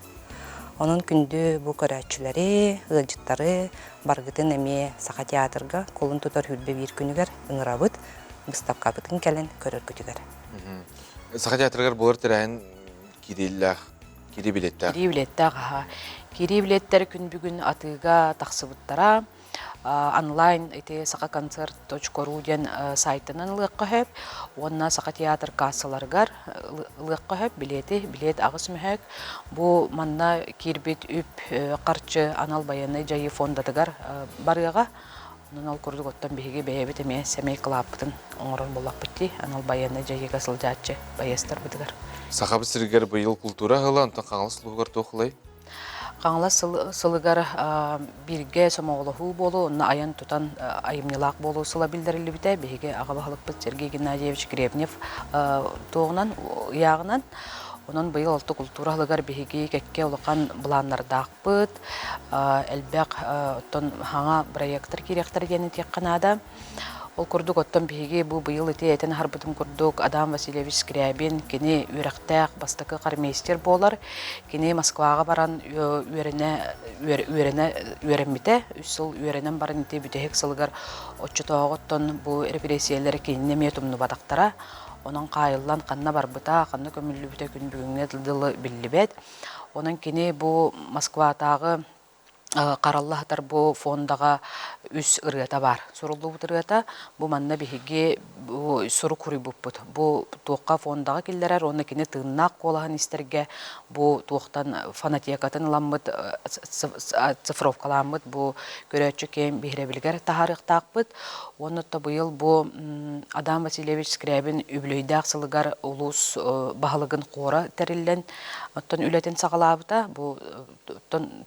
Онон күндү бу көрөөччүлэри, ыалдьыттары барыгытын эмиэ Саха театрга кулун тутар хүрбэ биир күнүгэр ыҥырабыт, быыстапкабытын кэлэн көрөргүтүгэр. Саха театрыгар буолар тэрээһин кирииллээх, кири билеттээх. Кири билеттээх аха. Кири билеттэр күн бүгүн атыыга тахсыбыттара. Онлайн ити сахаконцерт.ру диэн сайтынан ылыахха сөп уонна Саха театр кассаларыгар ылыахха сөп билиэти, билиэт аҕыс мөһөөк. Бу манна киирбит үп харчы анал байыаннай дьайыы фондатыгар барыаҕа. Онон ол курдук оттон биһиги бэйэбит эмиэ сэмэй кылааппытын оҥорор буоллахпыт дии, анал байыаннай дьайыыга сылдьааччы байыастарбытыгар. Сахабыт сиригэр быйыл култуура ыһыла, онтон Хаҥалас улууһугар туох ылай? Хаҥалас сылыгар бииргэ сомоҕолоһуу буолуу, онно айан-тутан айымньылаах буолуу сыла биллэриллибитэ. Биһиги аҕа баһылыкпыт Сергей Геннадьевич Гребнев туоҕунан, ыйааҕынан. Онон быйыл алта култуура сылыгар биһиги кэккэ улахан былааннардаахпыт. Элбэх оттон хаҥа проектар киириэхтэрэ диэн этиэххэ наада. Ол курдук оттон биһиги бу быйыл ити этэн аһарбытым курдук Адам Васильевич Скрябин кини үөрэхтээх бастакы хормейстер буолар. Кини Москваҕа баран үөрэнэ үөрэнэ үөрэммитэ. Үс сыл үөрэнэн баран ити бүтэһик сылыгар оччотооҕуттан бу репрессиялэр кинини эмиэ тумнубатахтара. Онон хаайыллан ханна барбыта, ханна көмүллүбүтэ күн бүгүҥҥэ дылы биллибэт. Онон кини бу Москватааҕы харалла сытар бу фондаҕа үс ырыата баар. Суруллубут ырыата бу манна биһиги бу сурук суруйбуппут. Бу туохха фондаҕа киллэрэр уонна кини тыыннаах куолаһын истэргэ бу туохтан фонотекатын ыламмыт цифровкаламмыт бу көрөөччү киэҥ биһирэбилигэр таһаарыахтаахпыт. Уонна то быйыл бу Адам Васильевич Скрябин үбүлүөйдээх сылыгар улуус баһылыгын хора тэриллэн оттон үлэтин саҕалаабыта. Бу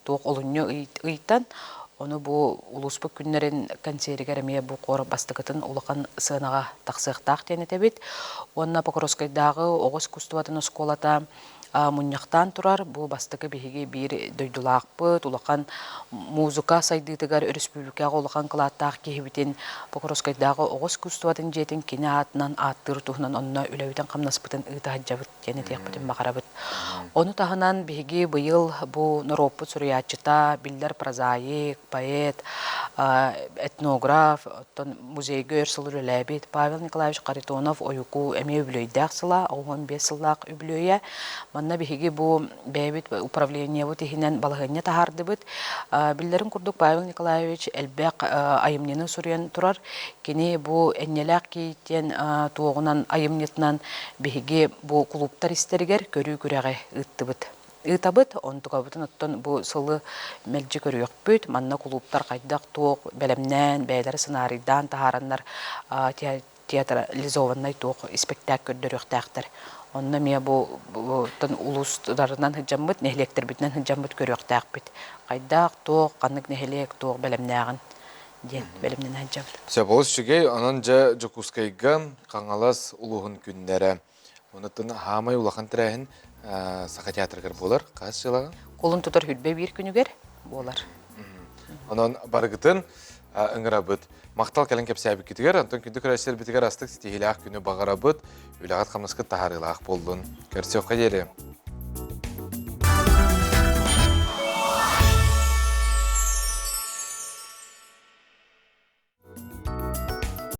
туох олунньу ыйтан ону бу улууспут күннэрин кэнсиэригэр эмиэ бу хор бастакытын улахан сыанаҕа тахсыахтаах диэн этэбит. Уонна Покровскайдааҕы оҕо искусствотын оскуолата мунньахтаан турар. Бу бастакы биһиги биир дойдулаахпыт, улахан музыка сайдыытыгар өрөспүүбүлүкэҕэ улахан кылааттаах киһибитин Покровскайдааҕы оҕо искусствотын дьиэтин кини аатынан ааттыыр туһунан онно үлэбитин-хамнаспытын ыыта сылдьабыт диэн этиэхпитин баҕарабыт. Ону таһынан биһиги быйыл бу норуоппут суруйааччыта, биллэр прозаик, поэт, этнограф, оттон музейга өр сыл үлэлээбит Павел Николаевич Харитонов Ойуку эмиэ үбүлүөйдээх сыла, 15 сыллаах үбүлүөйэ. Манна биһиги бу бэйэбит управлениебыт иһинэн балаһыанньа таһаардыбыт. Биллэрин курдук Павел Николаевич элбэх айымньыны суруйан турар. Кини бу Энньэлээх кийиит диэн туоҕунан айымньытынан биһиги бу кулууптар истэригэр көрүү күрэҕи ыыттыбыт. Ыытабыт, онтукабытын оттон бу сылы мэлдьи көрүөхпүт. Манна кулууптар хайдах-туох бэлэмнээн, бэйэлэрэ сценарийдаан таһаараннар театрализованнай туох испэктээк көрдөрүөхтээхтэр. Онно эмиэ бу улуустарынан сылдьаммыт, нэһилиэктэрбитинэн сылдьаммыт көрүөхтээхпит. Хайдах, туох, ханнык нэһилиэк туох бэлэмнээҕин диэн бэлэмнэнэ сылдьабыт. Сөп, олус үчүгэй. Онон дьэ Дьокуускайга Хаҥалас улууһун күннэрэ. Онуттан хаамай улахан тэрээһин Саха театрыгар буолар. Хас сылаҕа? Кулун тутар хүрбэ биир күнүгэр буолар. Онон барыгытын ыҥырабыт. Махтал кэлэн кэпсээбиккитигэр, онтон күндү көрөөччүлэрбитигэр астык ситиһиилээх күнү баҕарабыт. Үлэҕит-хамнаскыт таһаарыылаах буоллун. Көрсүөххэ диэри.